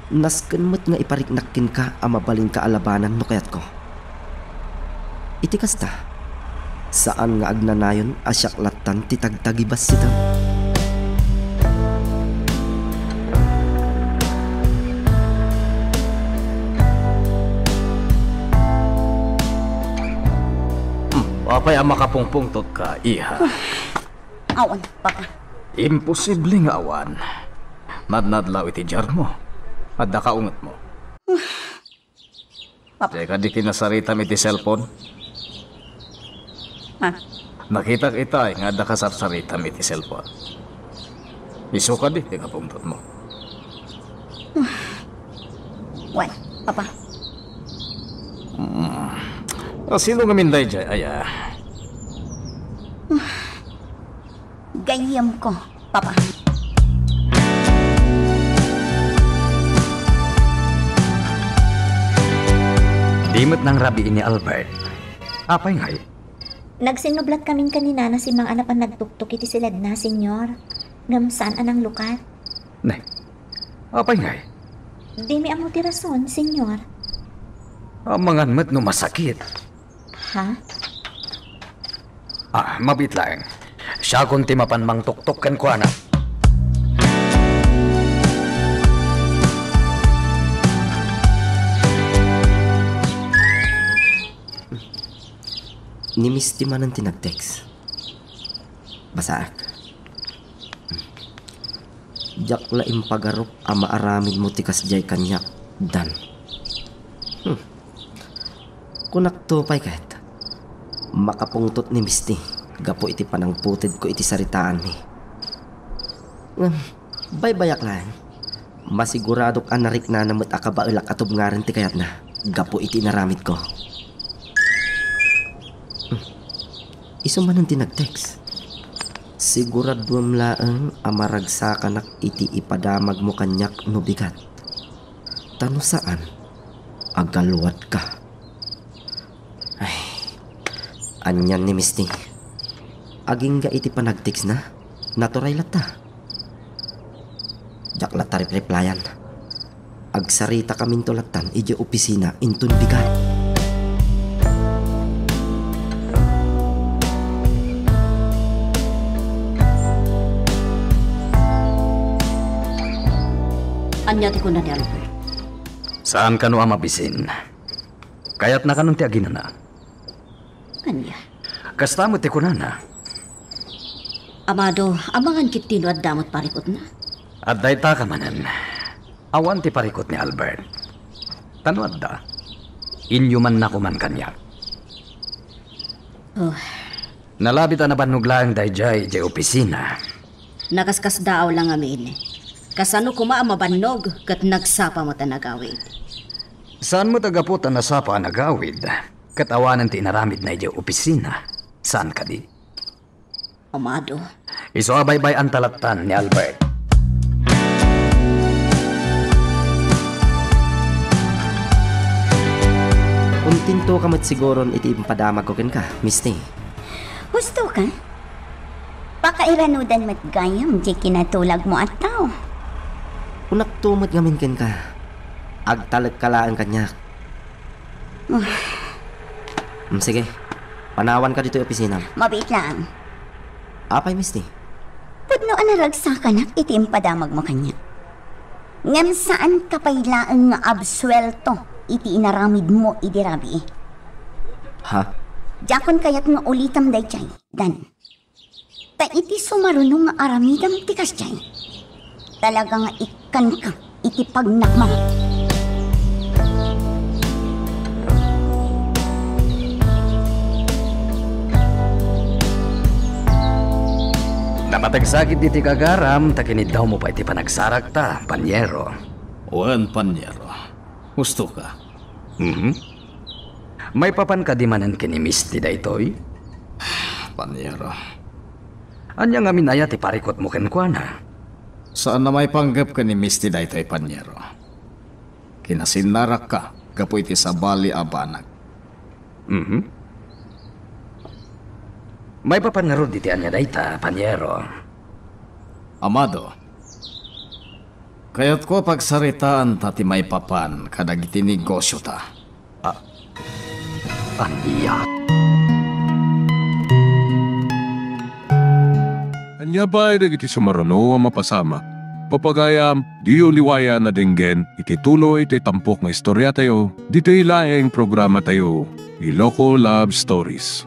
Nasken met nga ipariknak kenka a mabalinka a labanan no kayatko. Iti kasta, saan nga agnanayon a siak lattan ti tagtagibassidem. Hmm, apay a makapungpungtotka, iha? Awan, Papa. Imposible nga awan. Nadnadlaw iti diarmo. Adda ka ungetmo. Papa. Diay kadi kinasaritam iti cellphone? Ha? Nakitak itay nga adda kasarsaritam iti cellphone. Isu kadi ti kapungtotmo? Wen, Papa. Hmm. A, sino ngamin daydiay, aya? Gayyemko, Papa. Di met nangrabii ni Albert. Apay ngay? Nagsinnublatkamin ken ni Nana Simang a napan nagtuktok iti siledna, Señor. Ngem saan a nanglukat. Ne, apay ngay? Dimi ammo ti rason, Señor. Amangan met no masakit. Ha? Ah, mabiit laeng. Siakon ti mapan mangtuktok kenkuana. Ni Misty manen ti nag-text. Basaek. Diak la impagarup a maaramidmo ti kasdiay kaniak, Dan. Hmm. Kunakto pay ket, makapungtot ni Misty gapu iti panangputedko iti saritaanmi. Ngem, baybayak laeng. Masiguradok a nariknana met a kabaelak a tubngarem ti kayatna gapu iti inaramidko. Hmm. Isu manen ti nag-text. Siguraduem laeng a maragsakanak iti ipadamagmo kaniak no bigat. Ta no saan, agaluadka. Ay, anian ni Misty. Agingga iti panagtextna, naturay latta. Diak latta replayan. Agsaritakaminto lattan idiay opisina inton bigat. Ania ti kuna ni Albert? Saan kano a mabisin. Kayatna kanon ti aginana. Ania? Kasta met ti kunana. Amado, amangan ketdi no adda met parikutna? Adda itaka manen. Awan ti parikut ni Albert. Ta no adda, inyumannako man kaniak. Oh. Nalabit a nabannog laeng daydiay idiay opisina. Nakaskasdaaw la ngamin. Kasano koma a mabannog ket nagsapa met a nagawid? Saan met a gapu ta nasapa a nagawid, ket awanen ti inaramidna idiay opisina. Saan kadi? Amado. Isu a baybay-anta lattan ni Albert. Kontento ka met siguron iti impadamagko kenka, Misty. Husto ka? Pakairanudan met gayam ti kinatulagmo a tao. Kunakto met ngamin kenka. Agtalekka laeng kaniak. Ah. Mm, sige. Panawanka ditoy opisinam. Mabiit laeng. Apay, Misty? Pudno a naragsakanak iti impadamagmo kaniak. Ngem saanka pay laeng nga absuelto iti inaramidmo idi rabii. Ha? Diakon kayat nga ulitam daydiay, Dan. Ta iti sumaruno nga aramidam ti kasdiay, talaga nga ikkanka iti pagnakmo. Napateg sakit iti gagaram ta kiniddawmo pay ti panagsarakta, panyero. Wen, panyero. Husto ka. Mhm. Maipapan kadi manen ken ni Misty daytoy? Panyero. Ania ngamin aya ti parikutmo kenkuana? Saan a maipanggep ken ni Misty daytoy, panyero. Kinasinnarakka gapu iti sabali a banag. Mhm. Maipapan ngarud iti ania dayta, panyero? Amado, kayatko a pagsaritaanta ti maipapan kadagiti negosiota. A-, ania? Ania pay dagiti sumaruno a mapasamak? Pagayam, diyo liwayan a denggen iti tuloy ti tampok nga istoriatayo, ditoy laeng programatayo, Iloko Love Stories.